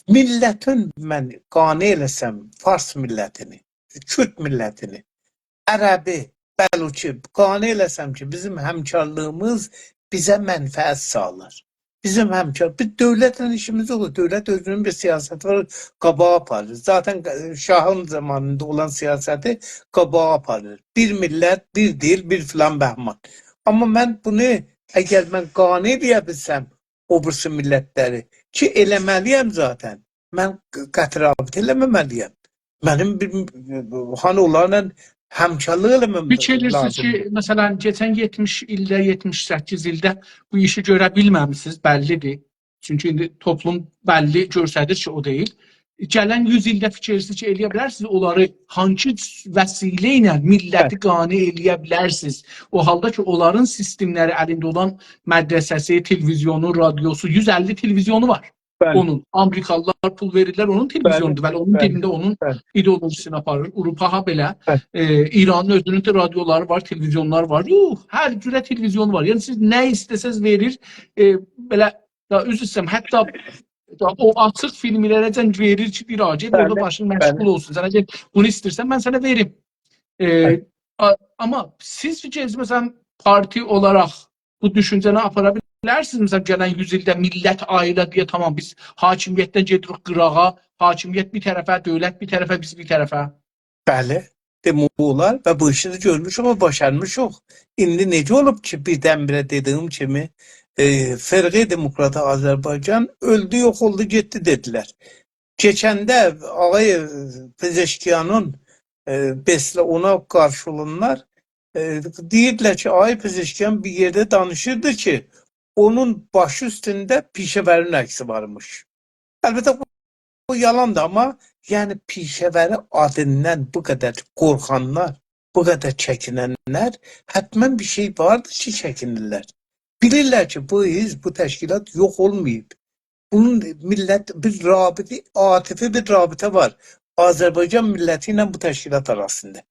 میللتین من قانع ائله‌سم فارس میللتینی، کورد میللتینی، عربی، بلوچی قانع ائله‌سم کی، بیزیم همکارلیغیمیز بیزه منفعت ساغلار. بیزیم همکار، بیز دؤولتله ایشیمیز یوخدور. دؤولت اؤزونون بیر سیاستی وار، قاباغا آپاریر. ذاتاً شاهین زامانیندا اولان سیاستی قاباغا آپاریر. بیر میللت، بیر دیل، بیر فلان بهمان. آمما من بونو، اگر من قانع ائله‌یه بیلسم او بیریسی میللتلری کی، ائله‌مه‌لی‌یم ذاتاً، من قطع رابطه ائله‌مه‌مه‌لی‌یم. منیم بیر، هانی اونلارلا همکارلیق ائله‌مم فیکیر ائدیرسینیز لازیمدیر. کی، مثلا، کئچن یئتمیش ایلده، یئتمیش سککیز ایلده بو ایشی گؤره بیلمه‌میسینیز، بللی‌دیر. چونکی ایندی توپلوم بللی گؤستریر کی، او دئییل. گلن یوز ایلده فیکیر ائدیرسینیز کی، ائله‌یه بیلرسینیز، اونلاری هانسی وسیله ایله میللتی هه. قانع ائله‌یه بیلرسینیز؟ او حالدا کی، اونلارین سیستملری، الینده اولان مدرسه‌سی، تلویزیونو، رادیوسو، یوز اللی تلویزیونو وار. بلی. اونون، آمریکالیلار پول وئریرلر، اونون تلویزیونودور. بلی، اون بلی، دیلینده اونون بلی. ایدئولوژیسینی آپاریر. آوروپا ها بئله، بلی. ائ، ایرانین اؤزونون ده رادیولاری وار، تلویزیونلار وار. یوخ، هر جوره تلویزیون وار. یعنی، سیز نه ایسته‌سز وئریر، ائ، بئله، یا، عذر ایسته‌ییرم، حتی، یا، او آچیق فیلملره‌جن وئریر کی، بیر آغا گئت اورادا بلی، باشین بلی. مشغول اولسون. سنه گل، بونو ایسته‌ییرسن، من سنه وئریم. ائ، بلی. آ-، آمما سیز فیکرینیز، مثلا، پارتی اولاراق بو دوشونجه‌نی آپارا بیلرسینیز؟ مثلا، گلن یوز ایلده میللت آییلا دئیه، تامام، بیز حاکمیتدن گئدیریک قیراغا، حاکمیت بیر طرفه، دؤولت بیر طرفه، بیز بیر طرفه. بلی، دئمک اولار و بو ایشی ده گؤرموشوک و باشارمیشیق. ایندی نئجه اولوب کی، بیردن-بیره دئدیگیم کیمی، ائ، فرقه دموکرات آذربایجان اؤلدو، یوخ اولدو، گئتدی دئدیلر. کئچنده آقای پزشکیانین، ائ، بئسله اونا قارشی اولانلار، ائ، دئییردیلر کی، آقای پزشکیان بیر یئرده دانیشیردی کی، اونون باشی اوستونده پیشه‌وری عکسی وارمیش. البته، بو، بو یالاندیر، آمما، یعنی، پیشه‌وری آدیندان بو قدر قورخانلار، بو قدر چکیننلر، حتماً بیر شئی واردیر کی، چکینیرلر. بیلیرلر کی، بو حزب، بو تشکیلات یوخ اولماییب. بونون میللت بیر رابطه، عاطفی بیر رابطه وار آذربایجان میللتی ایله بو تشکیلات آراسیندا.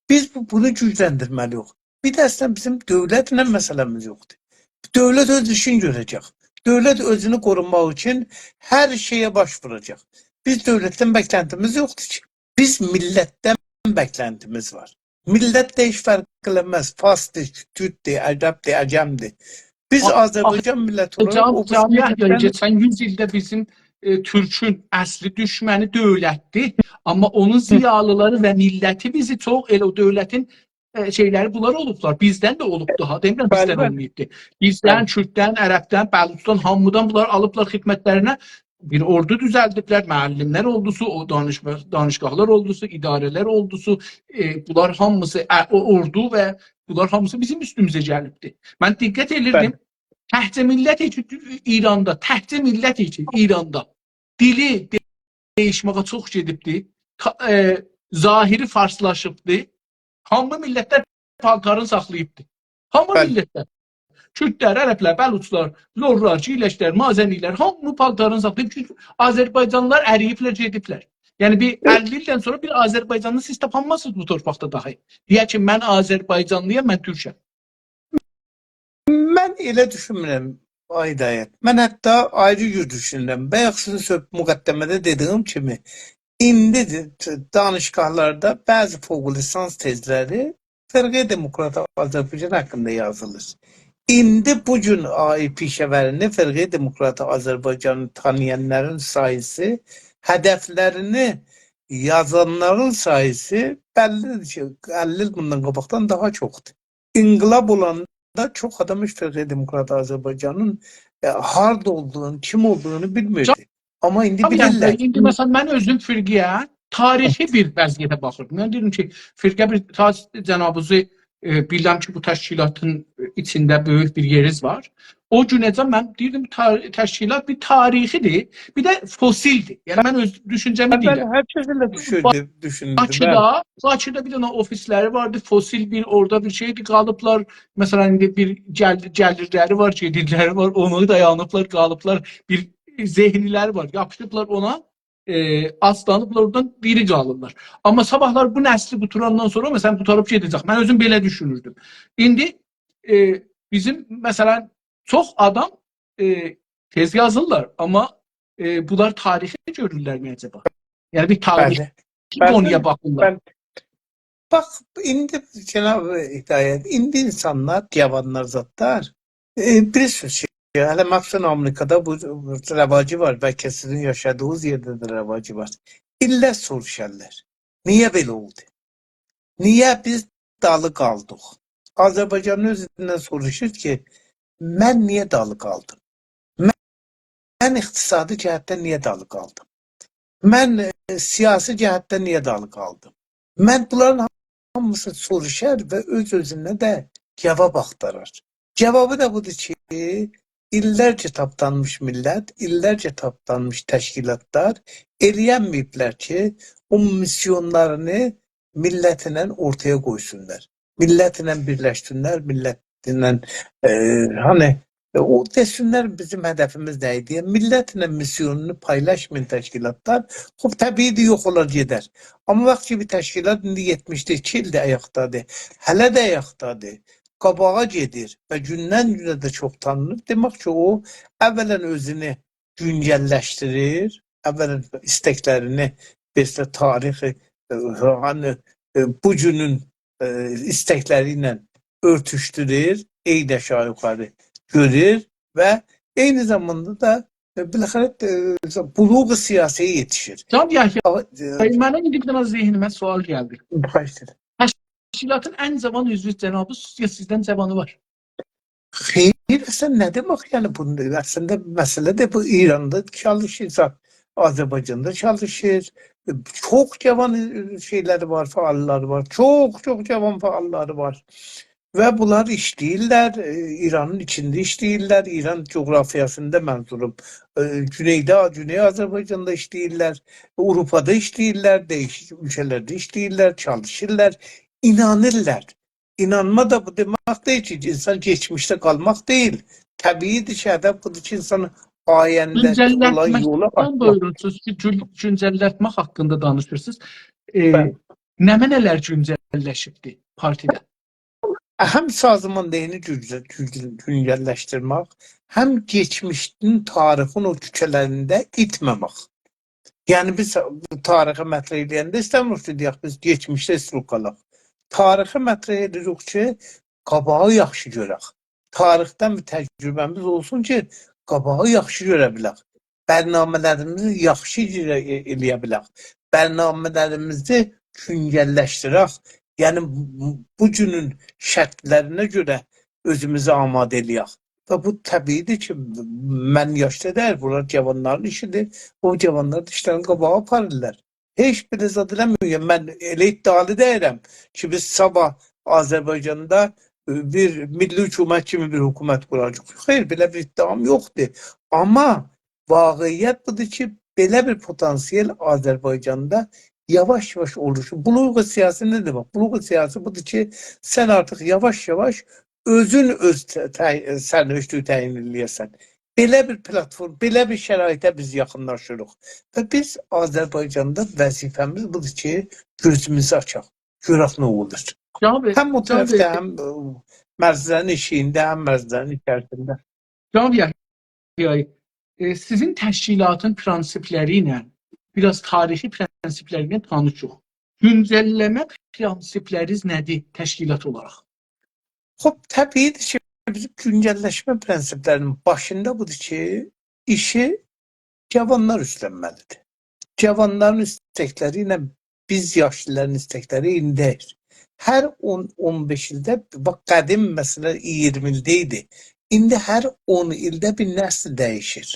بیز بو، بونو گوجلندیرمه‌لی‌ییک. بیر ده اصلاً بیزیم دؤولتله مسئله‌میز یوخدور. دؤولت اؤز ایشینی گؤره‌جک. دؤولت اؤزونو قوروماق اوچون هر شئیه باش ووراجاق. بیز دؤولتدن بکلنتیمیز یوخدور کی. بیز میللتدن بکلنتیمیز وار. میللت ده هئچ فرق ائله‌مز. فارسدیر، کورددور، عربدیر، عجمدیر. بیز آ-، آذربایجان میللتی اولاراق جان، او بیریسی جان یحیی، میللتدن کئچن یوز ایلده بیزیم، ائ، تورکون اصلی دوشمنی دؤولتدیر. آمما اونون ضیالیلاری و میللتی بیزی چوخ، ائله او دؤولتین، ائ، شئیلری بونلار اولوبلار. بیزدن ده اولوبدو ها، دئمیرم بیزدن، بلی، بلی، اولماییبدی. بیزدن، بلی، کورددن، عربدن، بلوچدان، هامیدان بونلار آلیبلار خدمتلرینه. بیر اوردو دوزلدیبلر، معلملر اوردوسو، او دانشگاه، دانشگاهلار اوردوسو، اداره‌لر اوردوسو، ائ، بونلار هامیسی، ا، او اوردو و بونلار هامیسی بیزیم اوستوموزه گلیبدی. من دقت ائدیردیم، بلی، تکجه میللت اوچون ایراندا، تکجه میللت اوچون ایراندا دیلی دئ-، دییشمه‌یه چوخ گئدیبدی. تا-، ائ، ظاهری فارسلاشیبدی. هامی میللتلر پالتارینی ساخلاییبدی. هامی، بلی، میللتلر. کوردلر، عربلر، بلوچلار، لورلار، گیلکلر، مازنیلر، هامی پالتارینی ساخلاییب. چونکی آذربایجانلیلار ارییبلر، گئدیبلر. یعنی بیر، ائ، اللی ایلدن سونرا بیر آذربایجانلی سیز تاپانمازسینیز بو تورپاقدا داهی. دئیه کی، من آذربایجانلی‌یام، من تورکم. من ائله دوشونمورم، آقای هدایت. من حتی آیری جور دوشونورم. بایاق سیزین سؤ-، مقدمه‌ده دئدیگیم کیمی، ایندی ده دانشگاهلاردا بعضی فوق لیسانس تزلری فرقه دموکرات آذربایجان حاقیندا یازیلیر. ایندی بو گون آقای پیشه‌وری‌نی، فرقه دموکرات آذربایجانی تانییانلارین ساییسی، هدفلرینی یازانلارین ساییسی بللی‌دیر کی، اللی ایل بوندان قاباقدان داها چوخدور. انقلاب اولاندا چوخ آدام هئچ فرقه دموکرات آذربایجانین، ائ، هاردا اولدوغونو، کیم اولدوغونو بیلمیردی. آمما ایندی، آمما یعنی، بیلیرلر. ایندی، مثلا، من اؤزوم فرقه‌یه تاریخی بیر وضعیته باخیردیم. من دئییرم کی، فرقه بیر تا جنابیزی، ائ، بیلم کی، بو تشکیلاتین ایچینده بؤیوک بیر یئرینیز وار. او گونه‌جن من دئییردیم، تا-، تشکیلات بیر تاریخی‌دیر، بیر ده فسیل‌دیر. یعنی، من اؤز دوشونجه‌می، بلی، دئییرم. هر کس ائله دوشوندو، دوشوندو، بلی. باکیدا، باکیدا بیر دنه اوفیسلری واردی، فسیل بیر، اورادا بیر شئیدیر، قالیبلار. مثلا، ایندی بیر گل-، گلیرلری وار، گئدیرلری وار، اونو دایانیبلار، قالیبلار، بیر ذهنلری وار، یاپیشیبلار اونا. ائ، آسلانیبلار اورادان دیری قالیرلار. آمما صاباحلار بو نسلی قوتاراندان سونرا، مثلا، قوتاریب گئده‌جک. من اؤزوم بئله دوشونوردوم. ایندی، ائ، بیزیم، مثلا، چوخ آدام، ائ، تئز یازیرلار، آمما، ائ، بونلار تاریخی گؤرورلرمی عجبا؟ یعنی بیر تاریخی بلی. بلی. قونویا باخیرلار. بلی. باخ، ایندی جناب هدایت، ایندی اینسانلار، جاوانلار زادلار، ائ، بیلیرسینیز کی، هله مخصوصا آمریکادا بو رواجی وار، بلکه سیزین یاشادیغینیز یئرده ده رواجی وار. ایللر سوروشارلار: نییه بئله اولدو؟ نییه بیز دالی قالدیق؟ آذربایجانین اؤزوندن سوروشور کی، من نییه دالی قالدیم؟ من، من اقتصادی جهتدن نییه دالی قالدیم؟ من، ائ، سیاسی جهتدن نییه دالی قالدیم؟ من بونلارین هامیسینی سوروشار و اؤز-اؤزونه ده جاواب آختارار. جاوابی دا بودور کی، ایللرجه تاپدانمیش میللت، ایللرجه تاپدانمیش تشکیلاتلار ائلیه‌نمه‌ییبلر کی، او میسیونلارینی میللتله اورتایا قویسونلار. میللتله بیرلشسینلر، میللتله، ائ، هانی، ائ، او دئسینلر بیزیم هدفیمیز نه ایدی؟ میللتله میسیونونو پایلاشمایان تشکیلاتلار، خوب، طبیعی‌دیر، یوخ اولار گئدر. آمما باخ کی، بیر تشکیلات ایندی یئتمیش ایکی ایلدیر آیاقدادیر، هله ده آیاقدادیر، قاباغا گئدیر و گوندن-گونه ده چوخ تانینیر. دئمک کی، او اولا اؤزونو گونجللشدیریر، اولا ایستکلرینی، مثلا، تاریخی، ائ، هانی، ائ، بو گونون، ائ، ایستکلری ایله اؤرتوشدورور، عینی آشاغی یوخاری گؤرور و عینی زاماندا دا، ائ، بالاخره، ائ، بلوغ سیاسی‌یه یئتیشیر. جناب یحیی، آمما، ائ، منیم ایندی بیر دنه ذهنیمه سؤال گلدی. خواهش ائدیرم. تشکیلاتین ان جاوان عضوو جنابیز، یا سیزدن جاوانی وار؟ خیر، اصلینده نه دئمک، یعنی بو، اصلینده مسئله ده بو، ایراندا چالیشیر، آذربایجاندا چالیشیر. چوخ جاوان، ائ، شئیلری وار، فعاللاری وار. چوخ، چوخ جاوان فعاللاری وار. و بونلار ایشله‌ییرلر، ائ، ایرانین ایچینده ایشله‌ییرلر، ایران جغرافیاسیندا، منظوروم، ائ، گونئیده، گونئی آذربایجاندا ایشله‌ییرلر، آوروپادا ایشله‌ییرلر، دییشیک اؤلکه‌لرده ایشله‌ییرلر، چالیشیرلار، اینانیرلار. اینانما دا بو دئمک دئییل کی، اینسان کئچمیشده قالماق دئییل. طبیعی‌دیر کی، هدف بودور کی، اینسان آینده‌ده اولان یولا گونجللتمکدن باخسین. بویورورسونوز کی، گون-، گونجللتمک حاقیندا دانیشیرسینیز. ائ، بلی. نمنه‌لر گونجللشیبدی پارتیده؟ هم سازماندهی‌نی گونجل-، گونجل-، گونجللشدیرمک، هم کئچمیشین، تاریخین او کوچه‌لرینده ایتمه‌مک. یعنی بیز بو تاریخی مطرح ائله‌ینده ایسته‌میریک کی، دئیک، بیز کئچمیشده ایستیروق قالاق. تاریخی مطرح ائدیریک کی، قاباغی یاخشی گؤرک. تاریخدن بیر تجربه‌میز اولسون کی، قاباغی یاخشی گؤره بیلک. برنامه‌لریمیزی یاخشی اجرا ائ-، ائله‌یه بیلک. برنامه‌لریمیزی گونجللشدیرک. یعنی بو، بو گونون شرطلرینه گؤره اؤزوموزو آماده ائله‌یک. و بو طبیعی‌دیر کی، من یاشدا دئییل، بونلار جاوانلارین ایشی‌دیر. او جاوانلار دا ایشلرینی قاباغا آپاریرلار. هئچ بیر زاد ائله‌میر. من ائله ادعالی دئییرم کی، بیز صاباح آذربایجاندا، ائ، بیر میللی حکومت کیمی بیر حکومت قوراجاغیق. خیر، بئله بیر ادعام یوخدور. آمما واقعیت بودور کی، بئله بیر پتانسیل آذربایجاندا یاواش-یاواش اولوشور. بلوغ سیاسی نه دئمک؟ بلوغ سیاسی بودور کی، سن آرتیق یاواش-یاواش اؤزون اؤز ت-، ت-، سرنوشتو تعیین ائله‌یه‌سن. بئله بیر پلاتفورم، بئله بیر شرایطه بیز یاخینلاشیریق. و بیز آذربایجاندا وظیفه‌میز بودور کی، گؤزوموزو آچاق، گؤرک نه اولور. جناب، هم او جناب طرفده، هم، ائ، مرزلرین ائشیگینده، هم مرزلرین ایچریسینده. جناب یحیی، ائ، سیزین تشکیلاتین پرنسیپلری ایله، بیر آز تاریخی پرنسیپلری ایله تانیشیق. گونجلله‌مه پرنسیپلرینیز نه‌دیر تشکیلات اولاراق؟ خوب، طبیعی‌دیر کی، بیزیم گونجللشمه پرنسیپلری‌نین باشیندا بودور کی، ایشی جاوانلار اوستلنمه‌لی‌دیر. جاوانلارین ایستکلری ایله بیز یاشلیلارین ایستکلری عینی دئییل. هر اون، اون بئش ایلده، باخ، قدیم، مثلا، اییرمی ایلده ایدی. ایندی هر اون ایلده بیر نسل دییشیر.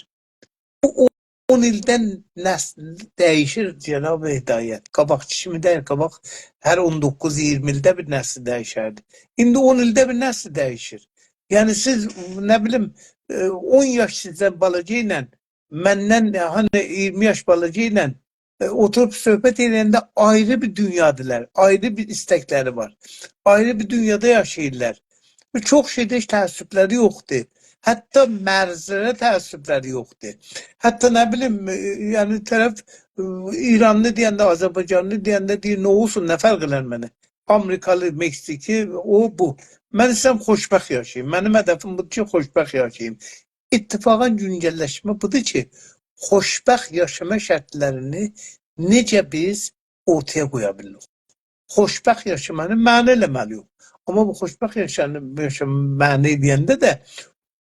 بو اون ایلده نسل دییشیر، جناب هدایت. قاباقکی کیمی دئییل، قاباق هر اون دوققوز اییرمی ایلده بیر نسل دییشردی. ایندی اون ایلده بیر نسل دییشیر. یعنی سیز، نه بیلیم، ائ، اون یاش سیزدن بالاجا ایله، مندن، هانی، اییرمی یاش بالاجا ایله، ائ، اوتوروب صحبت ائله‌ینده آیری بیر دونیادیرلار، آیری بیر ایستکلری وار. آیری بیر دونیادا یاشاییرلار. و چوخ شئیده هئچ تعصبلری یوخدور. حتی مرزلره تعصبلری یوخدور. حتی نه بیلیم، ائ، یعنی طرف، ائ، ایرانلی دئینده، آذربایجانلی دئینده دئییر، نه اولسون، نه فرق ائلر منه؟ آمریکالی، مکزیکی، او، بو. من ایسته‌ییرم خوشبخت یاشاییم. منیم هدفیم بودور کی، خوشبخت یاشاییم. اتفاقاً گونجللشمه بودور کی، خوشبخت یاشاما شرطلرینی نئجه بیز اورتایا قویا بیلیریک؟ خوشبخت یاشامانی معنا ائله‌مه‌لی‌ییک. آمما بو خوشبخت یاشانی، یاشام معنا ائله‌ینده ده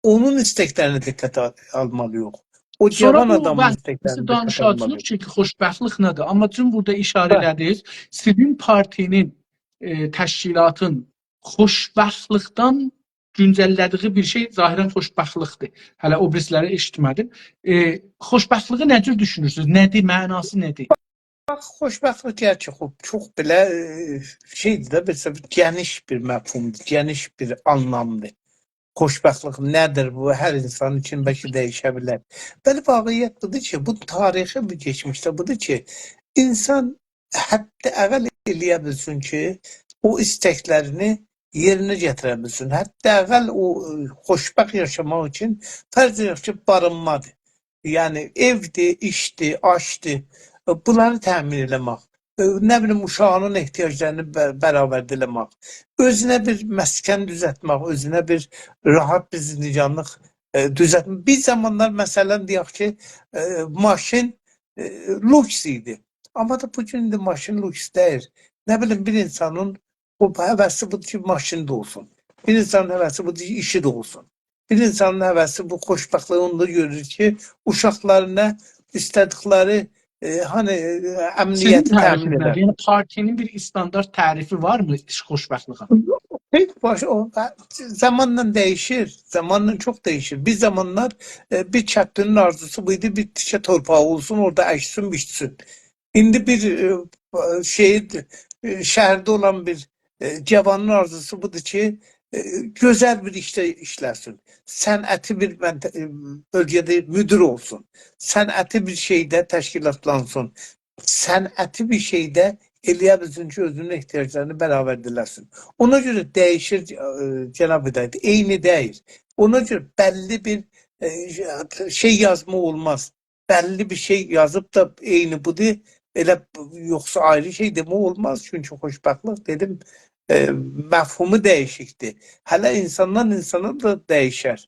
اونون ایستکلرینه دقته آل-، آلمالی‌ییق. او سونرا جاوان بو آدامین بحث ایستکلرینه دقته دانیشاجاغیق آلمالی‌ییق. کی، خوشبختلیک نه‌دیر؟ آمما چون بورادا ایشاره بلی. ائله‌دینیز، سیزین پارتی‌نین، ائ، تشکیلاتین خوشبختلیکدن گونجلله‌دیگی بیر شئی ظاهراً خوشبختلیکدیر. هله او بیریسی‌لری ائشیتمه‌دیم. ائ، خوشبختلیگی نه جور دوشونورسونوز؟ نه‌دیر، معناسی نه‌دیر؟ باخ، خوشبختلیک گرچی خوب، چوخ بئله، ائ، شئیدیر ده، بئله گئنیش بیر مفهومدور، گئنیش بیر آنلامدیر. خوشبختلیک نه‌دیر بو؟ هر اینسان اوچون بلکه دییشه بیلر. بلی، واقعیت بودور کی، بو تاریخی بیر کئچمیشده بودور کی، اینسان حداقل ائله‌یه بیلسین کی، او ایستکلرینی یئرینه گتیره بیلسین. حداقل او، ائ، خوشبخت یاشاماق اوچون فرض ائدک کی، بارینمادیر. یعنی، ائودیر، ایشدیر، آشدیر. ائ، بونلاری تأمین ائله‌مک. ائ، نه بیلیم، اوشاغینین احتیاجلارینی ب-، برآورده ائله‌مک. اؤزونه بیر مسکن دوزلتمک، اؤزونه بیر راحت بیر زندگانلیق، ائ، دوزلتمک. بیر زامانلار، مثلاً، دئیک کی، ائ، ماشین، ائ، لوکس ایدی. آمما دا بو گون ایندی ماشین لوکس دئییل. نه بیلیم، بیر اینسانین او هوسی بودور کی، ماشینی دا اولسون. بیر اینسانین هوسی بودور کی، ایشی ده اولسون. بیر اینسانین هوسی، بو خوشبختلیگی اوندا گؤرور کی، اوشاقلارینا ایسته‌دیکلری، ائ، هانی، ائ، سیزین امنیتی تأمین تعریفینیز ائدر. نه‌دیر؟ یعنی پارتی‌نین بیر استاندارد تعریفی وارمی خوشبختلیگه؟ هئچ باش-، او، زامانلا دییشیر، زامانلا چوخ دییشیر. بیر زامانلار، ائ، بیر کتلی‌نین آرزوسو بو ایدی، بیر تیکه تورپاغی اولسون، اورادا اکسین، بیچسین. ایندی بیر، ائ، شئی، ائ، شهرده اولان بیر، ائ، جاوانین آرزوسو بودور کی، ائ، گؤزل بیر ایشده ایشله‌سین. صنعتی بیر منطقه، ائ، بؤلگه‌ده مدیر اولسون. صنعتی بیر شئیده تشکیلاتلانسین. صنعتی بیر شئیده ائله‌یه بیلسین کی، اؤزونون احتیاجلارینی برآورده ائله‌سین. اونا گؤره دییشیر، ائ، جناب هدایت، عینی دئییل. اونا گؤره بللی بیر، ائ، شئی یازماق اولماز. بللی بیر شئی یازیب دا عینی بودور، ائله یوخسا آیری شئی دئمک اولماز. چونکی خوشبختلیک، دئدیم، ائ، مفهومو دییشیکدیر. هله اینساندان اینسانا دا دییشر.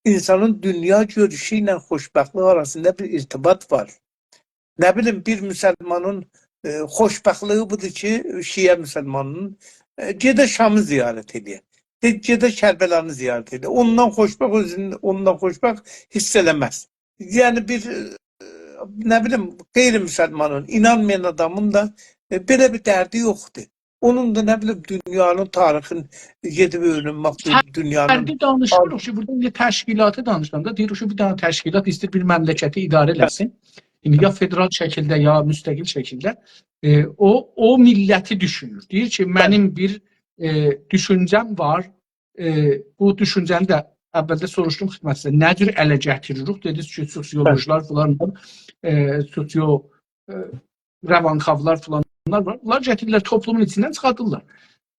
اینسانین دونیا گؤروشو ایله خوشبختلیک آراسیندا بیر ارتباط وار. نه بیلیم، بیر مسلمانین، ائ، خوشبختلیگی بودور کی، شیعه مسلمانین، ائ، گئده شامی زیارت ائله‌یه. گئ-، گئده کربلانی زیارت ائله‌یه. اوندان خوشبخت اؤزون، اوندان خوشبخت حیس ائله‌مز. یعنی بیر، ائ، نه بیلیم، غیر مسلمانین، اینانمایان آدامین دا، ائ، بئله بیر دردی یوخدور. اونون دا، نه بیلیم، دونیانین تاریخین گئدیب اؤیرنمک، دونیانین... فردی دانیشمیریق کی، بورادا ایندی تشکیلاتی دانیشاندا دئییریک کی، بیر دنه تشکیلات ایسته‌ییر بیر مملکتی اداره ائله‌سین. ایندی یا فدرال شکیلده، یا مستقل شکیلده. ائ، او، او میللتی دوشونور. دئییر کی، بلی، منیم بیر، ائ، دوشونجه‌م وار، ائ، بو دوشونجه‌نی ده اولده سوروشدوم خدمتینیزه، نه جور اله گتیریریک؟ دئدینیز کی، سوسیولوژلار فلان، ائ، سوسیو، ائ، روانکاولار فلانلار وار. بونلار گتیریرلر، توپلومون ایچیندن چیخاردیرلار.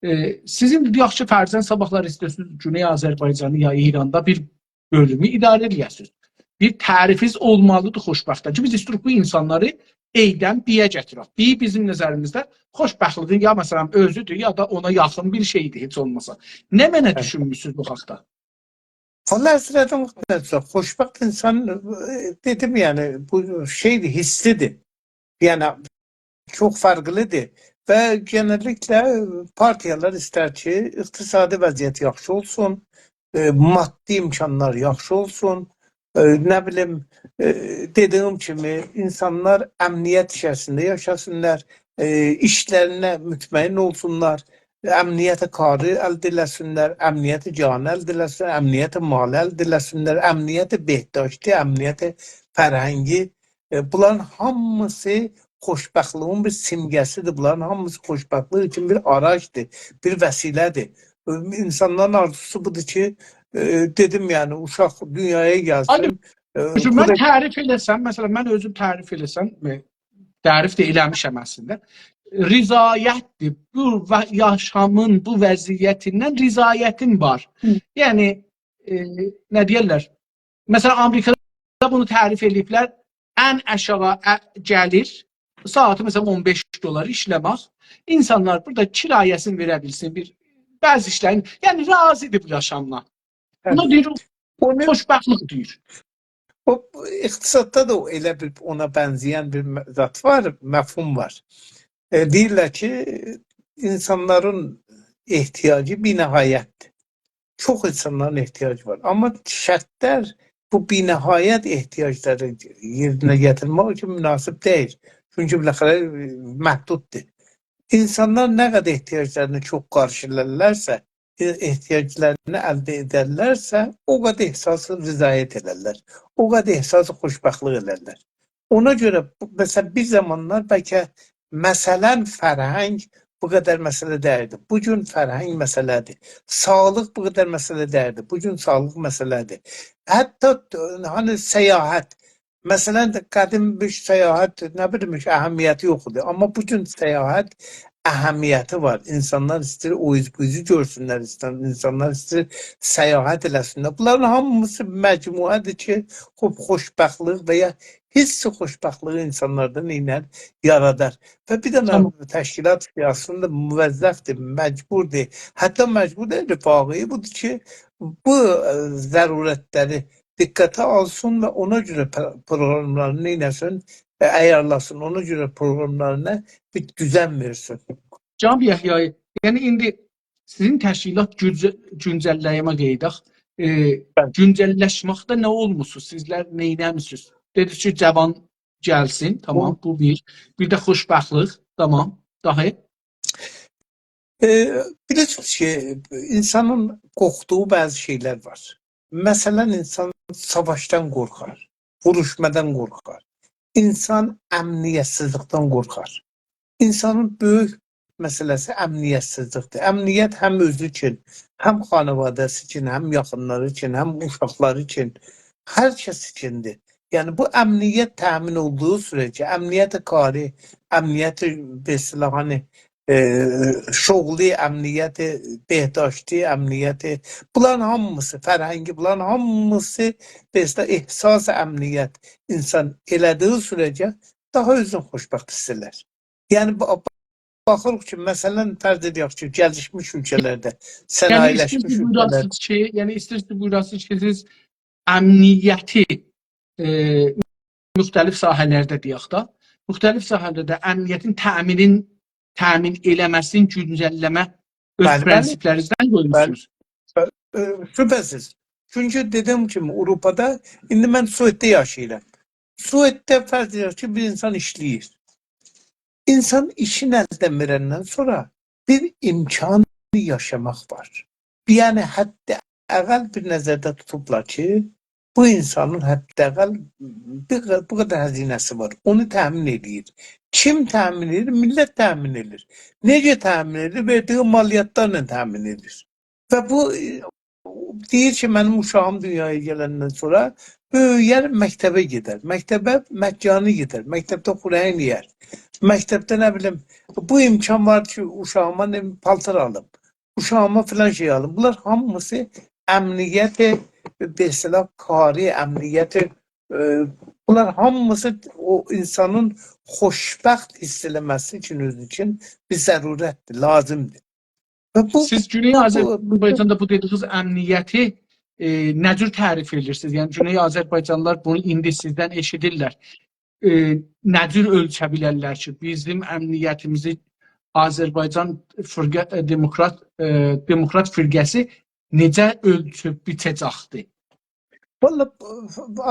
ائ، سیزین، دئیک کی، فرضاً صاباحلار ایسته‌ییرسینیز گونئی آذربایجانی یا ایراندا بیر بؤلومو اداره ائله‌یه‌سینیز. بیر تعریفینیز اولمالیدیر خوشبختلیگه کی، بیز ایسته‌ییریک بو اینسانلاری A-دن B-یه گتیرک. B بیزیم نظریمیزده خوشبختلیگین یا، مثلاً، اؤزودور، یا دا اونا یاخین بیر شئیدیر، هئچ اولماسا. نمنه، بلی، دوشونموسونوز بو حاقدا؟ والله، حضرت مختار، خوشبخت اینسان، ائ، دئدیم، یعنی، بو شئیدیر، حسی‌دیر. یعنی، چوخ فرقلی‌دیر. و گئنللیکله پارتیالار ایستر کی، اقتصادی وضعیت یاخشی اولسون، ائ، مادی امکانلار یاخشی اولسون، ائ، نه بیلیم، ائ، دئدیگیم کیمی، اینسانلار امنیت ایچریسینده یاشاسینلار، ائ، ایشلرینه مطمئن اولسونلار، امنیت کاری الده ائله‌سینلر، امنیت جانی الده ائله‌سینلر، امنیت مالی الده ائله‌سینلر، امنیت بهداشتی، امنیت فرهنگی. ائ، بونلارین هامیسی خوشبختلیگین بیر سیمگه‌سیدیر. بونلارین هامیسی خوشبختلیک اوچون بیر آراجدیر، بیر وسیله‌دیر. ائ، اینسانلارین آرزوسو بودور کی، ائ، دئدیم، یعنی، اوشاق دونیایا گلسین. آیدین. ائ، دوشون، من بو دا تعریف ائله‌سم، مثلاً، من اؤزوم تعریف ائله‌سم، ائ، تعریف ده ائله‌میشم اصلینده. رضایتدیر. بو و-، یاشامین بو وضعیتیندن رضایتیم وار. هی. یعنی، ائ، نه دئیرلر؟ مثلا، آمریکادا بونو تعریف ائله‌ییبلر. ان آشاغی، ا، گلیر، ساعاتی، مثلا، اون بئش دلار ایشله‌مک. اینسانلار بورادا کرایه‌سینی وئره بیلسین، بیر بعضی ایشلرین، یعنی راضی‌دیر بو یاشامدان. بونا هه. دئییر، بونو خوشبختلیک دئییر. او، اقتصاددا دا او ائله بیر اونا بنزه‌ین بیر م، زاد وار، مفهوم وار. ائ، دئییرلر کی، اینسانلارین احتیاجی بی‌نهایت‌دیر. چوخ اینسانلارین احتیاجی وار. آمما شرطلر بو بی‌نهایت احتیاجلاری یئرینه گتیرمک اوچون مناسب دئییل. چونکی بالاخره، ائ، محدوددور. اینسانلار نه قدر احتیاجلارینی چوخ قارشیلارلارسا، ائ، احتیاجلارینی الده ائدرلرسه، او قدر احساس رضایت ائلرلر. او قدر احساس خوشبختلیک ائلرلر. اونا گؤره، بو، مثلا، بیر زامانلار بلکه، مثلا، فرهنگ بو قدر مسئله دئییردی. بو گون فرهنگ مسئله‌دیر. ساغلیق بو قدر مسئله دئییردی. بو گون ساغلیق مسئله‌دیر. حتی، هانی، سیاحت. مثلا، قدیم بیر سیاحت، نه بیلیم، هئچ اهمیتی یوخ ایدی. آمما بو گون سیاحت اهمیتی وار. اینسانلار ایسته‌ییر او اوز بو اوزو گؤرسونلر، اینسان، اینسانلار ایسته‌ییر سیاحت ائله‌سینلر. بونلارین هامیسی مجموعه‌دیر کی، خوب، خوشبختلیک و یا حس خوشبختلیگی اینسانلاردا نئینر؟ یارادار. و بیر دنه تمام. تشکیلات کی، اصلینده موظف‌دیر، مجبوردور. حتی مجبور دئییل، واقعی بودور کی، بو، ائ، ضرورتلری دقته آلسین و اونا گؤره پرو، پروگراملارینی نئینه‌سین، ائ، عیارلاسین، اونا گؤره پروگراملارینا بیر دوزن وئرسین. جناب یحیی، یعنی ایندی سیزین تشکیلات گونجه، گونجلله‌یه‌مه قئییداق. ائ، بلی. گونجللشمکده نه اولموسونوز؟ سیزلر نئینه‌میسینیز؟ دئدینیز کی، جاوان گلسین، تمام، بو. بو بیر. بیر ده خوشبختلیک، تمام. داها؟ ائ، بیلیرسینیز کی، اینسانین قورخدوغو بعضی شئیلر وار. مثلا، اینسان ساواشدان قورخار، ووروشمادان قورخار. اینسان امنیت‌سیزلیکدن قورخار. اینسانین بؤیوک مسئله‌سی امنیت‌سیزلیکدیر. امنیت هم اؤزو اوچون، هم خانواده‌سی اوچون، هم یاخینلاری اوچون، هم اوشاقلاری اوچون، هر کس اوچوندور. یعنی، بو امنیت تأمین اولدوغو سوره‌جه، امنیت کاری، امنیت، مثلا، هانی، ائ، شغلی، امنیت بهداشتی، امنیت، بونلارین هامیسی، فرهنگی، بونلارین هامیسی، مثلا، احساس امنیت اینسان ائله‌دیگی سوره‌جه داها اؤزونو خوشبخت حیس ائلر. یعنی، با، باخیریق کی، مثلا، فرض ائدک کی، گلیشمیش اؤلکه‌لرده، یعنی، صنایع‌لشمیش ایسته‌ییرسینیز اؤلکه‌لرده بویوراسینیز کی، یعنی، ایسته‌ییرسینیز بویوراسینیز کی، سیز امنیتی، ائ، مختلف ساحه‌لرده دئیک ده، مختلف ساحه‌لرده امنیتین تأمینین، تأمین ائله‌مه‌سینی گونجلله‌مه اؤز بلی، بلی. پرنسیپلرینیزدن قویموسونوز. بلی. ائ، شوبهه‌سیز. چونکی دئدیگیم کیمی، آوروپادا، ایندی من سوئدده یاشاییرام. سوئدده فرض ائدک کی، بیر اینسان ایشله‌ییر. اینسان ایشین الدن وئرندن سونرا بیر امکان یاشاماق وار. یعنی، حداقل بیر نظرده توتوبلار کی، بو اینسانین حداقل بیر قه، بو قدر هزینه‌سی وار. اونو تأمین ائله‌ییر. کیم تأمین ائدیر؟ میللت تأمین ائدیر. نئجه تأمین ائدیر؟ وئردیگی مالیاتلارلا تأمین ائدیر. و بو، ائ، دئییر کی، منیم اوشاغیم دونیایا گلندن سونرا بؤیویر، مکتبه گئدر. مکتبه مجانی گئدر. مکتبده خوره‌یین یئیر. مکتبده، نه بیلیم، بو امکان وار کی، اوشاغیما، نه بیلیم، پالتار آلیم. اوشاغیما فلان شئی آلیم. بونلار هامیسی امنیت، مثلا، کاری، امنیت، ائ، بونلار هامیسی او اینسانین خوشبخت حیس ائله‌مه‌سی اوچون، اؤزو اوچون بیر ضرورتدیر، لازیمدیر. و بو، سیز گونئی بو، بو، بو آذربایجاندا بو دئدیگینیز امنیتی، ائ، نه جور تعریف ائدیرسینیز؟ یعنی، گونئی آذربایجانلیلار بونو ایندی سیزدن ائشیدیرلر. ائ، نه جور اؤلچه بیلرلر کی، بیزیم امنیتیمیزی آذربایجان فرقه، ائ، دموکرات، ائ، دموکرات فرقه‌سی نئجه اؤلچوب بیچه‌جکدیر؟ والله،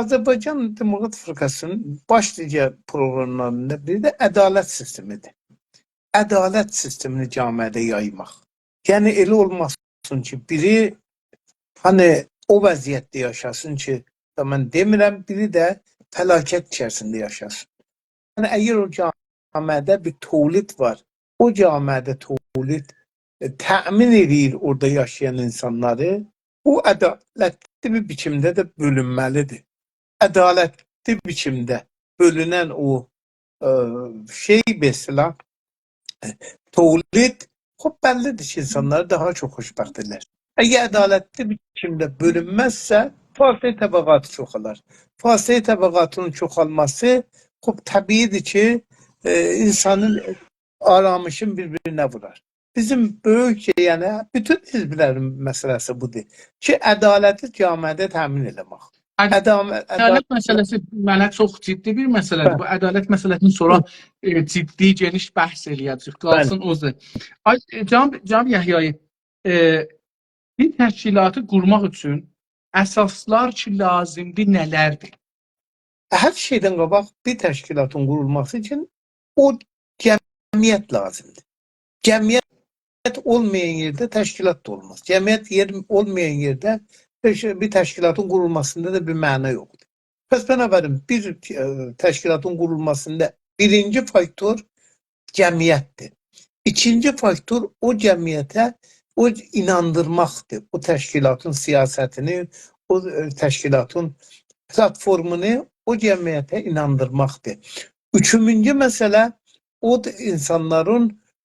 آذربایجان دموکرات فرقه‌سینین باشلیجا پروگراملاریندا بیری ده عدالت سیستمیدیر. عدالت سیستمینی جامعه‌ده یایماق. یعنی، ائله اولماسین کی، بیری، هانی، او وضعیتده یاشاسین کی، دا من دئمیرم، بیری ده فلاکت ایچریسینده یاشاسین. یعنی، اگر او جامعه‌ده بیر تولید وار، او جامعه‌ده تولید، ائ، تأمین ائدیر اورادا یاشایان اینسانلاری، بو عدالتلی بیر بیچیمده ده بؤلونمه‌لیدیر. عدالتلی بیچیمده بؤلونن او، ائ، شئی، مثلا، ائ، تولید، خوب، بللیدیر کی، اینسانلاری داها چوخ خوشبخت ائدر. اگر عدالتلی بیر بیچیمده بؤلونمزسه، فاصله طبقاتی چوخالار. فاصله طبقاتی‌نین چوخالماسی، خوب، طبیعی‌دیر کی، ائ، اینسانین آرامیشین بیر-بیرینه وورار. بیزیم بؤیوک شئی، یعنی، بوتون حزبلرین مسئله‌سی بودور کی، عدالتی جامعه‌ده تأمین ائله‌مک. عد-، عدام-، عدالت عدالت مسئله‌سی منه چوخ جدی بیر مسئله‌دیر. بلی. بو عدالت مسئله‌سینی سونرا، بلی، ائ، جدی، گئنیش بحث ائله‌یه‌جه‌ییک. بلی. قالسین او زه-، آی، ائ، جناب، جناب یحیایی، ائ، بیر تشکیلاتی قورماق اوچون اساسلار کی لازیمدیر، نه‌لردیر؟ هر شئیدن قاباق بیر تشکیلاتین قورولماسی اوچون او جمعیت لازیمدیر. جمعیت اولمایان یئرده تشکیلات دا اولماز. جمعیت یئر اولمایان یئرده بیر شئی، بیر تشکیلاتین قورولماسیندا دا بیر معنا یوخدور. پس بنابراین بیر، ائ، تشکیلاتین قورولماسیندا بیرینجی فاکتور جمعیتدیر. ایکینجی فاکتور او جمعیته او ایناندیرماقدیر. او تشکیلاتین سیاستینی، او، ائ، تشکیلاتین پلاتفورمونو او جمعیته ایناندیرماقدیر. اوچونجو مسئله، او دا اینسانلارین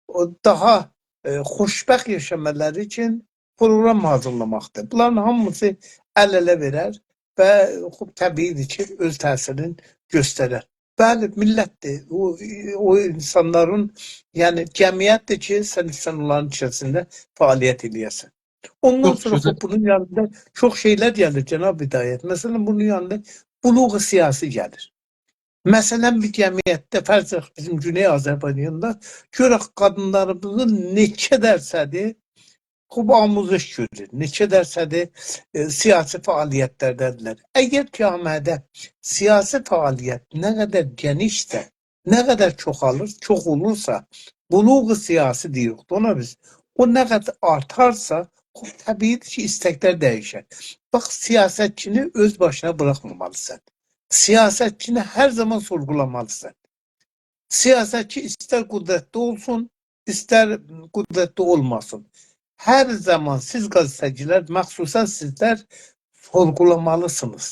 او داها، ائ، خوشبخت یاشامالاری اوچون پروقرام حاضیرلاماقدیر. بونلارین هامیسی ال-اله وئرر و، خوب، طبیعی‌دیر کی، اؤز تأثیرینی گؤسترر. بلی، میللتدیر. او، او اینسانلارین، یعنی جمعیتدیر کی، سن ایسته‌ییرسن اونلارین ایچریسینده فعالیت ائله‌یه‌سن. اوندان سونرا، چوخ گؤزل، خوب، بونون یانیندا چوخ شئیلر گلیر، جناب هدایت. مثلا، بونون یانیندا بلوغ سیاسی گلیر. مثلا، بیر جمعیتده، فرض ائدک، بیزیم گونئی آذربایجاندا گؤرک قادینلاریمیزین نئچه درصدی، خوب، آموزش گؤرور، نئچه درصدی، ائ، سیاسی فعالیتلرده‌دیرلر. اگر جامعه‌ده سیاسی فعالیت نه قدر گئنیشسه، نه قدر چوخالیر، چوخ اولورسا، بلوغ سیاسی دئییریک اونا بیز، او نه قدر آرتارسا، خوب، طبیعی‌دیر کی، ایستکلر دییشر. باخ، سیاستچینی اؤز باشینا بوراخمامالیسان. سیاستچینی هر زامان سورغولامالیسان. سیاستچی ایستر قدرتلی اولسون، ایستر قدرتلی اولماسین. هر زامان سیز قزئته‌چیلر، مخصوصا سیزلر سورغولامالیسینیز.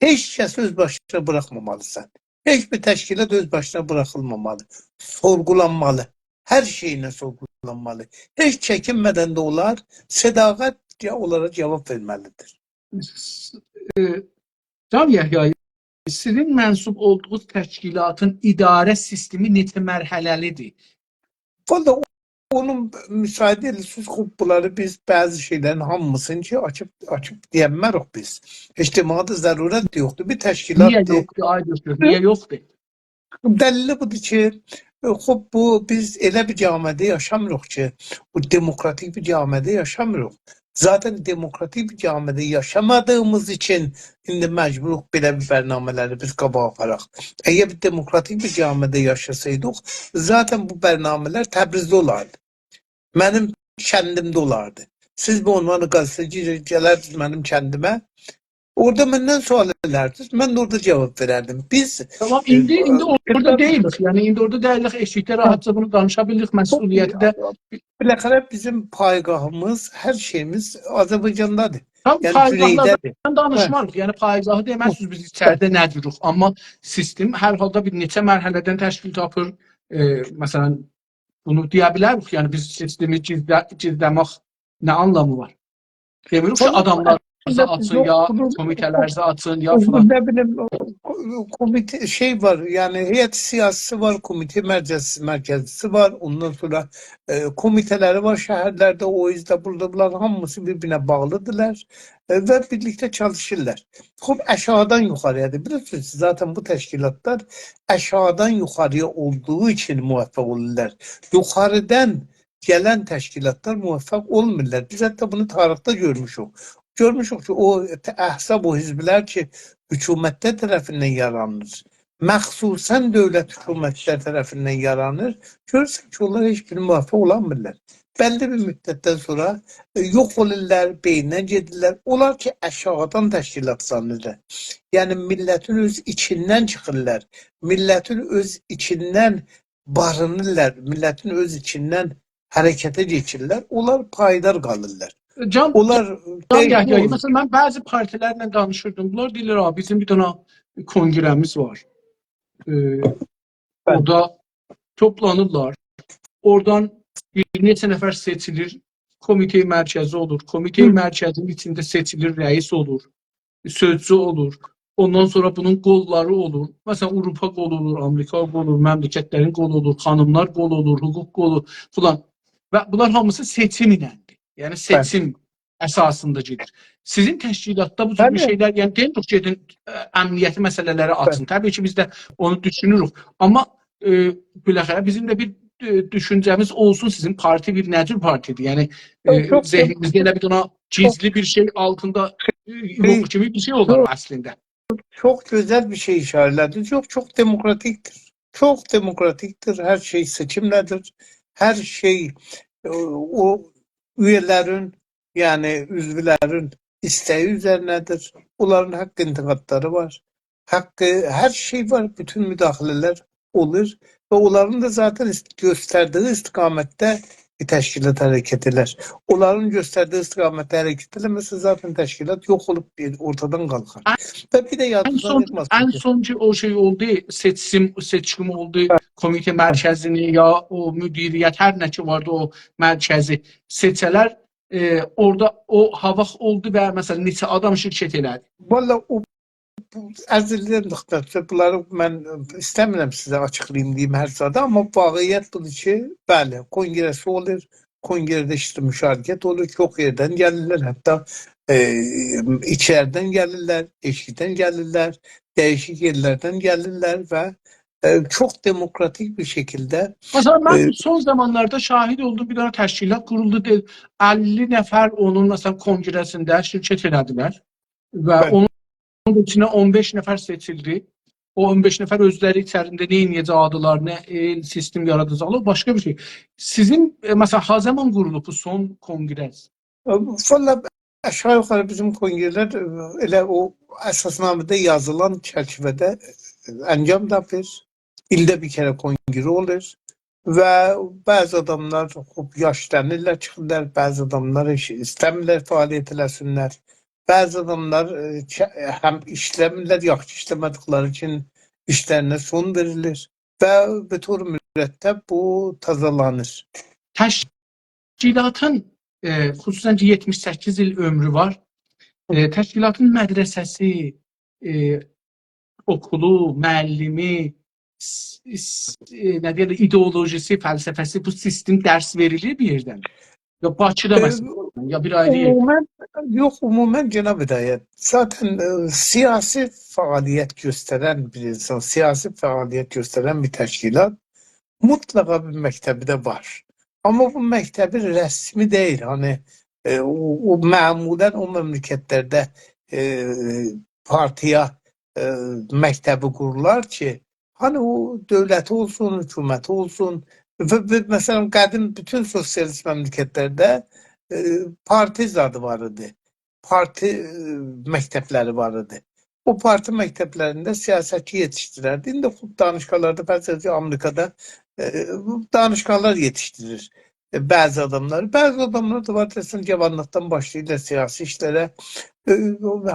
هئچ کسی اؤز باشینا بوراخمامالیسان. هئچ بیر تشکیلات اؤز باشینا بوراخیلمامالی. سورغولانمالی. هر شئیینن سورغولانمالی. هئچ چکینمه‌دن ده اولار، صداقتله اونلارا جاواب وئرمه‌لیدیر. ائ، جناب یحیایی، سیزین منسوب اولدوغونوز تشکیلاتین اداره سیستمی نئچه مرحله‌لی‌دیر؟ والله، اونون، مساعده ائدیرسینیز، خوب، بونلاری بیز، بعضی شئیلرین هامیسینی کی، آچیب، آچیب دئیه بیلمه‌ریک بیز. اجتماعدا ضرورت ده یوخدور. بیر تشکیلات، نییه یوخدور، آی دکتر، نییه یوخدور؟ دلیلی بودور کی، خوب، بو، بیز ائله بیر جامعه‌ده یاشامیریق کی، بو دموکراتیک بیر جامعه‌ده یاشامیریق. ذاتا دموکراتیک بیر جامعه‌ده یاشامادیغیمیز اوچون ایندی مجبوروق بئله بیر برنامه‌لری بیز قاباغا آپاراق. اگر بیر دموکراتیک بیر جامعه‌ده یاشاسایدیق، ذاتا بو برنامه‌لر تبریزده اولاردی. منیم کندیمده اولاردی. سیز به عنوان قزئته‌چی گلردینیز منیم کندیمه، اورادا مندن سؤال ائدردینیز، من ده اورادا جاواب وئرردیم. بیز، تامام، ائ، ایندی، ایندی اورادا ائ، دئییلیک. یعنی، ایندی اورادا دئییلیک، ائشیکده راحتجا بونو دانیشا بیلیریک، مسئولیتی ده. بالاخره بیزیم پایگاهیمیز، هر شئییمیز آذربایجاندادیر. تام، یعنی، پایگاهلاردان گونئیده‌دیر. دانیشماریق. هه. یعنی، پایگاهی دئمزسینیز بیز ایچریده نه جوروک. آمما سیستم هر حالدا بیر نئچه مرحله‌دن تشکیل تاپیر. ائ، مثلا، بونو دئیه بیلریک، یعنی بیز سیستمی گیزله-، گیزله‌مک نه آنلامی وار؟ دئمیریک کی، والله، آداملارینیزی اصلینده آچین، بو، یا بونو، کومیته‌لرینیزی آچین، یا بو، فلان. نه بیلیم، او، کو-، کومیته شئی وار، یعنی هیئت سیاسی‌سی وار، کومیته مرکزی، مرکزی‌سی وار، اوندان سونرا، ائ، کومیته‌لری وار شهرلرده، او اوزده، بورادا، بونلارین هامیسی بیر-بیرینه باغلیدیرلار، ائ، و بیرلیکده چالیشیرلار. خوب، آشاغیدان یوخارییادیر. بیلیرسینیز، ذاتا بو تشکیلاتلار آشاغیدان یوخارییا اولدوغو اوچون موفق اولورلار. یوخاریدان گلن تشکیلاتلار موفق اولمورلار. بیز حتی بونو تاریخده گؤرموشوک. گؤرموشوک کی، او احزاب، او حزبلر کی، حکومتلر طرفیندن یارانیر، مخصوصا دؤولت حکومتلر طرفیندن یارانیر، گؤرورسن کی، اونلار هئچ بیری موفق اولانمیرلار. بللی بیر مدتدن سونرا، ائ، یوخ اولورلار، بئیندن گئدیرلر. اونلار کی، آشاغیدان تشکیلاتلانیرلار. یعنی، میللتین اؤز ایچیندن چیخیرلار. میللتین اؤز ایچیندن بارینیرلار. میللتین اؤز ایچیندن حرکته کئچیرلر. اونلار پایدار قالیرلار. جان، اونلار جان، دئییل، یحیی، بو مثلا، من بعضی پارتیلرله دانیشیردیم. بونلار دئییرلر، «آ، بیزیم بیر دنه کنگره‌میز وار.» ائ، بلی. اورادا توپلانیرلار. اورادان بیر نئچه نفر سئچیلیر. کمیته مرکزی اولور. کمیته مرکزی‌نین ایچینده سئچیلیر، رئیس اولور، سؤزجو اولور. اوندان سونرا بونون قوللاری اولور. مثلا، آوروپا قولو اولور، آمریکا قولو اولور، مملکت‌لرین قولو اولور، خانیملار قولو اولور، حقوق قولو فلان. و بونلار هامیسی سئچیم ایلندیر. یعنی، سئچیم اساسیندا گئدیر. سیزین تشکیلاتدا بو جور بیر شئیلر، یعنی، دئمیریک گئدین، ائ، امنیتی مسئله‌لری آچین. طبیعی کی، بیز ده اونو دوشونوروک. آمما، ائ، بالاخره بیزیم ده بیر، ائ، دوشونجه‌میز اولسون، سیزین پارتی بیر نه جور پارتی‌دیر؟ یعنی، ائ، ذهنیمیزده ائله بیر دنه گیزلی بیر شئی آلتیندا، ائ، یوخ کیمی بیر شئی اولار اصلینده. چوخ گؤزل بیر شئی ایشاره ائله‌دینیز. یوخ، چوخ دموکراتیک‌دیر. چوخ دموکراتیک‌دیر. هر شئی سئچیمله‌دیر. هر شئی، ائ، او اویه‌لرین، یعنی عضولرین ایسته‌یی اوزرینه‌دیر. اونلارین حق انتقادلاری وار. حقی، هر شئی وار، بوتون مداخله‌لر اولور و اونلارین دا ذاتا ایست-، گؤستردیگی استقامتده بیر تشکیلات حرکت ائلر. اونلارین گؤستردیگی استقامتده حرکت ائله‌مه‌سه، ذاتا تشکیلات یوخ اولوب بیر اورتادان قالخار. و بیر ده یادینیزدان چیخماسین کی، ان سون کی، او شئی اولدو، سئچیم، سئچکیم اولدو، کمیته مرکزینی یا او مدیریت، هر نه کی واردی، او مرکزی سئچه‌لر، ائ، اورادا او هاواخ اولدو و، مثلا، نئچه آدام شرکت ائله‌دی؟ والله، او، بو، عرض ائدیرم، دوکتور، بونلاری من ایسته‌میرم سیزه آچیقلاییم، دئییم هر زادی، آمما واقعیت بودور کی، بلی، کنگره‌سی اولور، کنگره‌ده ایشته مشارکت اولور، چوخ یئردن گلیرلر، حتی، ائ، ایچریدن گلیرلر، ائشیکدن گلیرلر، دییشیک یئرلردن گلیرلر و، ائ، چوخ دموکراتیک بیر شکیلده، مثلا، من ائ، سون زامانلاردا شاهد اولدوم، بیر دنه تشکیلات قورولدو، دئ-، اللی نفر اونون، مثلا، کنگره‌سینده شرکت ائله‌دیلر و، بلی، اونون ایچینه اون بئش نفر سئچیلدی. او اون بئش نفر اؤزلری ایچریسینده نه ائده‌جکدیلر، نه، ائ، سیستم یاراداجاقلار، او باشقا بیر شئی. سیزین، ائ، مثلا، ها زامان قورولوب بو سون کنگره؟ والله، آشاغی یوخاری بیزیم کنگره‌لر، ائ، ائله او اساسنامه‌ده یازیلان چرچیوه‌ده، ائ، انجام تاپیر. ایلده بیر کره کنگره اولور و بعضی آداملار خوب یاشلانیرلار، چیخیرلار، بعضی آداملار هئچ ایسته‌میرلر فعالیت ائله‌سینلر. بعضی آداملار، ائ، چه-، هم ایشله‌میرلر، یاخشی ایشله‌مه‌دیکلری اوچون ایشلرینه سون وئریلیر و به طور مرتب بو تازالانیر. تشکیلاتین، ائ، خصوصا کی، یئتمیش سککیز ایل عؤمرو وار. ائ، تشکیلاتین مدرسه‌سی، ائ، اوکولو، معلمی، س-، س-، ائ، نه دئیرلر، ایدئولوژیسی، فلسفه‌سی، بو سیستم درس وئریلیر بیر یئردن؟ یا باکیدا، ائ، مثلا، یا بیر آیری یئرده؟ عموما، یوخ، عموما، جناب هدایت، ذاتا، ائ، سیاسی فعالیت گؤسترن بیر اینسان، سیاسی فعالیت گؤسترن بیر تشکیلات مطلقا بیر مکتبی ده وار. آمما بو مکتبی رسمی دئییل. هانی، ائ، او، او معمولا او مملکت‌لرده، ائ، پارتیا، ائ، مکتبی قورولار کی، هانی او دؤولتی اولسون، حکومتی اولسون. و، و، مثلا، قدیم بوتون سوسیالیست مملکت‌لرده، ائ، پارتی زادی وار ایدی. پارتی، ائ، مکتب‌لری وار ایدی. او پارتی مکتب‌لرینده سیاستچی یئتیشدیرردی. ایندی خوب دانشگاه‌لاردا، بعضی آمریکادا، ائ، دانشگاه‌لار یئتیشدیریر، ائ، بعضی آداملاری. بعضی آداملار دا وار، دئیه‌سن، جاوانلیقدان باشلاییرلار سیاسی ایشلره. ائ،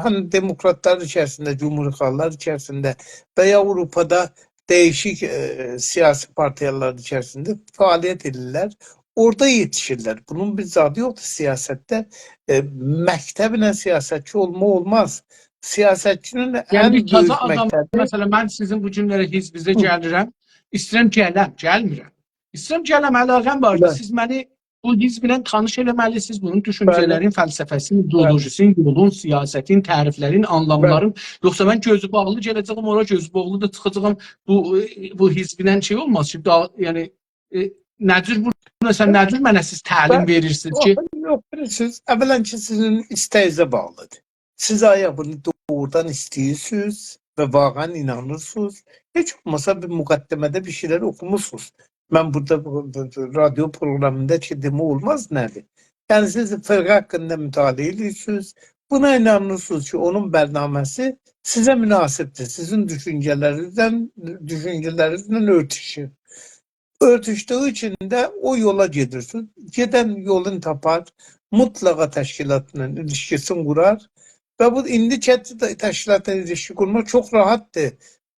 هم دموکراتلار ایچریسینده، جمهوری‌خواهلار ایچریسینده و یا آوروپادا دییشیک، ائ، سیاسی پارتیالار ایچریسینده فعالیت ائدیرلر. اورادا یئتیشیرلر. بونون بیر زادی یوخدور سیاستده. ائ، مکتبله سیاستچی اولما اولماز. سیاستچی‌نین، یعنی، ان بیر تازه بؤیوک آدام، مکتبی، مثلا، من سیزین بو گونلری حزبینیزه، هی، گلیرم، ایسته‌ییرم گلم، گلمیرم. ایسته‌ییرم گلم، علاقه‌م واردی. بلی. سیز منی بو حزبله تانیش ائله‌مه‌لی‌سینیز، بونون دوشونجه‌لرین، بلی، فلسفه‌سینی، بلی، ایدئولوژی‌سینی، یولون، سیاستین، تعریفلرین، آنلاملارین. بلی. یوخسا من گؤزو باغلی گله‌جه‌یم اورا، گؤزو باغلی دا چیخاجاغام. بو، ائ، بو حزبینن شئی اولماز کی، دا، یعنی، ائ، نه جور بو، مثلا، نه جور منه سیز تعلیم، بلی، وئریرسینیز کی؟ یوخ، یوخ، بیلیرسینیز، اولا کی، سیزین ایسته‌یینیزه باغلی‌دیر. سیز آیا بونو دوغرودان ایسته‌ییرسینیز و واقعا اینانیرسینیز؟ هئچ اولماسا بیر مقدمه‌ده بیر شئیلر اوخوموسونوز. من بورادا بو، بو، بو رادیو پروقرامیندا کی، دئمک اولماز نه‌دیر. یعنی، سیز فرقه حاقیندا مطالعه ائدیرسینیز، بونا اینانیرسینیز کی، اونون برنامه‌سی سیزه مناسب‌دیر، سیزین دوشونجه‌لرینیزله، دوشونجه‌لرینیزله اؤرتوشور. اؤرتوشدویو اوچون ده او یولا گئدیرسینیز. گئدن یولون تاپار، مطلقا تشکیلاتلا ایلیشکی‌سینی قورار. و بو ایندی کی، تشکیلاتلا ایلیشکی قورماق چوخ راحت‌دیر.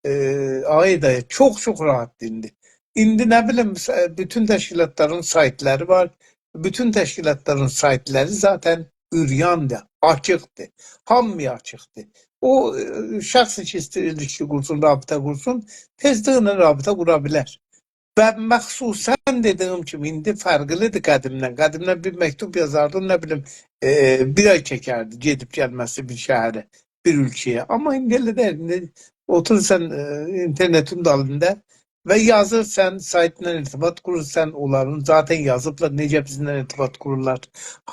ائ، آقای هدایت، چوخ، چوخ راحت‌دیر ایندی. ایندی، نه بیلیم، س-، بوتون تشکیلاتلارین سایتلاری وار، بوتون تشکیلاتلارین سایتلاری ذاتاً عریان‌دیر، آچیقدیر. هامییا آچیقدیر. او، ائ، شخص کی ایسته‌ییر ایلیشکی قورسون، رابطه قورسون، تئزلیکله رابطه قورا بیلر. و مخصوصاً دئدیگیم کیمی، ایندی فرقلی‌دیر قدیمدن. قدیمدن بیر مکتوب یازاردین، نه بیلیم، ائ، بیر آی چکردی گئدیب گلمه‌سی بیر شهره، بیر اؤلکه‌یه. آمما ایندی ائله دئییل. ایندی اوتورورسان، ائ، اینترنتین دالیندا و یازیرسان، سایتلا ارتباط قورورسان، اونلارین ذاتاً یازیبلار، نئجه بیزیمله ارتباط قورورلار.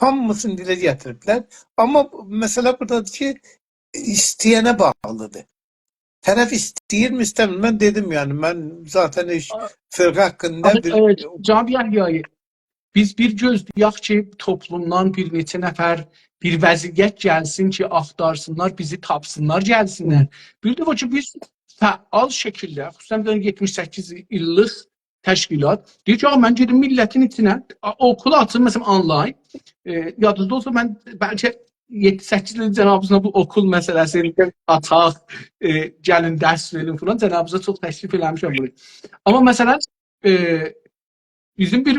هامیسینی دیله گتیریبلر. آمما مسئله بورادادیر کی، ایسته‌ینه باغلی‌دیر. طرف ایسته‌ییرمی، ایسته‌میر. من دئدیم، یعنی، من ذاتاً هئچ آ-، فرقه حاقیندا آخی، بیر ائ، جناب یحیایی، بیز بیر گؤزله‌یک کی، توپلومدان بیر نئچه نفر، بیر وضعیت گلسین کی، آختارسینلار، بیزی تاپسینلار، گلسینلر. هی. بیر ده او کی، بیز فعال شکیلده، خصوصاً بیر دنه یئتمیش سککیز ایللیک تشکیلات، دئییر کی، «آ، من گئدیم میللتین ایچینه، آ، اوکول آچیم، مثلاً، آنلاین.» ائ، یادینیزدا اولسا، من بلکه یئددی سککیز ایل جنابینیزا بو اوکول مسئله‌سینی آچاق، ائ، گلین درس وئرین فلان، جنابینیزا چوخ تکلیف ائله‌میشم بونو. آمما مثلاً، ائ، بیزیم بیر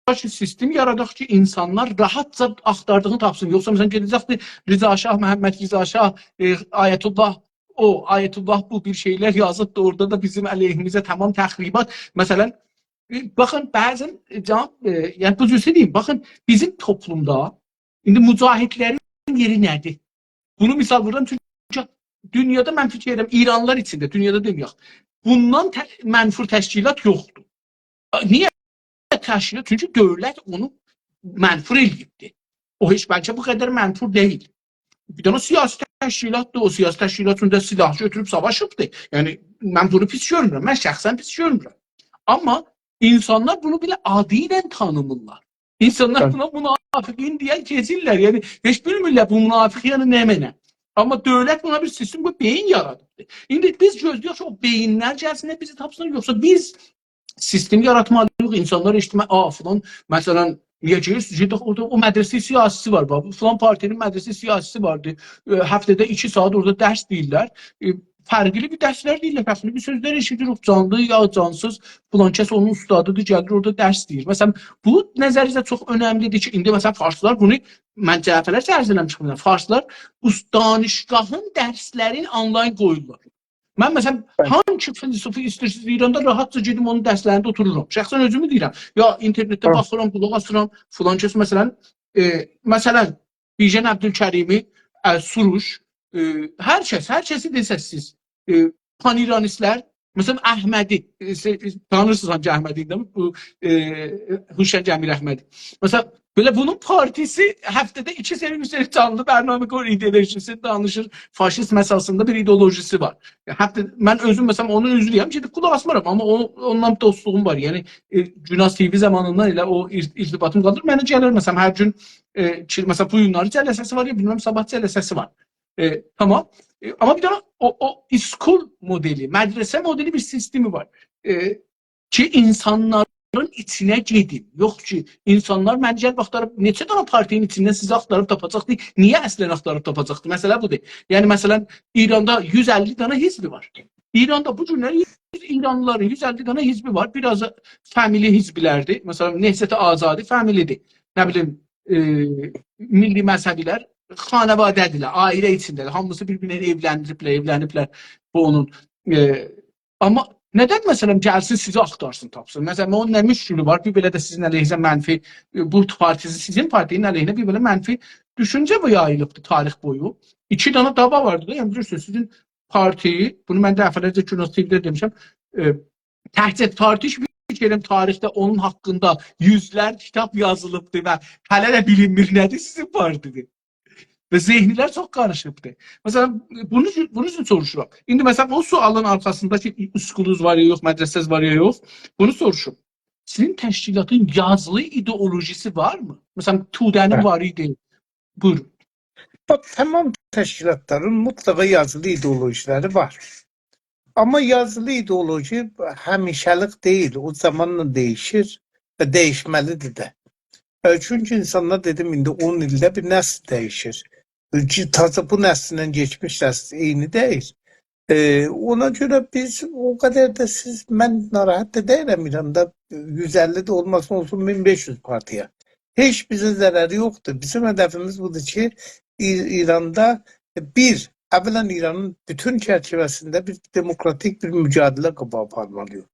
باش سیستم یاراداق کی، اینسانلار راحتجا آختاردیغینی تاپسین. یوخسا، مثلاً، گئده‌جکدی رضا شاه، محمد رضا شاه، ائ، آیت‌الله او، آیت‌الله بو بیر شئیلر یازیبدی، اورادا دا بیزیم علیهیمیزه تمام تخریبات. مثلاً، ائ، باخین، بعضاً، ائ، جناب، ائ، یعنی، بو جور دئییم، باخین، بیزیم توپلومدا ایندی مجاهدلرین یئری نه‌دیر؟ بونو مثال وورورام، چونکی دونیادا، من فیکیر ائدیرم، ایرانلیلار ایچینده، دونیادا دئمه‌یک، بوندان ته-، منفور تشکیلات یوخدور. آ، نییه تشکیلات؟ چونکی دؤولت اونو منفور ائله‌ییبدی. او هئچ بلکه بو قدر منفور دئییل. بیر دنه سیاسی تشکیلاتدیر، او سیاسی تشکیلات اوچون دا سلاح گؤتوروب ساواشیبدی. یعنی، من بونو پیس گؤرمورم، من شخصاً پیس گؤرمورم. آمما اینسانلار بونو بئله آدی ایله تانیمیرلار. اینسانلار، بلی، بونا منافقین دئیه کئچیرلر. یعنی، هئچ بیلمیرلر بو منافق، یعنی، نمنه. آمما دؤولت بونا بیر سیستم، بو بئیین یارادیبدی. ایندی بیز گؤزله‌یک کی، او بئیینلر گلسینلر، بیزی تاپسینلار، یوخسا بیز سیستم یاراتمالی‌ییق، اینسانلار ائشیتمه، «آ، فلان، مثلاً، نییه گئدیرسیز؟» گئدک، اورادا او مدرسه سیاسی‌سی وار، باخ، فلان پارتی‌نین مدرسه سیاسی‌سی واردی. ائ، هفته‌ده ایکی ساعات اورادا درس دئییرلر. ائ، فرقلی بیر درسلر دئییرلر، فرقلی بیر سؤزلر ائشیدیریک، جانلی یا جانسیز، فلان کس اونون اوستادی‌دیر، گلیر اورادا درس دئییر. مثلاً، بو نظرینیزه چوخ اؤنملی‌دیر کی، ایندی، مثلاً، فارسلار بونو، من دفعه‌لرجه عرض ائله‌میشم، فارسلار اوست-، دانشگاهین درسلرینی آنلاین قویورلار. من، مثلاً، بلی، هانسی فیلسوفی ایسته‌ییرسینیز ایراندا، راحتجا گئدیم اونون درسلرینده اوتورورام. شخصاً اؤزومو دئییرم. یا اینترنتده، بلی، باخیرام، قولاق آسیرام، فلان کس، مثلاً، ائ، مثلاً، بیژن عبدالکریمی، ائ، سروش، ائ، هر کس، هر کسی دئسز سیز، ائ، پان‌ایرانیستلر، مثلاً، احمدی، ائ، سیز تانیرسینیز هانسی احمدی، دئییل می؟ بو، ائ، هوشنگ امیراحمدی. مثلاً، بئله بونون پارتی‌سی هفته‌ده ایکی سری، اوچ سری جانلی برنامه قویور، ایدئولوژی‌سینی دانیشیر، فاشیست مسئله‌سینده بیر ایدئولوژی‌سی وار. حتی من اؤزوم، مثلاً، اونون عضویوم، گئدیب قولاق آسمیرام، آمما او، اوننان دوستلوغوم وار. یعنی، ائ، گوناز تی‌وی زامانیندان ائله او ار-، ارتباطیم قالیر. منه گلیر، مثلاً، هر گون، ائ، کی، مثلاً، بو گونلری جلسه‌سی وار، یا بیلمیرم، صاباح جلسه‌سی وار. ائ، تامام. ائ، آمما بیر دنه او، او school مدلی، مدرسه مدلی بیر سیستمی وار. ائ، کی، اینسانلارین ایچینه گئدیم. یوخ کی، اینسانلار منی گلیب آختاریب، نئچه دنه پارتی‌نین ایچیندن سیزی آختاریب تاپاجاقدی؟ نییه اصلاً آختاریب تاپاجاقدی؟ مسئله بودور. یعنی، مثلاً، ایراندا یوز اللی دنه حزبی وار. ایراندا بو گونلری ایرانلیلارین یوز اللی دنه حزبی وار. بیر آزی فامیلی حزبلردیر. مثلاً، نهضت آزادی فامیلی‌دیر. نه بیلیم، ائ، میللی مذهبی‌لر خانواده‌دیرلر، عائله ایچینده‌دیر. هامیسی بیر-بیرینه ائولندیریبلر، ائولنیبلر. بو اونون، ائ، آمما ندن، مثلاً، گلسین سیزی آختارسین، تاپسین؟ مثلاً، اونون نه مشکلی وار؟ بیر بئله ده سیزین علیهینیزه منفی، ائ، بو پارتی‌سی، سیزین پارتی‌نین علیهینه بیر بئله منفی دوشونجه بو یاییلیبدیر تاریخ بویو. ایکی دنه دعوا واردی دا، یعنی، بیلیرسینیز، سیزین پارتی، بونو من دفعه‌لرجه گوناز تی‌وی‌ده دئمیشم، ائ، تکجه پارتی کی، فیکر ائدیرم، تاریخده اونون حاقیندا یوزلر کیتاب یازیلیبدی و هله ده بیلینمیر نه‌دیر، سیزین پارتی‌دیر. و ذهنلر چوخ قاریشیبدیر. مثلاً، بونو، بونو اوچون سوروشورام. ایندی، مثلاً، او سؤالین آرخاسیندا کی، school-ونوز وار یا یوخ، مدرسه‌نیز وار یا یوخ، بونو سوروشوم. سیزین تشکیلاتین یازیلی ایدئولوژی‌سی وارمی؟ مثلاً، توده‌نین، هه، وار ایدی. بویورون. باخ، تمام تشکیلاتلارین مطلقا یازیلی ایدئولوژی‌لری وار. آمما یازیلی ایدئولوژی همیشه‌لیک دئییل، او زامانلا دییشیر و دییشمه‌لی‌دیر ده. ائ، چونکی اینسانلار، دئدیم، ایندی اون ایلده بیر نسل دییشیر. ائ، کی، تازا بو نسیلله کئچمیش نسل عینی دئییل. ائ، اونا گؤره بیز او قدر ده سیز، من ناراحت دا دئییلم ایراندا یوز اللی ده اولماسین، اولسون مین بئش یوز پارتیا. هئچ بیزه ضرری یوخدور. بیزیم هدفیمیز بودور کی، ای-، ایراندا بیر، اولاً ایرانین بوتون چرچیوه‌سینده بیر دموکراتیک بیر مجادله قاباغا آپارمالی‌ییق.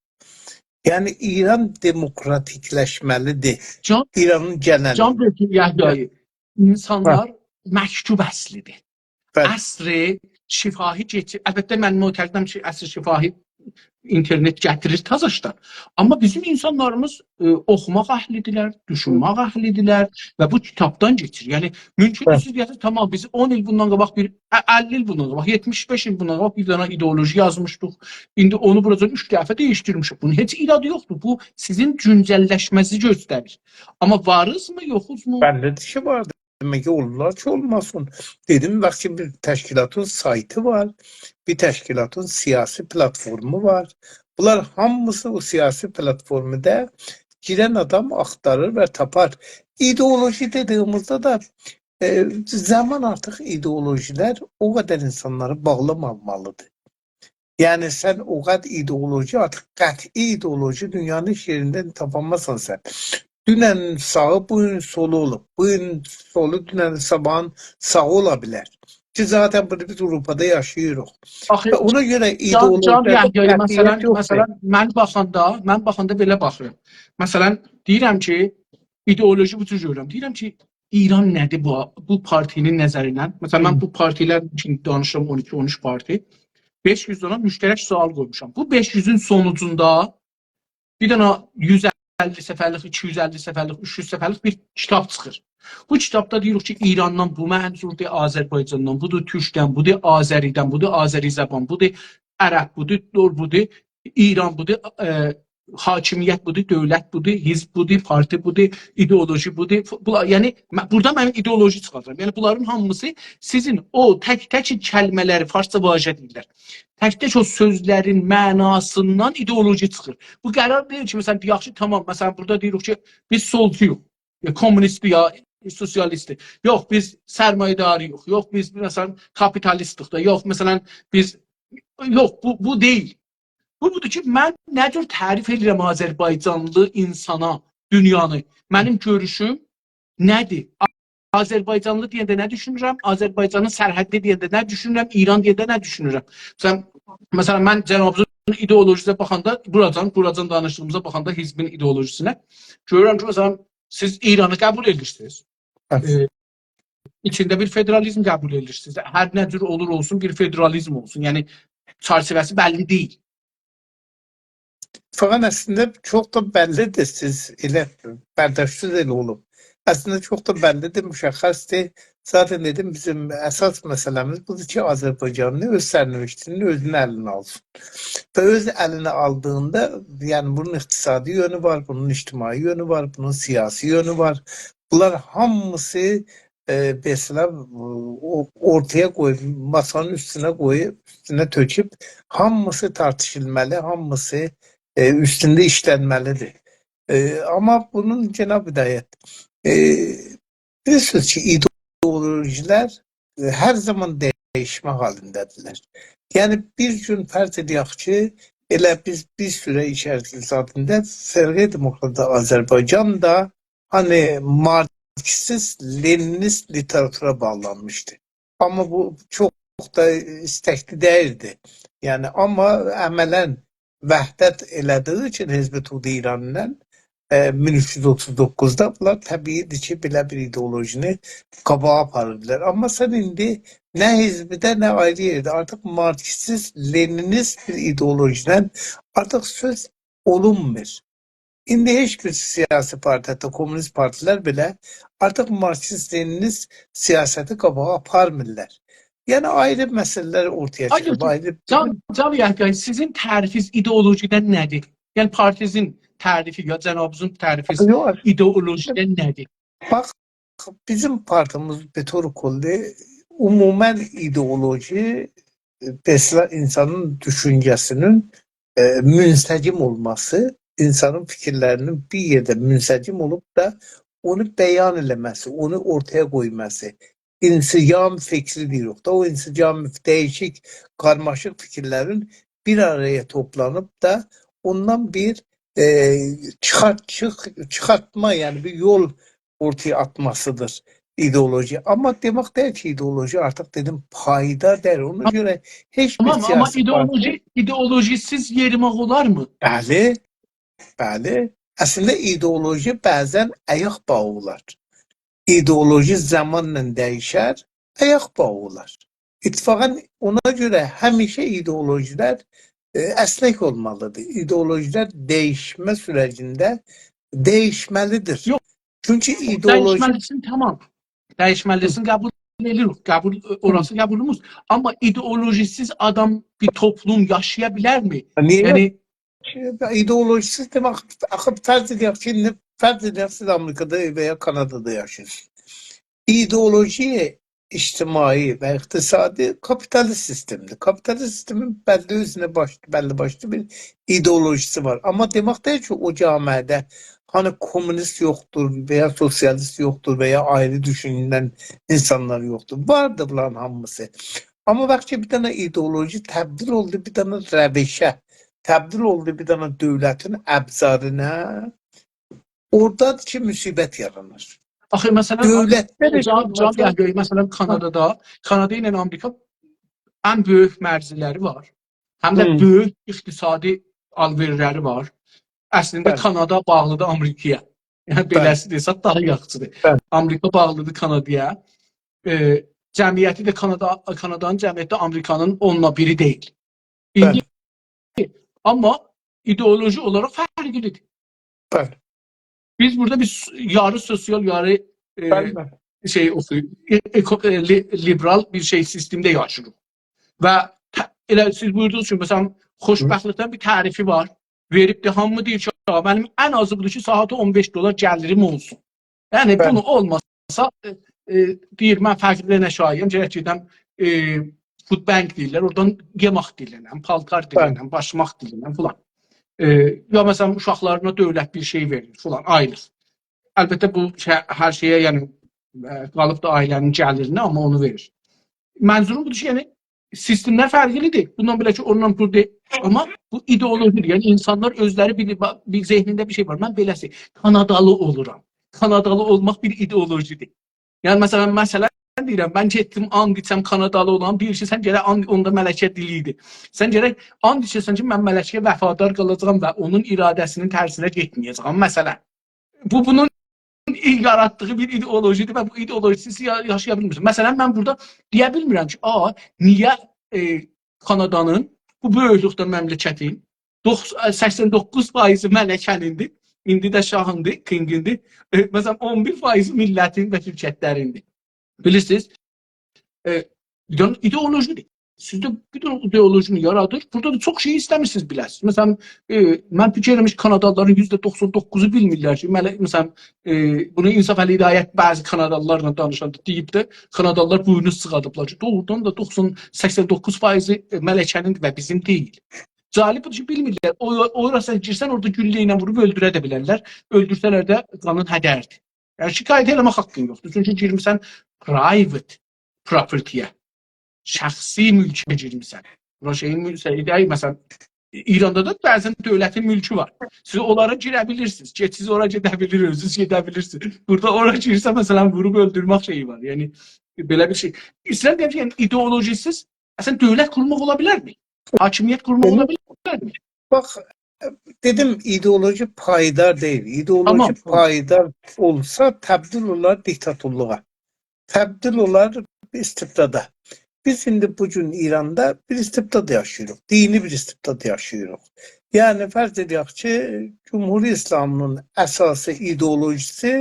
یعنی ایران دموکراتیکلشمه‌لیدیر. جان، ایرانین جان گئنلینده. دکتر یحیایی، اینسانلار هه. مکتوب اصلیدیر. بلی. عصر شفاهی کئچیر. البته، من معتقدم کی، عصر شفاهی اینترنت گتیریر تازاشدان. آمما بیزیم اینسانلاریمیز، ائ، اوخوماق اهلیدیرلر، دوشونمک اهلیدیرلر و بو کیتابدان کئچیر. یعنی، مومکوندور بلی. سیز دئیه‌سینیز، «تامام، بیز اون ایل بوندان قاباق بیر، ا-، اللی ایل بوندان قاباق، یئتمیش بئش ایل بوندان قاباق بیر دنه ایدئولوژی یازمیشدیق. ایندی اونو بوراجان اوچ دفعه دییشدیرمیشیک.» بونون هئچ ایرادی یوخدور. بو سیزین گونجللشمه‌نیزی گؤستریر. آمما واریزمی، یوخوزمو؟ بلی، دئییشی واردیر. دئمک کی، اولار کی، اولماسین. دئدیم، وقتی بیر تشکیلاتین سایتی وار، بیر تشکیلاتین سیاسی پلاتفورمو وار. بونلار هامیسی او سیاسی پلاتفورمدا گیرن آدام آختاریر و تاپار. ایدئولوژی دئدیییمیزده ده، ائ، زامان آرتیق ایدئولوژی‌لر او قدر اینسانلاری باغلامامالیدیر. یعنی، سن او قدر ایدئولوژی، آرتیق قطعی ایدئولوژی دونیانین هئچ یئریندن تاپانماسان سن. دونن ساغی، بو گون سولو اولوب. بو گون سولو، دونن صاباحین ساغی اولا بیلر. کی، ذاتاً بونو بیز آوروپادا یاشاییریق. آخی، و اونا گؤره جان، جان ایدئولوژی‌ده یحیایی، قطعیت مثلاً، یوخدور. مثلاً، من باخاندا، من باخاندا بئله باخیرام. مثلاً، دئییرم کی، ایدئولوژی بو جور گؤرورم. دئییرم کی، ایران نه‌دیر بو، بو پارتی‌نین نظریندن؟ مثلاً، من هی. بو پارتی‌لر اوچون دانیشیرام، اون ایکی، اون اوچ پارتی. بئش یوز دانا مشترک سؤال قویموشام. بو بئش یوزون سونوجوندا بیر دنه یوز اللی صفحه‌لیک، ایکی یوز اللی صفحه‌لیک، اوچ یوز صفحه‌لیک بیر کیتاب چیخیر. بو کیتابدا دئییریک کی، ایراندان بو منظوردور، آذربایجاندان بودور، تورکدن بودور، آذری‌دن بودور، آذری زبان بودور، عرب بودور، دور بودور، ایران بودور، ائ، حاکمیت بودور، دؤولت بودور، حزب بودور، پارتی بودور، ایدئولوژی بودور. بو-، بونلار، یعنی، م-، بورادا من ایدئولوژی چیخاردیرام. یعنی، بونلارین هامیسی سیزین او تک-تک کلمه‌لری، فارسجا واژه دئییرلر. تک‌تک او سؤزلرین معناسیندان ایدئولوژی چیخیر. بو قرار دئییل کی، مثلاً، یاخشی، تامام، مثلاً، بورادا دئییریک کی، بیز سولچویوق، یا کمونیستیک، یا سوسیالیستیک. یوخ، بیز سرمایه‌داری‌یوخ. یوخ، بیز، مثلاً، کاپیتالیستیک دا. یوخ، مثلاً، بیز، یوخ، بو، بو دئییل. بو بودور کی، من نه جور تعریف ائدیرم آذربایجانلی اینسانا دونیانی؟ منیم گؤروشوم نه‌دیر؟ آ-، آذربایجانلی دئینده نه دوشونورم؟ آذربایجانین سرحدی دئینده نه دوشونورم؟ ایران دئینده نه دوشونورم؟ سن، مثلاً، من جنابینیزین ایدئولوژی‌سینه باخاندا، بوراجان، بوراجان دانیشدیغیمیزا باخاندا حزبین ایدئولوژی‌سینه گؤرورم کی، مثلاً، سیز ایرانی قبول ائدیرسینیز. بلی. ائ، ایچینده بیر فدرالیزم قبول ائدیرسینیز. هر نه جور اولور اولسون، بیر فدرالیزم اولسون. یعنی، چرچیوه‌سی بللی دئییل. فقط اصلینده چوخ دا بللیدیر، سیز ائله برداشتینیز ائله اولوب. اصلینده چوخ دا بللیدیر، مشخصدیر. ذاتاً دئدیم، بیزیم اساس مسئله‌میز بودور کی، آذربایجانلی اؤز سرنوشتینی اؤزونون الینه آلسین. و اؤز الینه آلدیغیندا، یعنی بونون اقتصادی یؤنو وار، بونون اجتماعی یؤنو وار، بونون سیاسی یؤنو وار. بونلار هامیسی، ائ، مثلا، او-، اورتایا قویوب، ماسانین اوستونه قویوب، اوستونه تؤکوب، هامیسی تارتیشیلمالی، هامیسی، ائ، اوستونده ایشلنمه‌لیدیر. ائ، آمما بونون جناب هدایت، ائ، بیلیرسینیز کی، ایدئولوژی‌لر، ائ، هر زامان دییشمه حالینده‌دیرلر. یعنی، بیر گون فرض ائدک کی، ائله بیز بیر سوره ایچریسی زادیندا فرقه دموکرات آذربایجان دا، هانی، مارکسیست، لنینیست لیتراتورا باغلانمیشدی. آمما بو چوخ دا ایستکلی دئییلدی. یعنی، آمما عملاً وحدت ائله‌دیگی اوچون حزب توده ایرانینان، ائ، مین اوچ یوز اوتوز دوققوزدا بونلار طبیعی‌دیر کی، بئله بیر ایدئولوژینی قاباغا آپاریردیلار. آمما سن ایندی نه حزبده، نه آیری یئرده آرتیق مارکسیست، لنینیست بیر ایدئولوژیدن آرتیق سؤز اولونمور. ایندی هئچ بیر سیاسی پارتی، حتی کمونیست پارتی‌لر بئله آرتیق مارکسیست، لنینیست سیاستی قاباغا آپارمیرلار. یعنی، آیری مسئله‌لر اورتایا آی، چیخیب، یوخ، آیری جان، جان یحیی، سیزین تعریفینیز ایدئولوژیدن نه‌دیر؟ یعنی، پارتینیزین تعریفی یا جنابینیزین تعریفی یوخ. ایدئولوژیدن نه‌دیر؟ باخ، بیزیم پارتیمیز به طور کلی عموماً ایدئولوژی، ائ، مثلا، اینسانین دوشونجه‌سینین، ائ، منسجم اولماسی، اینسانین فیکیرلرینین بیر یئرده منسجم اولوب دا اونو بیان ائله‌مه‌سی، اونو اورتایا قویماسی، انسجام فکری دئییریک دا، او انسجام، دییشیک، قارماشیق فیکیرلرین بیر آرایا توپلانیب دا اوندان بیر، ائ، چیخارت-، چیخ-، چیخارتما، یعنی بیر یول اورتایا آتماسیدیر ایدئولوژی. آمما دئمک دئییل کی، ایدئولوژی آرتیق، دئدیم، پایدار دئییل. اونا گؤره هئچ بیر تامام، آمما سیاسی پارتی ایدئولوژی، ایدئولوژی‌سیز یئریمک اولارمی؟ بلی، بلی. اصلینده ایدئولوژی بعضا آیاق باغی اولار. ایدئولوژی زامانلا دییشر، آیاق باغی اولار. اتفاقا اونا گؤره همیشه ایدئولوژی‌لر، ائ، اسنک اولمالیدیر. ایدئولوژی‌لر دییشمه سوره‌جینده دییشمه‌لیدیر. یوخ، چونکی ایدئولوژی دییشمه‌لی‌سین، تامام. دییشمه‌لی‌سین، قبول ائدیریک. قبول، اوراسی قبولوموز. آمما ایدئولوژی‌سیز آدام، بیر توپلوم یاشایا بیلرمی؟ نییه یوخ؟ یعنی ایدئولوژی‌سیز دئمک، آخی فرض ائدک کی، ایندی فرض ائدک سیز آمریکادا و یا کانادادا یاشاییرسینیز. ایدئولوژی اجتماعی و اقتصادی کاپیتالیست سیستمدیر. کاپیتالیست سیستمین بللی اؤزونه باش، بللی باشلی بیر ایدئولوژی‌سی وار. آمما دئمک دئییل کی، او جامعه‌ده هانی کمونیست یوخدور و یا سوسیالیست یوخدور و یا آیری دوشونن اینسانلار یوخدور. واردیر بونلارین هامیسی. آمما باخ کی، بیر دنه ایدئولوژی تبدیل اولدو بیر دنه روشه، تبدیل اولدو بیر دنه دؤولتین ابزارینا. اورادادیر کی، مصیبت یارانیر. آخی، مثلا، دؤولتلر جان، جان مثلا گل گؤرک، مثلا، کانادادا، کانادا ایله آمریکا ان بؤیوک مرزلری وار. هم ده هی. بؤیوک اقتصادی آل‌وئرلری وار. اصلینده بلی. کانادا باغلیدیر آمریکایا. یعنی، بلی. بئله‌سی دئسک، داها یاخشیدیر. بلی. آمریکا باغلیدیر کانادایا. ائ، جمعیتی ده کانادا، کانادانین جمعیتی ده آمریکانین اوندا بیری دئییل. ایندی، بلی. آمما ایدئولوژی اولاراق فرقلیدیر. بلی. بیز بورادا بیر س-، یاری سوسیال، یاری، ائ، بلی، بلی. شئی اوخویوب، ائ، ائکو-، ائ، لی-، لیبرال بیر شئی سیستمده یاشاییریق. و ت-، ائله سیز بویوردونوز کی، مثلا، خوشبختلیکدن بیر تعریفی وار. وئریب ده هامی دئییر کی، «آ، منیم ان آزی بودور کی، ساعاتی اون بئش دلار گلیریم اولسون.» یعنی، بلی. بونو اولماسا، ائ، ائ، دئییر، «من فقیرلیگه شاییم، گرک گئدم، ائ، فود بانک» دئییرلر، اورادان یئمک دیلنم، پالتار بلی. دیلنم، باشماق دیلنم فلان. ائ، یا، مثلا، اوشاقلارینا دؤولت بیر شئی وئریر فلان، آیلیق. البته، بو شئی، هر شئیه، یعنی، ائ، قالیب دا عائله‌نین گلیرینه، آمما اونو وئریر. منظوروم بودور کی، یعنی، سیستملر فرقلیدیر. بوندان بئله کی، اوندان بورادا، آمما بو ایدئولوژی‌دیر. یعنی، اینسانلار اؤزلری بیلیر، با-، بیر ذهنینده بیر شئی وار. من بئله‌سی، کانادالی اولورام. کانادالی اولماق بیر ایدئولوژی‌دیر. یعنی، مثلا، مثلا دئییرم، من گئتدیم، آند ایچم، کانادالی اولام. دئییر کی، سن گرک آند، اوندا ملکه دیلی ایدی. سن گرک آند ایچه‌سن کی، من ملکه‌یه وفادار قالاجاغام و اونون اراده‌سینین ترسینه گئتمه‌یه‌جه‌یم. مثلا، بو، بونون یاراتدیغی بیر ایدئولوژی‌دیر و بو ایدئولوژی‌سیز یا-، یاشایا بیلمیرسن. مثلا، من بورادا دئیه بیلمیرم کی، آ، نییه، ائ، کانادانین بو بؤیوکلوکده مملکتین دوخ-، ائ، سکسن دوققوز فایضی ملکه‌نیندیر، ایندی ده شاهیندیر، کینگیندیر. ائ، مثلا، اون بیر فایضی میللتین و شرکتلریندیر. بیلیرسینیز؟ ائ، بیر دنه ایدئولوژی‌دیر. سیز ده بیر دنه ایدئولوژینی یارادیر. بورادا دا چوخ شئی ایسته‌میرسینیز بیله‌سینیز. مثلا، ائ، من فیکیر ائدیرم کی، کانادالیلارین یوزده دوخسان دوققوزو بیلمیرلر کی، مله-، مثلا، ائ، بونو انصافعلی هدایت بعضی کانادالیلارلا دانیشاندا دئییب ده، کانادالیلار بوینوز سیغادیبلار کی، دوغرودان دا دوخسان، سکسن دوققوز فایضی، ائ، ملکه‌نین و بیزیم دئییل. جالب بودور کی، بیلمیرلر. او، اورا سن گیرسن، اورادا گولله ایله ووروب اؤلدوره ده بیلرلر. اؤلدورسه‌لر ده قانین هدردیر. یعنی، شکایت ائله‌مک حاققین یوخدور. چونکی گیرمیسن private property-یه. شخصی مولکه گیرمیسن. بورا شئیین مول-، شئی دئییل، مثلا، ایراندا دا بعضا دؤولتین مولکو وار. سیز اونلارا گیره بیلیرسینیز. گئت، سیز اورا گئده بیلیر، اؤزونوز گئده بیلیرسینیز. بورادا اورا گیرسه، مثلا، ووروب اؤلدورمک شئیی وار. یعنی، بئله بیر شئی. ایسته‌ییرم دئیم کی، یعنی، ایدئولوژی‌سیز، اصلا، دؤولت قورماق اولا بیلرمی؟ حاکمیت قورماق اولا بیلرمی؟ باخ، دئدیم، ایدئولوژی پایدار دئییل. ایدئولوژی تامام، تامام. پایدار اولسا، تبدیل اولار دیکتاتورلوغا. تبدیل اولار استبدادا. بیز ایندی بو گون ایراندا بیر استبداد یاشاییریق. دینی بیر استبداد یاشاییریق. یعنی، فرض ائدک کی، جمهوری اسلامی‌نین اساسی ایدئولوژی‌سی،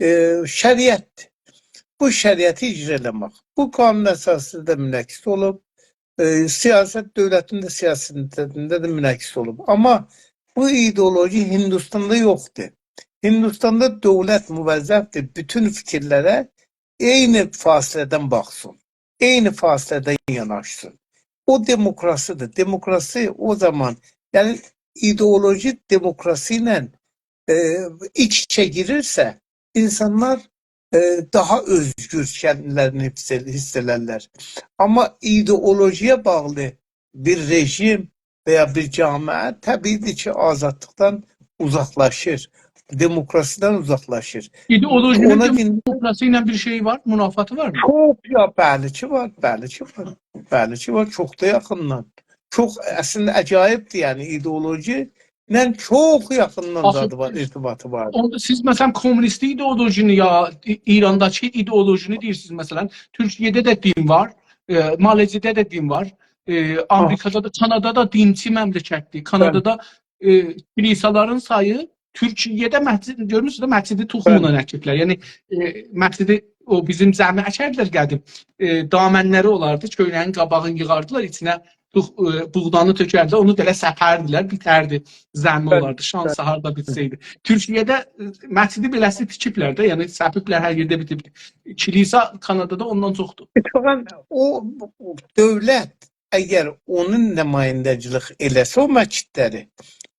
ائ، شریعتدیر. بو شریعتی اجرا ائله‌مک. بو قانون اساسی‌ده ده منعکس اولوب. ائ، سیاست، دؤولتین ده سیاستینده ده منعکس اولوب. آمما بو ایدئولوژی هندوستاندا یوخدور. هندوستاندا دؤولت موظفدیر بوتون فیکیرلره عینی فاصله‌دن باخسین، عینی فاصله‌دن یاناشسین. او دموکراسی‌دیر. دموکراسی او زامان، یعنی، ایدئولوژی دموکراسی ایله، ائ، ایچ-ایچه گیریرسه، اینسانلار، ائ، داها اؤزگور کندلرینی حیس ائل-، حیس ائلرلر. آمما ایدئولوژی‌یه باغلی بیر رژیم و یا بیر جامعه طبیعی‌دیر کی، آزادلیقدان اوزاقلاشیر. دموکراسیدن اوزاقلاشیر. ایدئولوژی‌نین اونا دین- دموکراسی ایله بیر شئیی وار، منافاتی وارمی؟ چوخ یا، بلی کی وار، بلی کی وار. بلی کی وار، چوخ دا یاخیندان. چوخ، اصلینده عجایبدیر، یعنی ایدئولوژی ایله چوخ یاخیندان آخی زادی وار، ارتباطی وار. اوندا سیز، مثلا، کمونیستی ایدئولوژینی یا ای-، ایرانداکی ایدئولوژینی دئییرسینیز، مثلا، تورکیه‌ده ده دین وار، ائ، مالزی‌ده ده دین وار، ائ، آمریکادا دا، کانادادا دا دینچی مملکتدیر. کانادادا، ائ، کلیسالارین سایی تورکیه‌ده مسجد، گؤرموسونوز ده، مسجدی توخوملا اکیبلر. یعنی، ائ، مسجدی او بیزیم زمی اکردیلر قدیم. ائ، دامنلری اولاردی، کؤینه‌نین قاباغینی ییغاردیلار، ایچینه توخ-، ائ، بوغدانی تؤکردیلر، اونو بئله سپردیلر، بیتردی. زمی اولاردی، شانسی هاردا بیتسه‌یدی. تورکیه‌ده، ائ، مسجدی بئله‌سی تیکیبلر ده، یعنی سپیبلر، هر یئرده بیتیب. کلیسا کانادادا اوندان چوخدور. اتفاقا او، او دؤولت اگر اونون نماینده‌چیلیک ائله‌سه او مسجدلری،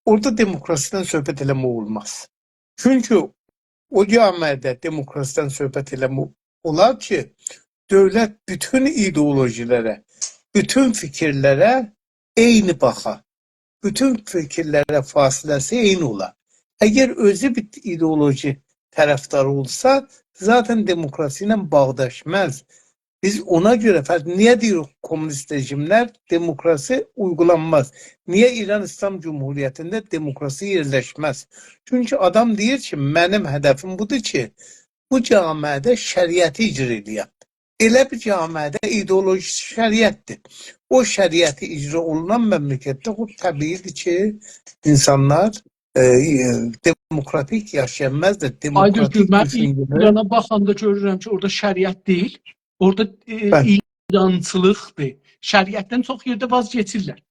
اورادا دموکراسیدن صحبت ائله‌مک اولماز. چونکی او جامعه‌ده دموکراسیدن صحبت ائله‌مک اولار کی، دؤولت بوتون ایدئولوژی‌لره، بوتون فیکیرلره عینی باخا. بوتون فیکیرلره فاصله‌سی عینی اولا. اگر اؤزو بیر ایدئولوژی طرفداری اولسا، ذاتا دموکراسی ایله باغداشماز. بیز اونا گؤره فرق، نییه دئییریک کمونیست رژیملر دموکراسی اویغولانماز؟ نییه ایران ایسلام جمهوریتینده دموکراسی یئرلشمز؟ چونکی آدام دئییر کی، منیم هدفیم بودور کی، بو جامعه‌ده شریعتی اجرا ائله‌یم. ائله بیر جامعه‌ده ایدئولوژی شریعتدیر. او شریعتی اجرا اولونان مملکتده خوب طبیعی‌دیر کی، اینسانلار، ائ، ائ، دموکراتیک یاشایانمازلار، آی دکتر، دموکراتیک من دوشونجه‌لر. ایرانا باخاندا گؤرورم کی، اورادا شریعت دئییل، اورادا، ائ، بلی. ایرانچیلیقدیر. شریعتدن چوخ یئرده واز کئچیرلر. بلی.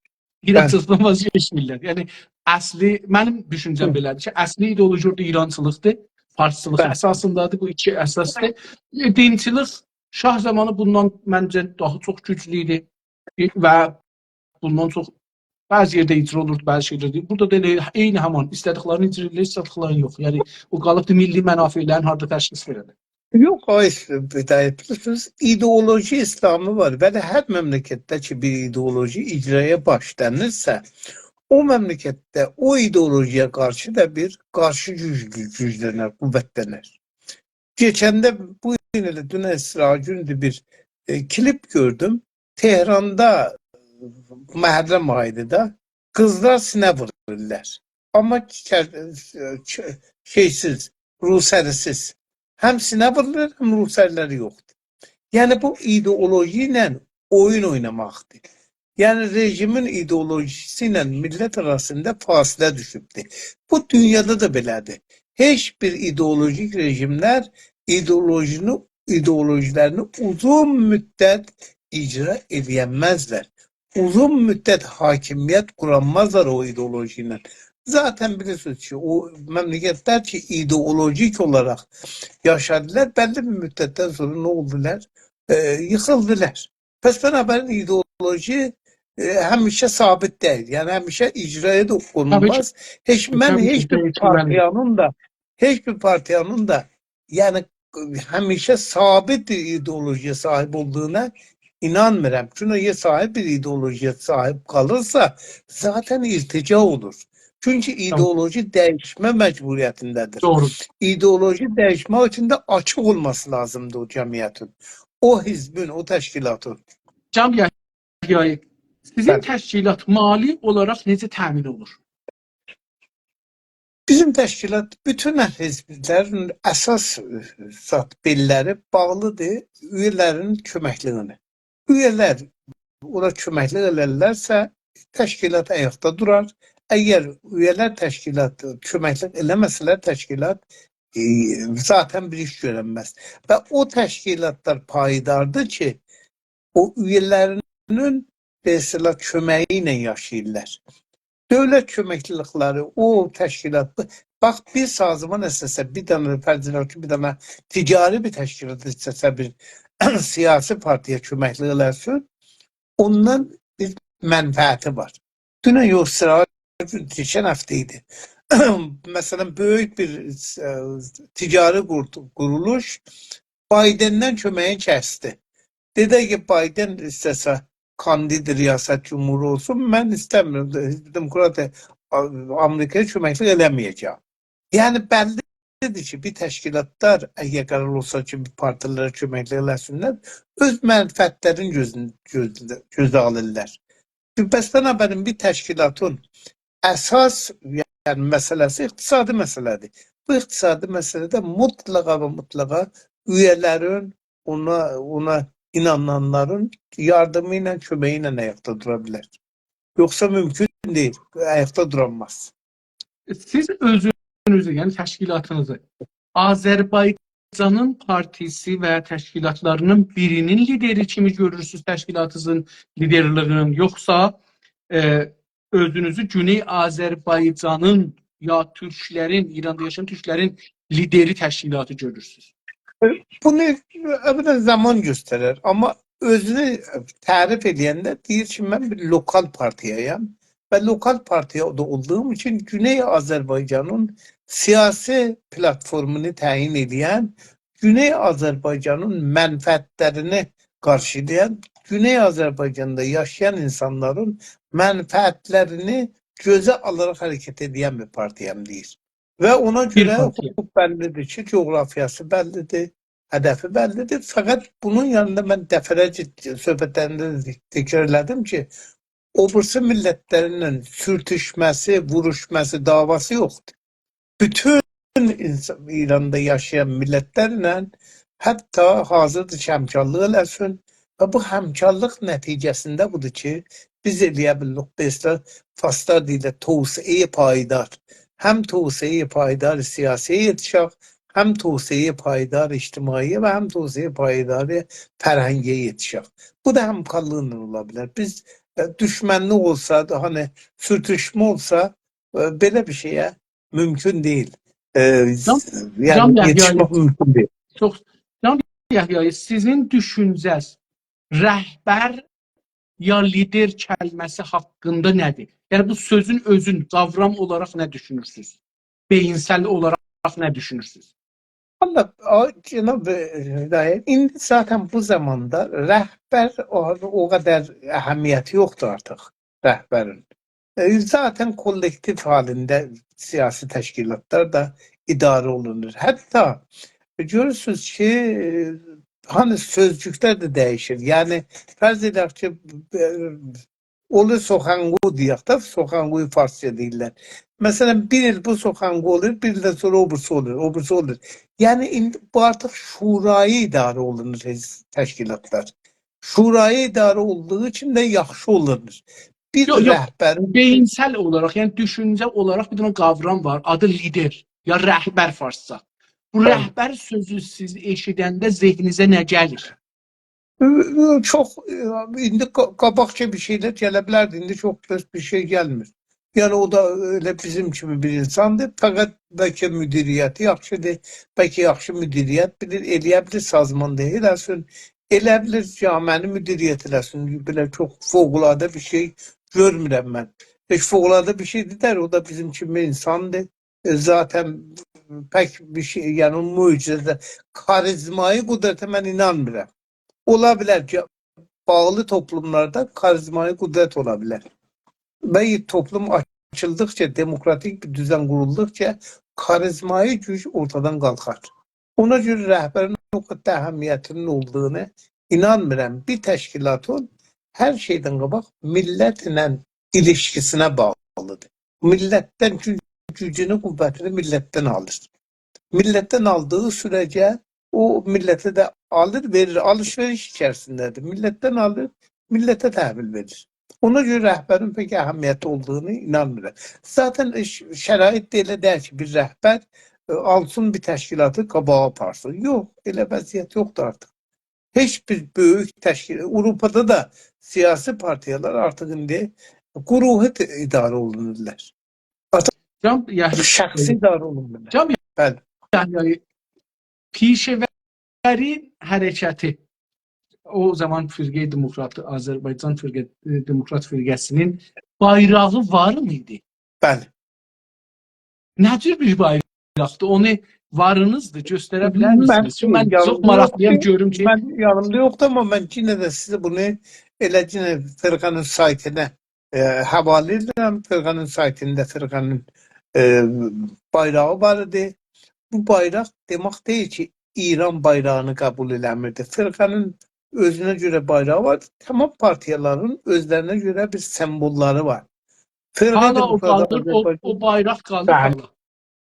ایرانچیلیقدان واز کئچمیرلر. یعنی، اصلی، منیم دوشونجه‌م هی. بئله‌دیر کی، اصلی ایدئولوژی اورادا ایرانچیلیقدیر، فارسچیلیق بلی. اساسیندادیر، بو ایکی اساسدیر. ائ، دینچیلیک شاه زامانی بوندان منجه داها چوخ گوجلو ایدی. ائ، و بوندان چوخ بعضی یئرده اجرا اولوردو، بعضی شئیلر دئییل. بورادا دا ائله عینی همان، ایسته‌دیکلرینی اجرا ائدیرلر، ایسته‌دیکلرینی یوخ. یعنی، او قالیبدی میللی منافعلرین هارادا تشخیص وئره‌لر. یوخ، آی، هدایت، بیلیرسینیز، ایدئولوژی اسلامی وار. بلی، هر مملکتده کی، بیر ایدئولوژی اجرایا باشلانیرسا، او مملکتده او ایدئولوژی‌یه قارشی دا بیر قارشی گوج گوجلنر، قوتلنر. کئچنده بو گون ائله دونن اسرائیل گوندور بیر، ائ، کلیپ گؤردوم. تهراندا محرم آییدی دا، قیزلار سینه وورورلار. آمما کر-، ائ، ک-، شئی‌سیز، روسری‌سیز. هم سینه وورولور، هم روسری‌لری یوخدور. یعنی، بو ایدئولوژی ایله اویون اویناماقدیر. یعنی، رژیمین ایدئولوژی‌سی ایله میللت آراسیندا فاصله دوشوبدور. بو، دونیادا دا بئله‌دیر. هئچ بیر ایدئولوژیک رژیملر ایدئولوژینی، ایدئولوژی‌لرینی اوزون مدت اجرا ائله‌ینمزلر. اوزون مدت حاکمیت قورانمازلار او ایدئولوژی ایله. ذاتا بیلیرسینیز کی، او مملکتلر کی، ایدئولوژیک اولاراق یاشادیلار، بللی بیر مدتدن سونرا نه اولدولار؟ ائ، ییخیلدیلار. پس بنابراین ایدئولوژی، ائ، همیشه ثابت دئییل. یعنی همیشه اجرایا دا طبیعی کی، اونولماز. هئچ، من طبیعی کی، هئچ بیر دییشمه‌لی. پارتیانین دا، هئچ بیر پارتیانین دا، یعنی همیشه ثابت بیر ایدئولوژی‌یه صاحیب اولدوغونا اینانمیرام. چونکی صاحیب بیر ایدئولوژی‌یه صاحیب قالیرسا، ذاتا ارتجاع اولور. چونکی تمام. ایدئولوژی دییشمه مجبوریتینده‌دیر. دوغرو. ایدئولوژی دییشمک اوچون ده آچیق اولماسی لازیمدیر او جمعیتین. او حزبین، او تشکیلاتین. جمعیت، یعنی، سیزین بلی. تشکیلات مالی اولاراق نئجه تأمین اولور؟ بیزیم تشکیلات بوتون حزبلرین اساس، ائ، زاد بئللری باغلیدیر اویه‌لرین کؤمکلیگینه. اویه‌لر اونا کؤمکلیک ائلرلرسه، تشکیلات آیاقدا دورار. اگر اویه‌لر تشکیلات کؤمکلیک ائله‌مه‌سه‌لر، تشکیلات، ائ، ذاتا بیر ایش گؤرنمز. و او تشکیلاتلار پایداردیر کی، او اویه‌لرینین، مثلا، کؤمگی ایله یاشاییرلار. دؤولت کؤمکلیکلری، او تشکیلات، باخ، بیر سازمان ایسته‌سه، بیر دنه، فرض ائله‌یک کی، بیر دنه تجاری بیر تشکیلات ایسته‌سه، بیر سیاسی پارتییا کؤمکلیک ائله‌سین، اوندان بیر منفعتی وار. دونن یوخ، اسرائیل، کئچن هفته ایدی. مثلا، بؤیوک بیر، ائ، تجاری قورت-، قورولوش بایدندن کؤمگی کسدی. دئدی کی، بایدن ایسته‌سه کاندید ریاست جمهوری اولسون، من ایسته‌میرم، حزب دموکرات آ-، آمریکایا کؤمکلیک ائله‌مه‌یه‌جم. یعنی، بللی‌دیر کی، بیر تشکیلاتلار، اگر قرار اولسا کی، بیر پارتیلارا کؤمکلیک ائله‌سینلر، اؤز منفعتلرینی گؤز، گؤز، گؤزه آلیرلار. بس بنابراین بیر تشکیلاتین اساس، یعنی، مسئله‌سی اقتصادی مسئله‌دیر. بو اقتصادی مسئله‌ده مطلقا و مطلقا اویه‌لرین، اونا، اونا اینانانلارین یاردیمی ایله، کؤمگی ایله آیاقدا دورا بیلر. یوخسا مومکون دئییل، آیاقدا دورانماز. سیز اؤزونوزو، یعنی تشکیلاتینیزی آذربایجانین پارتیسی و تشکیلاتلارینین بیرینین لیدری کیمی گؤرورسونوز تشکیلاتینیزین لیدرلیگینی، یوخسا، ائ، اؤزونوزو گونئی آذربایجانین یا تورکلرین، ایراندا یاشایان تورکلرین لیدری تشکیلاتی گؤرورسونوز؟ بونو اولاً زامان گؤسترر، آمما اؤزونو تعریف ائله‌ینده دئییر کی، من بیر لوکال پارتیایام و لوکال پارتیادا اولدوغوم اوچون گونئی آذربایجانین سیاسی پلاتفورمونو تعیین ائله‌ین، گونئی آذربایجانین منفعتلرینی قارشیلایان، گونئی آذربایجاندا یاشایان اینسانلارین منفعتلرینی گؤزه آلاراق حرکت ائدن بیر پارتیام دئییر. و اونا بیر گؤره پارتیا. حقوق بللی‌دیر کی، جغرافیاسی بللی‌دیر، هدفی بللی‌دیر. فقط بونون یانیندا من دفعه‌لرجه صحبتلریمده ده تکرار ائله‌دیم کی، او بیریسی میللتلرله سورتوشمه‌سی، ووروشماسی، دعواسی یوخدور. بوتون اینسان، ایراندا یاشایان میللتلرله حتی حاضردیر کی، همکارلیق ائله‌سین و بو همکارلیق نتیجه‌سینده بودور کی، بیز ائلیه بیلریک، مثلا، فارسلار دئییرلر، توسعه‌ی پایدار. هم توسعه‌ی پایدار سیاسی‌یه یئتیشک، هم توسعه‌ی پایدار اجتماعی‌یه و هم توسعه‌ی پایدار فرهنگی‌یه یئتیشک. بو دا همکارلیقلا اولا بیلر. بیز، ائ، دوشمنلیک اولسا، هانی سورتوشمه اولسا، ائ، بئله بیر شئیه مومکون دئییل. ائ، جان، یعنی جان یحیایی، یئتیشمک مومکون دئییل. چوخ، جان یحیایی، سیزین دوشونجه‌ز رهبر یا لیدر کلمه‌سی حاقیندا نه‌دیر؟ یعنی بو سؤزون اؤزون قاورام اولاراق نه دوشونورسونوز؟ بئیینسل اولاراق نه دوشونورسونوز؟ والله، آ، جناب، ائ، هدایت، ایندی ذاتاً بو زاماندا رهبر او، او قدر اهمیتی یوخدور آرتیق، رهبرین. ائ، ذاتاً کوللکتیو حالیندا سیاسی تشکیلاتلار دا اداره اولونور. حتی گؤرورسونوز کی، ائ، هانی سؤزجوکلر ده دییشیر. یعنی، فرض ائدک کی، ائ، اولور سخنگو دئیک ده، سخنگوی فارسجا دئییرلر. مثلا، بیر ایل بو سخنگو اولور، بیر ایلدن سونرا او بیریسی اولور، او بیریسی اولور. یعنی، ایندی بو آرتیق شورایی اداره اولونور حز-، تشکیلاتلار. شورایی اداره اولدوغو اوچون ده یاخشی اولونور. بیر یوخ، یوخ. رهبرین بئیینسل اولاراق، یعنی دوشونجه اولاراق بیر دنه قاورام وار، آدی لیدر، یا رهبر فارسجا. بو بلی. رهبر سؤزو سیز ائشیدنده ذهنینیزه نه گلیر؟ چوخ، ائ، ایندی قا-، قاباقکی بیر شئیلر گله بیلردی، ایندی چوخ پس بیر شئی گلمیر. یعنی، او دا ائله بیزیم کیمی بیر اینساندیر، فقط بلکه مدیریتی یاخشیدیر، بلکه یاخشی مدیریت بیلیر، ائلیه بیلیر، سازماندهی ائله‌سین، ائله بیلیر، جامعه‌نی مدیریت ائله‌سین. بئله چوخ فوق‌العاده بیر شئی گؤرمورم من. هئچ فوق‌العاده بیر شئی دئییل، او دا بیزیم کیمی اینساندیر. ائ، ذاتاً پک بیر شئی، یعنی او معجزه، کاریزمایی قدرته من اینانمیرام. اولا بیلر کی، باغلی توپلوملاردا کاریزمایی قدرت اولا بیلر. و توپلوم آچیلدیقجا، دموکراتیک بیر دوزن قورولدوقجا کاریزمایی گوج اورتادان قالخار. اونا گؤره رهبرین او قدر اهمیتینین اولدوغونو اینانمیرام. بیر تشکیلاتین هر شئیدن قاباق میللتله ایلیشکیسینه باغلیدیر. میللتدن، چونکی گوجونو، قوتینی میللتدن آلیر. میللتدن آلدیغی سوره‌جه او میللته ده آلیر، وئریر، آلیش-وئریش ایچریسینده‌دیر. میللتدن آلیر، میللته تحویل وئریر. اونا گؤره رهبرین پک اهمیتی اولدوغونو اینانمیرام. ذاتاً، ائ، ش-، شرایط ده ائله دئییل کی، بیر رهبر، ائ، آلسین بیر تشکیلاتی قاباغا آپارسین. یوخ، ائله وضعیت یوخدور آرتیق. هئچ بیر بؤیوک تشکیل، آوروپادا دا سیاسی پارتیالار آرتیق ایندی گروهی ت-، اداره اولونورلار. آرتیق جان یحیی، شخصی اداره اولونمورلار. جان بلی. یحیی، پیشه‌وری حرکتی، او زامان فرقه دموکرات، آذربایجان فرقه، ائ، دموکرات فرقه‌سینین بایراغی وار ایدی؟ بلی. نه جور بیر بایراقدیر؟ اونو وارینیزدیر، گؤستره بیلر من میسینیز؟ چونکی من چوخ یانیمدا ماراقلییام یوخدور. گؤروم کی من یانیمدا یوخدور، آمما من یئنه ده سیزه بونو ائله یئنه فرقه‌نین سایتینه، ائ، حواله ائدیرم. فرقه‌نین سایتیندا فرقه‌نین، ائ، بایراغی وار ایدی. بو بایراق دئمک دئییل کی، ایران بایراغینی قبول ائله‌میردی. فرقه‌نین اؤزونه گؤره بایراغی وار. تمام پارتیالارین اؤزلرینه گؤره بیر سمبوللاری وار. فرقه حالا او دموکرات قالیر، او، آذربایجان او بایراق قالیر بلی، حالا.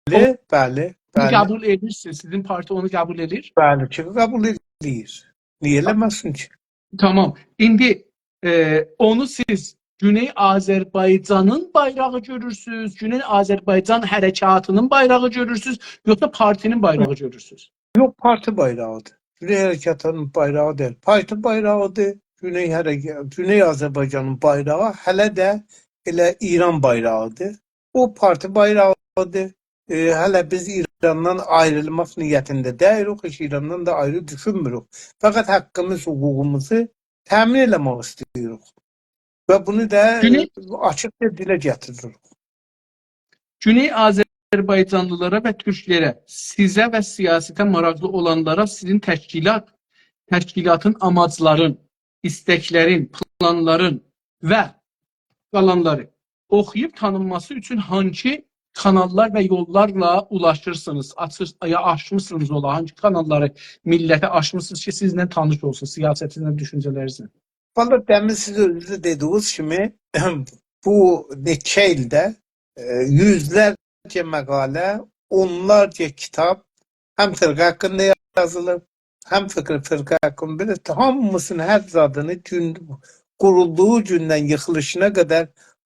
بلی، بلی، اونو بلی. قبول ائدیرسینیز، سیزین پارتی اونو قبول ائدیر؟ بلی کی، قبول ائدیر. نییه ائله‌مه‌سین کی؟ تامام. ایندی، ائ، اونو سیز گونئی آذربایجانین بایراغی گؤرورسونوز، گونئی آذربایجان حرکاتینین بایراغی گؤرورسونوز، یوخسا پارتی‌نین بایراغی گؤرورسونوز؟ یوخ، پارتی بایراغیدیر. گونئی حرکاتینین بایراغی دئییل. پارتی بایراغیدیر. گونئی حرکات، گونئی آذربایجانین بایراغی هله ده ائله ایران بایراغیدیر. او پارتی بایراغیدیر. ائ، هله بیز ایراندان آیریلماق نیتینده دئییلیک، هئچ ایراندان دا آیری دوشونموروک. فقط حاققیمیز، حقوقوموزو تأمین ائله‌مک ایسته‌ییریک. و بونو دا، گونئی ائ، آچیقجا دیله گتیریریک. گونئی آذربایجانلیلارا و تورکلره، سیزه و سیاسته ماراقلی اولانلارا سیزین تشکیلات، تشکیلاتین آماجلارین، ایستکلرین، پلانلارین و قالانلاری اوخویوب تانینماسی اوچون هانگی کاناللار و یوللارلا اولاشیرسینیز، آچیر، یا آچمیسینیز اولا، هانگی کاناللاری میللته آچمیسینیز کی، سیزله تانیش اولسون، سیاستینیزله، دوشونجه‌لرینیزله؟ والله دمین سیز اؤزونوز ده دئدیگینیز کیمی، بو نئچه ایلده، ائ، یوزلرجه مقاله، اونلارجا کیتاب هم فرقه حاقیندا یازیلیب، هم فیکیر فرقه حاقیندا، بئله هامیسینین هر زادینی گون، قورولدوغو گوندن ییخیلیشینا قدر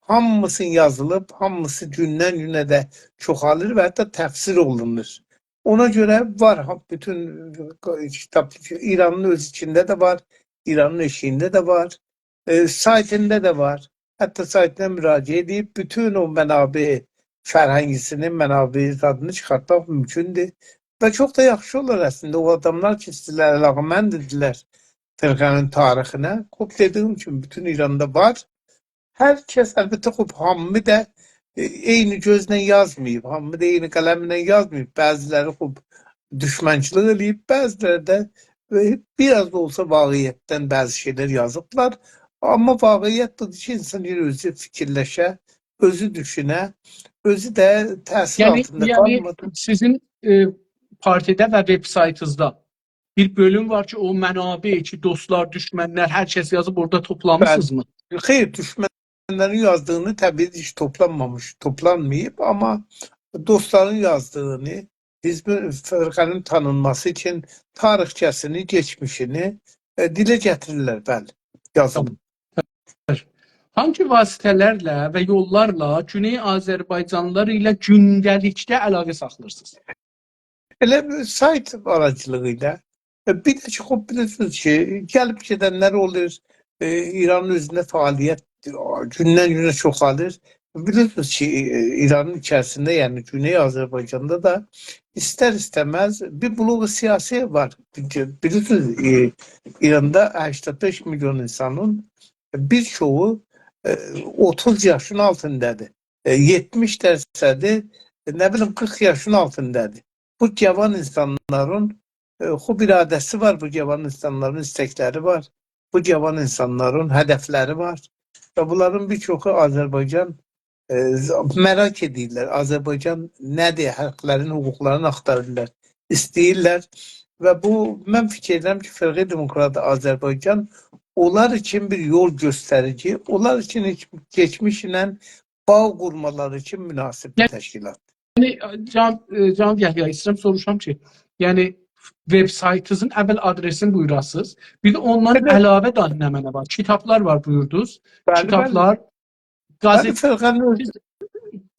هامیسی یازیلیب، هامیسی گوندن گونه ده چوخالیر و حتی تفسیر اولونور. اونا گؤره وار، ها، بوتون کیتاب، ایرانین اؤز ایچینده ده وار، ایرانین ائشیگینده ده وار، ائ، سایتیندا دا وار. حتی سایتینا مراجعه ائدیب، بوتون او منابع فرهنگی‌سینی، منابع زادینی چیخارتماق مومکوندور. و چوخ دا یاخشی اولار اصلینده. او آداملار کی، ایسته‌ییرلر، علاقه‌مندیرلر فرقه‌نین تاریخینه. خوب، دئدیگیم کیمی، بوتون ایراندا وار. هر کس، البته، خوب، هامی دا، ائ، عینی گؤزله یازماییب، هامی دا عینی قلمله یازماییب. بعضی‌لری، خوب، دوشمنچیلیک ائله‌ییب، بعضی‌لری ده، ائ، بیر آز دا اولسا واقعیتدن بعضی شئیلر یازیبلار. آمما واقعیت بودور کی، اینسان یئنه اؤزو فیکیرلشه، اؤزو دوشونه، اؤزو ده تأثیر یعنی، آلتیندا یعنی قالمادی. سیزین، ائ، پارتیده و وب‌سایتینیزدا بیر بؤلوم وار کی، او منابع کی، دوستلار، دوشمنلر، هر کس یازیب، اورادا توپلامیسینیزمی؟ بلی. خیر، دوشمنلرین یازدیغینی طبیعی کی، توپلانمامیش، توپلانماییب، آمما دوستلارین یازدیغینی، حزبین، فرقه‌نین تانینماسی اوچون تاریخچه‌سینی، کئچمیشینی، ائ، دیله گتیریرلر، بلی، یازیب. تامام. هانگی واسطه‌لرله و یوللارلا گونئی آذربایجانلیلار ایله گونده‌لیکده علاقه ساخلاییرسینیز؟ ائله بیر سایت آراجیلیغی ایله. ائ، بیر ده کی، خوب، بیلیرسینیز کی، گلیب گئدنلر اولور. ائ، ایرانین اؤزونده فعالیت گوندن گونه چوخالیر. بیلیرسینیز کی، ائ، ایرانین ایچریسینده، یعنی گونئی آذربایجاندا دا ایستر-ایسته‌مز بیر بلوغ سیاسی وار. بیلیرسینیز، ائ، ایراندا هشتاد بئش میلیون اینسانین بیر چوخو، ائ، اوتوز یاشین آلتیندادیر. ائ، یئتمیش درصدی، ائ، نه بیلیم، قیرخ یاشین آلتیندادیر. بو جاوان اینسانلارین، ائ، خوب اراده‌سی وار، بو جاوان اینسانلارین ایستکلری وار، بو جاوان اینسانلارین هدفلری وار. و بونلارین بیر چوخو آذربایجان، ائ، ز-، مراق ائدیرلر. آذربایجان نه‌دیر؟ حاقلارین، حقوقلارین آختاریرلار، ایسته‌ییرلر. و بو، من فیکیر ائدیرم کی، فرقه دموکرات آذربایجان اونلار اوچون بیر یول گؤستریجی، اونلار اوچون هئچ، کئچمیش ایله باغ قورمالاری اوچون مناسب بیر تشکیلاتدیر. یعنی، جان، ائ، جان یحیی، ایسته‌ییرم سوروشام کی، یعنی، وب‌سایتینیزین اول آدرسینی بویوراسینیز. بیر ده اوندان علاوه دا نمنه وار؟ کیتابلار وار بویوردونوز. بلی، بلی. کیتابلار، بلی، قازئت. فرقه‌نین اؤز-،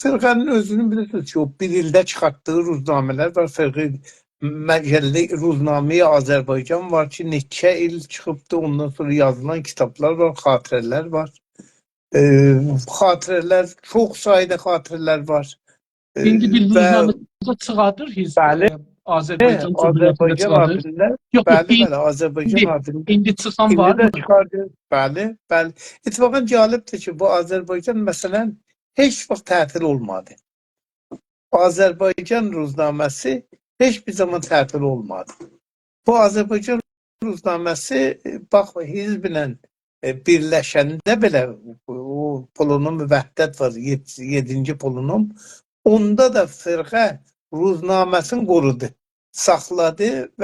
فرقه‌نین اؤزونون، بیلیرسینیز کی، او بیر ایلده چیخارتدیغی روزنامه‌لر وار. فرقه مجله، روزنامه‌ی آذربایجان وار کی، نئچه ایل چیخیبدی، اوندان سونرا یازیلان کیتابلار وار، خاطره‌لر وار. ائ، خاطره‌لر، چوخ سایدا خاطره‌لر وار. ائ، ایندی بیر و روزنامه چیخاردیر حزب، بلی، ائ، آذربایجان جمهوریتینده آذربایجان چیخاردیر. آدیندا، یوخ، یوخ، بلی، ایندی، بلی، آذربایجان ایندی، آدیندا. ایندی چیخان ایندی ده واردی؟ چیخاردیر، بلی، بلی. اتفاقاً جالبدیر کی، بو آذربایجان، مثلاً، هئچ واخت تعطیل اولمادی. آذربایجان روزنامه‌سی هئچ بیر زامان تعطیل اولمادی. بو آذربایجان روزنامه‌سی، ائ، باخ، حزبله، ائ، بیرلشنده بئله، او پولونوم، وحدت وار، یئد-، یئدینجی پولونوم. اوندا دا فرقه روزنامه‌سینی قورودو، ساخلادی و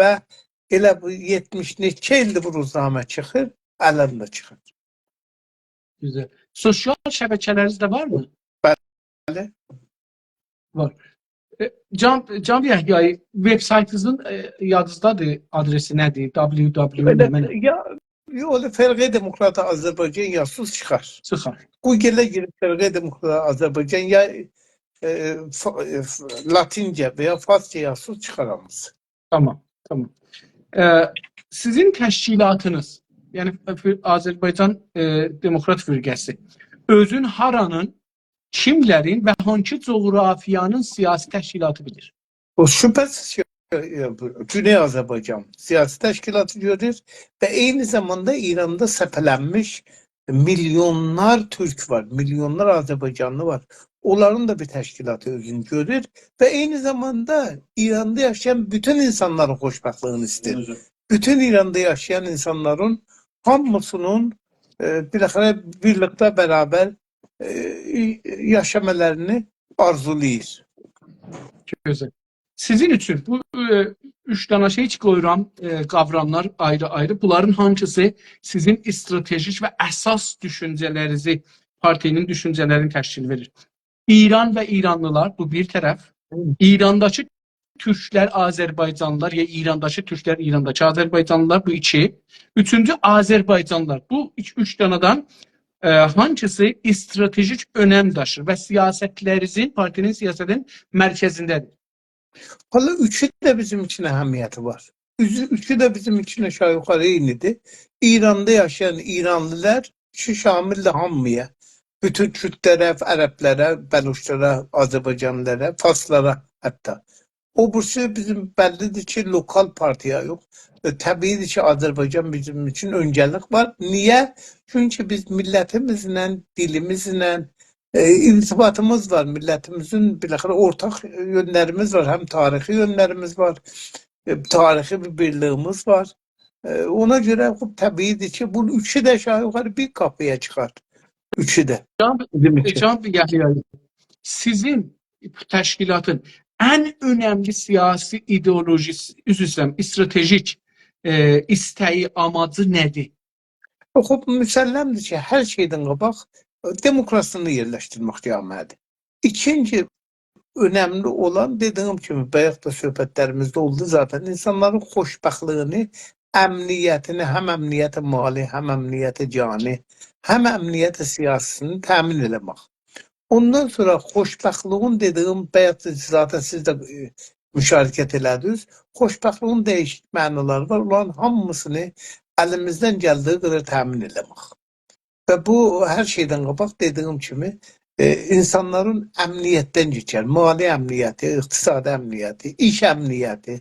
ائله بو یئتمیش نئچه ایلدیر بو روزنامه چیخیر، الان دا چیخیر. گؤزل. سوسیال شبکه‌لرینیز ده وارمی؟ بلی. وار. ائ، جان، جان یحیایی، وبسایتینیزین، ائ، یادینیزدادیر آدرسی نه‌دیر؟ W W W نمنه؟ ائله، یا، یوخ، ائله فرقه دموکرات آذربایجان یازساز چیخار. چیخار. گوگله گیریب فرقه دموکرات آذربایجان یا، ائ، ف-، ائ، ف-، لاتینجه و یا فارسجا یازساز چیخار هامیسی. تامام، تامام. ائ، سیزین تشکیلاتینیز، یعنی ف-، آذربایجان، ائ، دموکرات فرقه‌سی، اؤزون هارانین، کیملرین و هانسی جغرافیانین سیاسی تشکیلاتی بیلیر؟ او شبهه‌سیز کی، ائ، گونئی آذربایجان سیاسی تشکیلاتی گؤرور و عینی زاماندا ایراندا سپه‌لنمیش میلیونلار تورک وار، میلیونلار آذربایجانلی وار. اونلارین دا بیر تشکیلاتی اؤزونو گؤرور و عینی زاماندا ایراندا یاشایان بوتون اینسانلارین خوشبختلیگینی ایسته‌ییر. بوتون ایراندا یاشایان اینسانلارین هامیسینین، ائ، بالاخره بیرلیکده برابر، ائ، یاشامالارینی آرزولاییر. گؤزل. سیزین اوچون بو، ائ، اوچ دنه شئی کی قویورام، ائ، قاوراملار آیری-آیری. بونلارین هانسیسی سیزین استراتژیک و اساس دوشونجه‌لرینیزی، پارتی‌نین دوشونجه‌لرینی تشکیل وئریر؟ ایران و ایرانلیلار، بو بیر طرف. هی. ایرانداکی تورکلر، آذربایجانلیلار، یا ایرانداکی تورکلر، ایرانداکی آذربایجانلیلار، بو ایکی. اوچونجو، آذربایجانلیلار. بو ایکی، اوچ دنه‌دن، ائ، هانسیسی استراتژیک اؤنم داشیر و سیاستلرینیزین، پارتی‌نین سیاستینین مرکزینده‌دیر؟ حالا اوچو ده بیزیم اوچون اهمیتی وار. اوچو، اوچو ده بیزیم اوچون آشاغی یوخاری عینی‌دیر. ایراندا یاشایان ایرانلیلار کی، شاملدیر هامییا. بوتون کوردلره، عربلره، بلوچلارا، آذربایجانلیلارا، فارسلارا حتی. او بیریسی بیزیم بللی‌دیر کی، لوکال پارتی‌یا یوخ. ائ، طبیعی‌دیر کی، آذربایجان بیزیم اوچون اؤنجه‌لیک وار. نییه؟ چونکی بیز میللتیمیزله، دیلیمیزله، ائ، ارتباطیمیز وار. میللتیمیزین بالاخره اورتاق یؤنلریمیز وار. هم تاریخی یؤنلریمیز وار، ائ، تاریخی بیر بیرلیگیمیز وار. ائ، اونا گؤره خوب، طبیعی‌دیر کی، بو اوچو ده آشاغی یوخاری بیر قاپی‌یا چیخار. اوچو ده. جان، بیزیم اوچون. جان یحیایی، سیزین تشکیلاتین ان اؤنملی سیاسی ایدئولوژیسی، عذر ایسته‌ییرم، استراتژیک، ائ، ایسته‌یی، آماجی نه‌دیر؟ خوب، مسلم‌دیر کی، هر شئیدن قاباق، ائ، دموکراسینی یئرلشدیرمک جامعه‌دیر. ایکینجی اؤنملی اولان، دئدیگیم کیمی، بایاق دا صحبتلریمیزده اولدو ذاتاً، اینسانلارین خوشبختلیگینی، امنیتینی، هم امنیت مالی، هم امنیت جانی، هم امنیت سیاسی‌سینی تأمین ائله‌مک. اوندان سونرا خوشبختلیگین، دئدیگیم، بایاق دا ذاتاً سیز ده، ائ، مشارکت ائله‌دینیز، خوشبختلیگین دییشیک معنالاری وار. اونلارین هامیسینی الیمیزدن گلدیگی قدر تأمین ائله‌مک. و بو، هر شئیدن قاباق، دئدیگیم کیمی، ائ، اینسانلارین امنیتدن کئچر. مالی امنیتی، اقتصادی امنیتی، ایش امنیتی،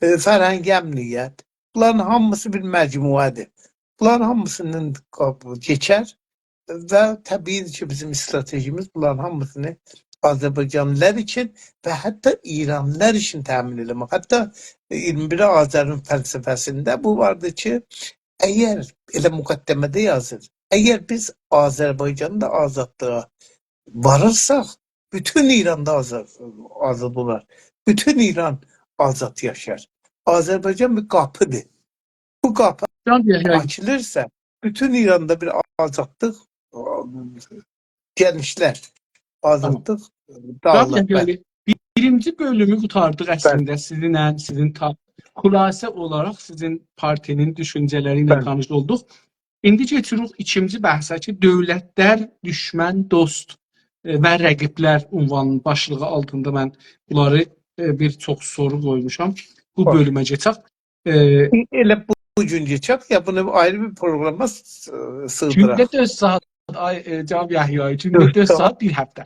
ائ، فرهنگی امنیت. بونلارین هامیسی بیر مجموعه‌دیر. بونلارین هامیسیندان قاب-، کئچر و طبیعی‌دیر کی، بیزیم استراتژیمیز بونلارین هامیسینی آذربایجانلیلار اوچون و حتی ایرانلیلار اوچون تأمین ائله‌مک. حتی ایگیرمی بیر آذرین فلسفه‌سینده بو واردی کی، اگر، ائله مقدمه‌ده یازیر، اگر بیز آذربایجانی دا آزادلیغا واریرساق، بوتون ایران دا آزاد، آزاد اولار. بوتون ایران آزاد یاشار. آذربایجان بیر قاپی‌دیر. بو قاپی جان یحیایی، آچیلیرسا، بوتون ایراندا بیر آزادلیق، ائ، گئنیشلر. آزادلیق، ائ، جان داغیلیر. بلی. یحیایی، بیرینجی بؤلومو قوتاردیق اصلینده سیزینله، سیزین تا-، خلاصه اولاراق سیزین پارتی‌نین دوشونجه‌لری ایله، بلی، تانیش اولدوق. ایندی کئچیریک ایکینجی بحثه کی، دؤولتلر، دوشمن، دوست، ائ، و رقیبلر عنوانینین باشلیغی آلتیندا من بونلاری، ائ، بیر چوخ سورو قویموشام. بو، بلی، بؤلومه کئچک. ائ، ائله بو، بو گون کئچک، یا بونو آیری بیر پروقراما س-، سیغدیراق؟ گونده دؤرد ساعات، آی، ائ، جناب یحیایی، گونده دؤرد ساعات. دؤرد ساعات بیر هفته.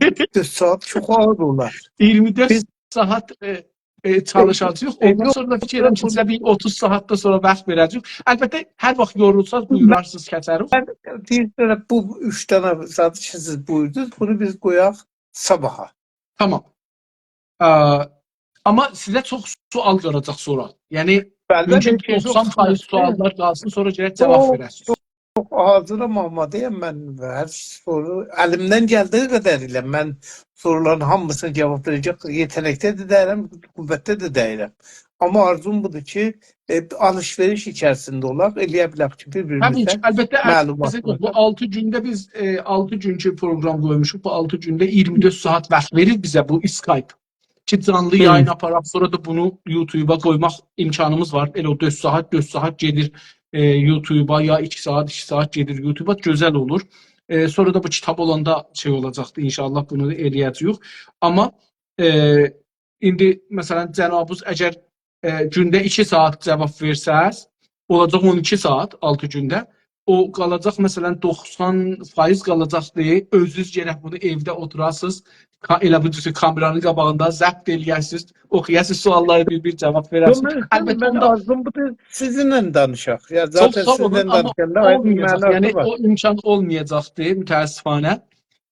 دؤرد ساعات چوخ آغیر اولار. ایگیرمی دؤرد بیز ساعات، ائ، ائ، چالیشاجاغیق. ائ، اوندان یوخ، سونرا دا فیکر ائله‌میشم یوخ، سیزه بیر اوتوز ساعات دا سونرا واخت وئره‌جه‌ییک. البته، هر واخت یورولساز، بویورارسینیز، کسریک. من دئییرم، بو اوچ دنه زادی کی، سیز بویوردونوز، بونو بیز قویاق صاباحا. تامام. ا، آمما سیزه چوخ سؤال قالاجاق سونرا. یعنی، بلی، مومکون بلی، دوخسان فایز سؤاللار قالسین، سونرا گرک جاواب وئره‌سینیز. یوخ، یوخ، حاضرام، آماده‌یم من. هر سورو الیمدن گلدیگی قدر ایله من سورولارین هامیسینا جاواب وئره‌جک یئته‌نکده ده دئییلم، قوتده ده دئییلم. آمما آرزوم بودور کی، ائ، آلیش-وئریش ایچریسینده اولاق، ائلیه بیلک کی، طبیعی کی، بیر-بیریمیزدن البته، عرض معلومات ائدیرم، بو آلتی گونده بیز، ائ، آلتی گون کی پروگرام قویموشوق، بو آلتی گونده اییرمی دؤرد ساعات واخت وئریر بیزه بو اسکایپ. کی جانلی هی. یایین آپاراق، سونرا دا بونو یوتیوبا قویماق امکانیمیز وار. ائله او دؤرد ساعات، دؤرد ساعات گئدیر، ائ، یوتیوبا، یا ایکی ساعات، ایکی ساعات گئدیر یوتیوبا، گؤزل اولور. ائ، سونرا دا بو کیتاب اولاندا شئی اولاجاقدی، ان‌شاءالله بونو دا ائلیه‌جه‌ییک. آمما، ائ، ایندی، مثلا، جنابیز اگر، ائ، گونده ایکی ساعات جاواب وئرسز، اولاجاق اون ایکی ساعات، آلتی گونده. او قالاجاق، مثلا، دوخسان فایز قالاجاقدی. اؤزونوز گرک بونو ائوده اوتوراسینیز، کا-، ائله بو جور کامئرانین قاباغیندا ضبط ائلیه‌سینیز، اوخویاسینیز سؤاللاری، بیر-بیر جاواب یوخ، وئره‌سینیز. من، البته، من بوندا آرزوم بودور، سیزینله دانیشاق. یا، چوخ ذاتاً ساغ اولون، سیزینله آمما دانیشاندا آیری اولمایاجاق. مناسی یعنی وار. او امکان اولمایاجاقدی، متأسفانه.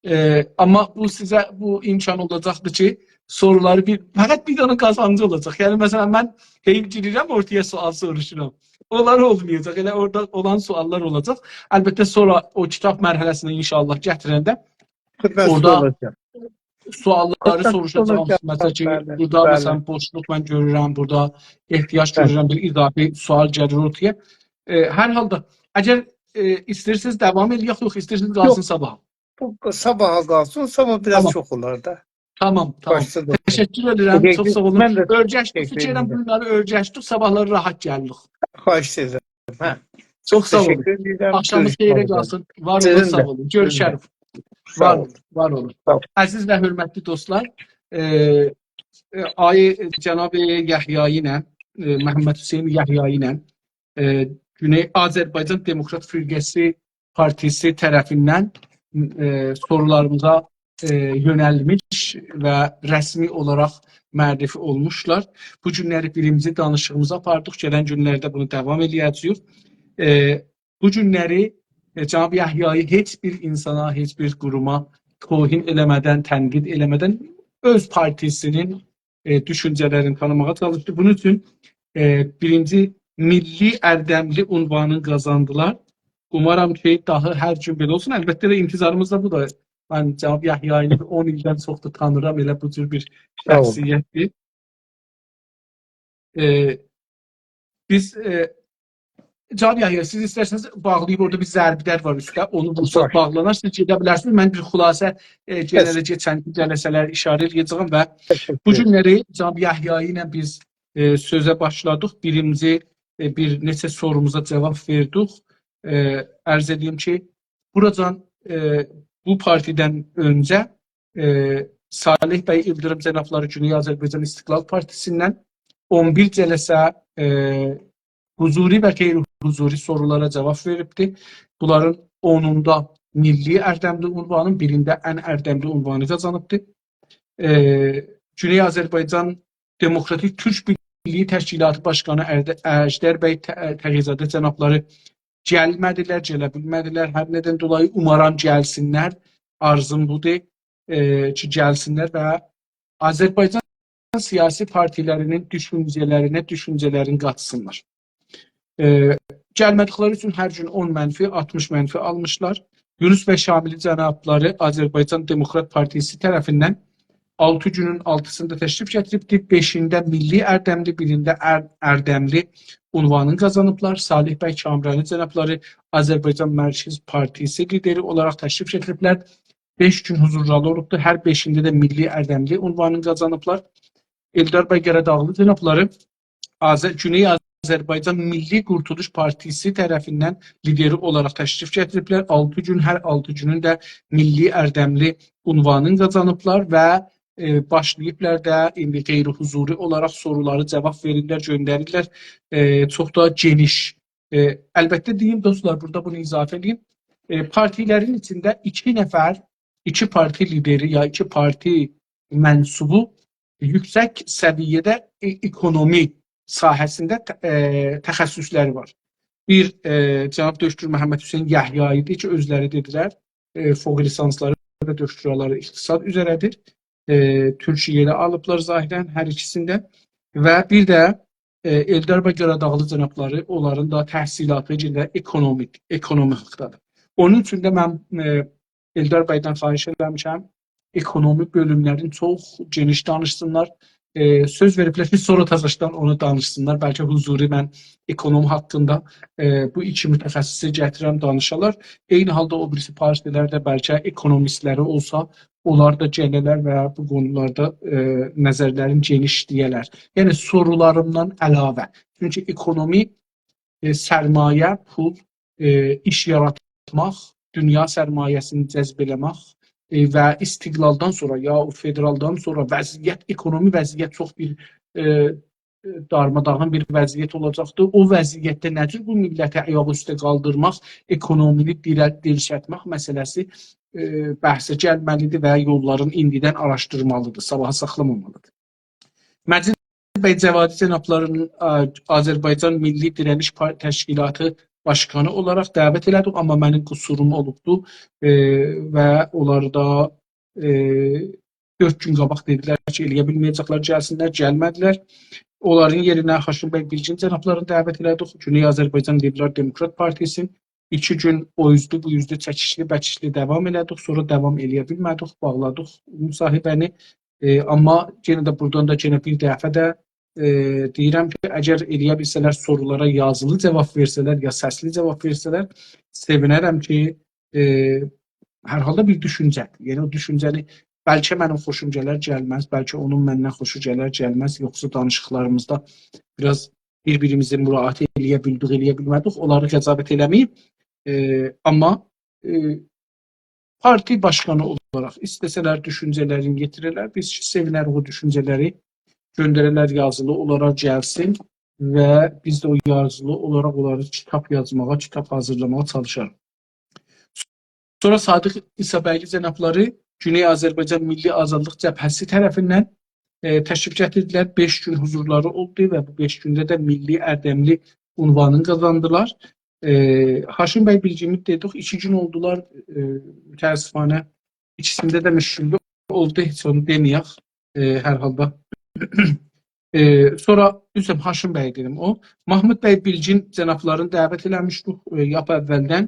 ائ، آمما بو سیزه بو امکان اولاجاقدی کی، سورولاری بیر، فقط بیر دنه قازانجی اولاجاق. یعنی، مثلا، من حئیف گیریرم، اورتایا سؤال سوروشورام. اونلار اولمایاجاق. ائله اورادا اولان سؤاللار اولاجاق. البته، سونرا او کیتاب مرحله‌سینه ان‌شاءالله گتیرنده خدمتینیزده اورادا اولاجاق. سؤاللاری خدمتینیزده سوروشاجاغام اولاجاق. خدمتینیزده کی، بلی، بورادا، بلی. مثلا، بوشلوق من گؤرورم، بورادا احتیاج بلی. گؤرورم، بیر اضافی سؤال گلیر اورتایا. ائ، هر حالدا، اگر، ائ، ایسته‌ییرسینیز، داوام ائلیک، یوخ، ایسته‌ییرسینیز، قالسین یوخ. صاباحا. بو صاباحا قالسین، صاباح بیر آز تامام. چوخ اولار دا. تامام، تامام. باشدا دا. تشکر ائدیرم، من چوخ ده ساغ اولون. تشکر ائدیرم. اؤیرشدیک، فیکر ائلیرم، بونلاری اؤیرشدیک، صاباحلاری راحت گلیریک. خواهش ائدیرم. هه. چوخ ساغ اولون. تشکر ائدیرم. آخشامینیز گؤروشمک خئیره اوزره. قالسین. وار اولون، سیزین ده. ساغ اولون. گؤروشریک. سیزین ده. ساغ اولون. وار اولون، وار اولون. ساغ اولون. عزیز و حؤرمتلی دوستلار، ائ، ائ، آقای جناب یحیایی ایله، ائ، محمدحسین یحیایی ایله، ائ، گونئی آذربایجان دموکرات فرقه‌سی پارتیسی طرفیندن، ائ، سورولاریمیزا، ائ، یؤنلمیش و رسمی اولاراق معرفی اولموشلار. بو گونلری بیرینجی دانیشیغیمیزی آپاردیق. گلن گونلرده بونو داوام ائلیه‌جه‌ییک. ائ، بو گونلری، ائ، جناب یحیایی هئچ بیر اینسانا، هئچ بیر قوروما توهین ائله‌مه‌دن، تنقید ائله‌مه‌دن اؤز پارتیسینین، ائ، دوشونجه‌لرینی تانیماغا چالیشدی. بونون اوچون، ائ، بیرینجی میللی اردملی عنوانینی قازاندیلار. اومارام کی، داها هر گون بئله اولسون. البته ده انتظاریمیز دا بودور. من جناب یحیایینی اون ایلدن چوخدور تانیرام. ائله بو جور بیر ساغ اولون. شخصیتدیر. ائ، بیز، ائ، جناب یحیایی، سیز ایسترسنیز باغلاییب، اورادا بیر ضرب‌در وار اوسته، اونو وورساق باش. باغلانار، سیز گئده بیلرسینیز. من بیر خلاصه، ائ، گئنه کئس. ده کئچن جلسه‌لری ایشاره ائده‌جه‌یم و تشکر بو ائدیرم. گونلری جناب یحیایی ایله بیز، ائ، سؤزه باشلادیق. بیرینجی، ائ، بیر نئچه سوروموزا جاواب وئردیک. ائ، عرض ائدییم کی، بوراجان، ائ، بو پارتیدن اؤنجه، ائ، صالح بی ایلدیریم جنابلاری گونئی آذربایجان استقلال پارتیسیندن اون بیر جلسه، ائ، حضوری و غیرحضوری سورولارا جاواب وئریبدی. بونلارین اونوندا میللی اردملی عنوانین، بیرینده ان اردملی عنوانی قازانیبدی. ائ، گونئی آذربایجان دموکراتیک تورک بیرلیگی تشکیلاتی باشقانی ارد-، اژدر بی ت-، تقی‌زاده جنابلاری گلمه‌دیلر، گله بیلمه‌دیلر. هر ندن دولایی اومارام گلسینلر، آرزوم بودور، ائ، کی، گلسینلر و آذربایجان سیاسی پارتیلری‌نین دوشونجه‌لرینه دوشونجه‌لرینی قاتسینلار. ائ، گلمه‌دیکلری اوچون هر گون اون منفی، آلتمیش منفی آلمیشلار. یونس بی شاملی جنابلاری آذربایجان دموکرات پارتیسی طرفیندن آلتی گونون آلتیسیندا تشریف گتیریبدی. بئشینده میللی اردملی، بیرینده ار-، اردملی عنوانینی قازانیبلار. صالح بی کامرانی جنابلاری آذربایجان مرکز پارتیسی لیدری اولاراق تشریف گتیریبلر. بئش گون حضورلاری اولوبدور. هر بئشینده ده میللی اردملی عنوانینی قازانیبلار. ائلدار بی قاراداغلی جنابلاری آذر-، گونئی آذربایجان میللی قورتولوش پارتیسی طرفیندن لیدری اولاراق تشریف گتیریبلر. آلتی گون، هر آلتی گونون ده میللی اردملی عنوانینی قازانیبلار و، ائ، باشلاییبلار دا ایندی غیرحضوری اولاراق سورولاری جاواب وئریرلر، گؤندریرلر. ائ، چوخ دا گئنیش. ائ، البته دئییم دوستلار، بورادا بونو اضافه ائدییم. ائ، پارتیلرین ایچینده ایکی نفر، ایکی پارتی لیدری یا ایکی پارتی منسوبو یوکسک سویه‌ده ائ-، اکونومی ساحه‌سینده ت-، ائ، تخصصلری وار. بیر، ائ، جناب دکتر محمدحسین یحیایی ایدی کی، اؤزلری دئدیلر، ائ، فوق لیسانسلاری و دکترالاری اقتصاد اوزره‌دیر. ائ، تورکیه‌ده آلیبلار ظاهراً هر ایکیسینده. و بیر ده ائ، ائلدار بی قاراداغلی جنابلاری، اونلارین دا تحصیلاتی گئنه اکونومیک، اکونومی حاقدادیر. اونون اوچون ده من، ائ، ائلدار بیدن خواهش ائله‌میشم، اکونومی بؤلوملرین چوخ گئنیش دانیشسینلار. ائ، سؤز وئریبلر کی، سونرا تازاشدان اونو دانیشسینلار. بلکه حضوری من اکونوم حاقیندا، ائ، بو ایکی متخصصی گتیرم، دانیشالار. عینی حالدا او بیریسی پارتیلر ده بلکه اکونومیستلری اولسا، اونلار دا گله‌لر و بو قونولاردا، ائ، نظرلرین گئنیش دئیه‌لر. یعنی سورولاریمدان علاوه. چونکی اکونومی، ائ، سرمایه، پول، ائ، ایش یاراتماق، دونیا سرمایه‌سینی جذب ائله‌مک، ائ، و استقلالدان سونرا، یا او فدرالدان سونرا وضعیت، اکونومی وضعیت چوخ بیر، ائ، ائ، دارماداغین بیر وضعیت اولاجاقدیر. او وضعیتده نه جور بو میللتی آیاق اوسته قالدیرماق، اکونومینی دیره-، دیرچلتمک مسئله‌سی، ائ، بحثه گلمه‌لیدیر و یوللارین ایندیدن آراشدیرمالیدیر، صاباحا ساخلامامالیدیر. مجید بی جوادی جنابلارین، ائ، آذربایجان میللی دیره‌نیش پار-، تشکیلاتی باشقانی اولاراق دعوت ائله‌دیک، آمما منیم قصوروم اولوبدو، ائ، و اونلاری دا، ائ، دؤرد گون قاباق دئدیلر کی، ائله‌یه بیلمه‌یه‌جکلر، گلسینلر، گلمه‌دیلر. اونلارین یئرینه هاشم بی بیلگین جنابلارینی دعوت ائله‌دیک. گونئی آذربایجان لیبرال دموکرات پارتیسی ایکی گون او اوزدو، بو اوزدو چکیشلی، بکیشلی داوام ائله‌دیک. سونرا داوام ائله‌یه بیلمه‌دیک، باغلادیق مصاحبه‌نی. ائ، آمما یئنه ده بورادان دا یئنه بیر دفعه ده، ائ، دئییرم کی، اگر ائله‌یه بیلسه‌لر، سورولارا یازیلی جاواب وئرسه‌لر، یا سسلی جاواب وئرسه‌لر، سئوینرم کی، ائ، هر حالدا بیر دوشونجه‌دیر. یعنی او دوشونجه‌نی بلکه منیم خوشوم گلر، گلمز، بلکه اونون مندن خوشو گلر، گلمز، یوخسا دانیشیقلاریمیزدا بیر آز بیر-بیریمیزی مراعات ائله‌یه بیلدیک، ائله‌یه بیلمه‌دیک، اونلاری قضاوت ائله‌مه‌ییم. ائ، آمما، ائ، پارتی باشقانی اولاراق ایسته‌سه‌لر دوشونجه‌لرینی یئتیره‌لر، بیز کی، سئوینریک او دوشونجه‌لری گؤندره‌لر، یازیلی اولاراق گلسین و بیز ده او یازیلی اولاراق اونلاری کیتاب یازماغا، کیتاب حاضیرلاماغا چالیشاریق. سونرا صادق عیسی‌بیگلی جنابلاری گونئی آذربایجان میللی آزادلیق جبهه‌سی طرفیندن، ائ، تشریف گتیردیلر. بئش گون حضورلاری اولدو و بو بئش گونده ده میللی اردملی عنوانینی قازاندیلار. ائ، هاشم بی بیلگینی دئدیک، ایکی گون اولدولار، ائ، متأسفانه ایکیسینده ده مشکل اولدو، هئچ اونو دئمه‌یک، ائ، هر حالدا. ائ، سونرا، عذر، هاشم بی دئدیم، او، محمود بی بیلگین جنابلارینی دعوت ائله‌میشدیک، ائ، لاپ اولدن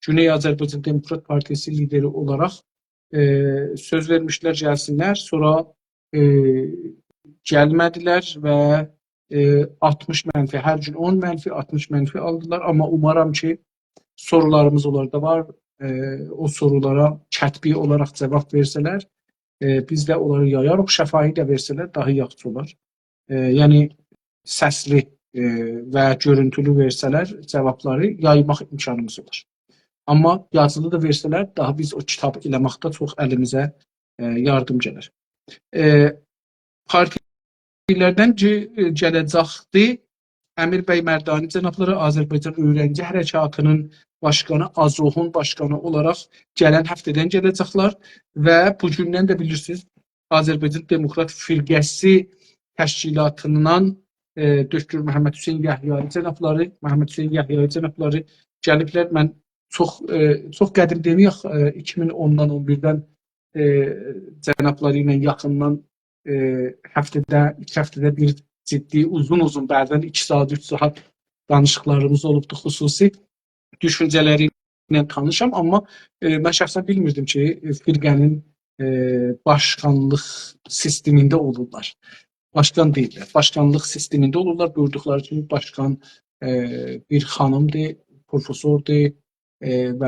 گونئی آذربایجان دموکرات پارتیسی لیدری اولاراق، ائ، سؤز وئرمیشدیلر گلسینلر، سونرا، ائ، گلمه‌دیلر و، ائ، آلتمیش منفی، هر گون اون منفی، آلتمیش منفی آلدیلار. آمما اومارام کی، سورولاریمیز اونلاردا وار، ائ، او سورولارا کتبی اولاراق جاواب وئرسه‌لر، ائ، بیز ده اونلاری یایاریق، شفاهی ده وئرسه‌لر، داها یاخشی اولار. ائ، یعنی، سسلی، ائ، و گؤرونتولو وئرسه‌لر، جاوابلاری یایماق امکانیمیز اولار. آمما یازیلی دا وئرسه‌لر، داها بیز او کیتاب ائله‌مکده چوخ الیمیزه، ائ، یاردیم گلر. ائ، پارتیلردن کی، ائ، گله‌جکدی، امیر بی مردانی جنابلاری، آذربایجان اؤیرنجی حرکاتی‌نین باشقانی، آذوحون باشقانی اولاراق گلن هفته‌دن گله‌جکلر و بو گوندن ده بیلیرسینیز، آذربایجان دموکرات فرقه‌سی تشکیلاتیندان، ائ، دکتر محمدحسین یحیایی جنابلاری، محمدحسین یحیایی جنابلاری گلیبلر. من چوخ، ائ، چوخ قدیم دئمه‌یک، ائ، ایکی مین اوندان، اون بیردن، ائ، جنابلاری ایله یاخیندان، ائ، هفته‌ده، ایکی هفته‌ده بیر جدی، اوزون-اوزون، بعضاً ایکی ساعات، اوچ ساعات دانیشیقلاریمیز اولوبدو خصوصی. دوشونجه‌لری ایله تانیشام، آمما، ائ، من شخصاً بیلمیردیم کی، ائ، فرقه‌نین، ائ، باشقانلیق سیستمینده اولورلار. باشقان دئییللر، باشقانلیق سیستمینده اولورلار. بویوردوقلاری کیمی باشقان، ائ، بیر خانیمدیر، پروفسوردور، ائ، و،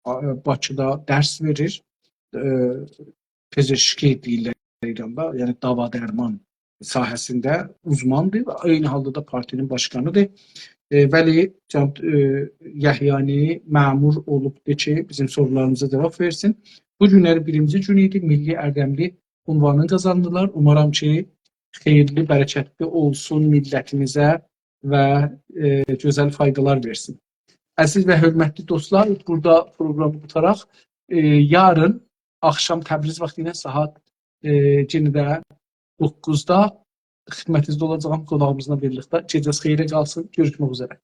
آ، باکیدا درس وئریر. ائ، پزشکی دئییرلر ایراندا، یعنی داوا درمان ساحه‌سینده اوزماندیر و عینی حالدا دا پارتی‌نین باشقانیدیر. ائ، ولی جناب، ائ، یحیانی مأمور اولوبدور کی، بیزیم سورولاریمیزا جاواب وئرسین. بو گونلری بیرینجی گون ایدی، میللی اردملی عنوانینی قازاندیلار. اومارام کی، خئییرلی، برکتلی اولسون میللتیمیزه و، ائ، گؤزل فایدالار وئرسین. عزیز و حؤرمتلی دوستلار، بورادا پروقرامی قوتاراق. ائ، یارین آخشام تبریز واختی ایله ساعات، ائ، یئنه ده دوققوزدا خدمتینیزده اولاجاغام قوناغیمیزلا بیرلیکده. گئجه‌نیز خئیره قالسین. گؤروشمک اوزره.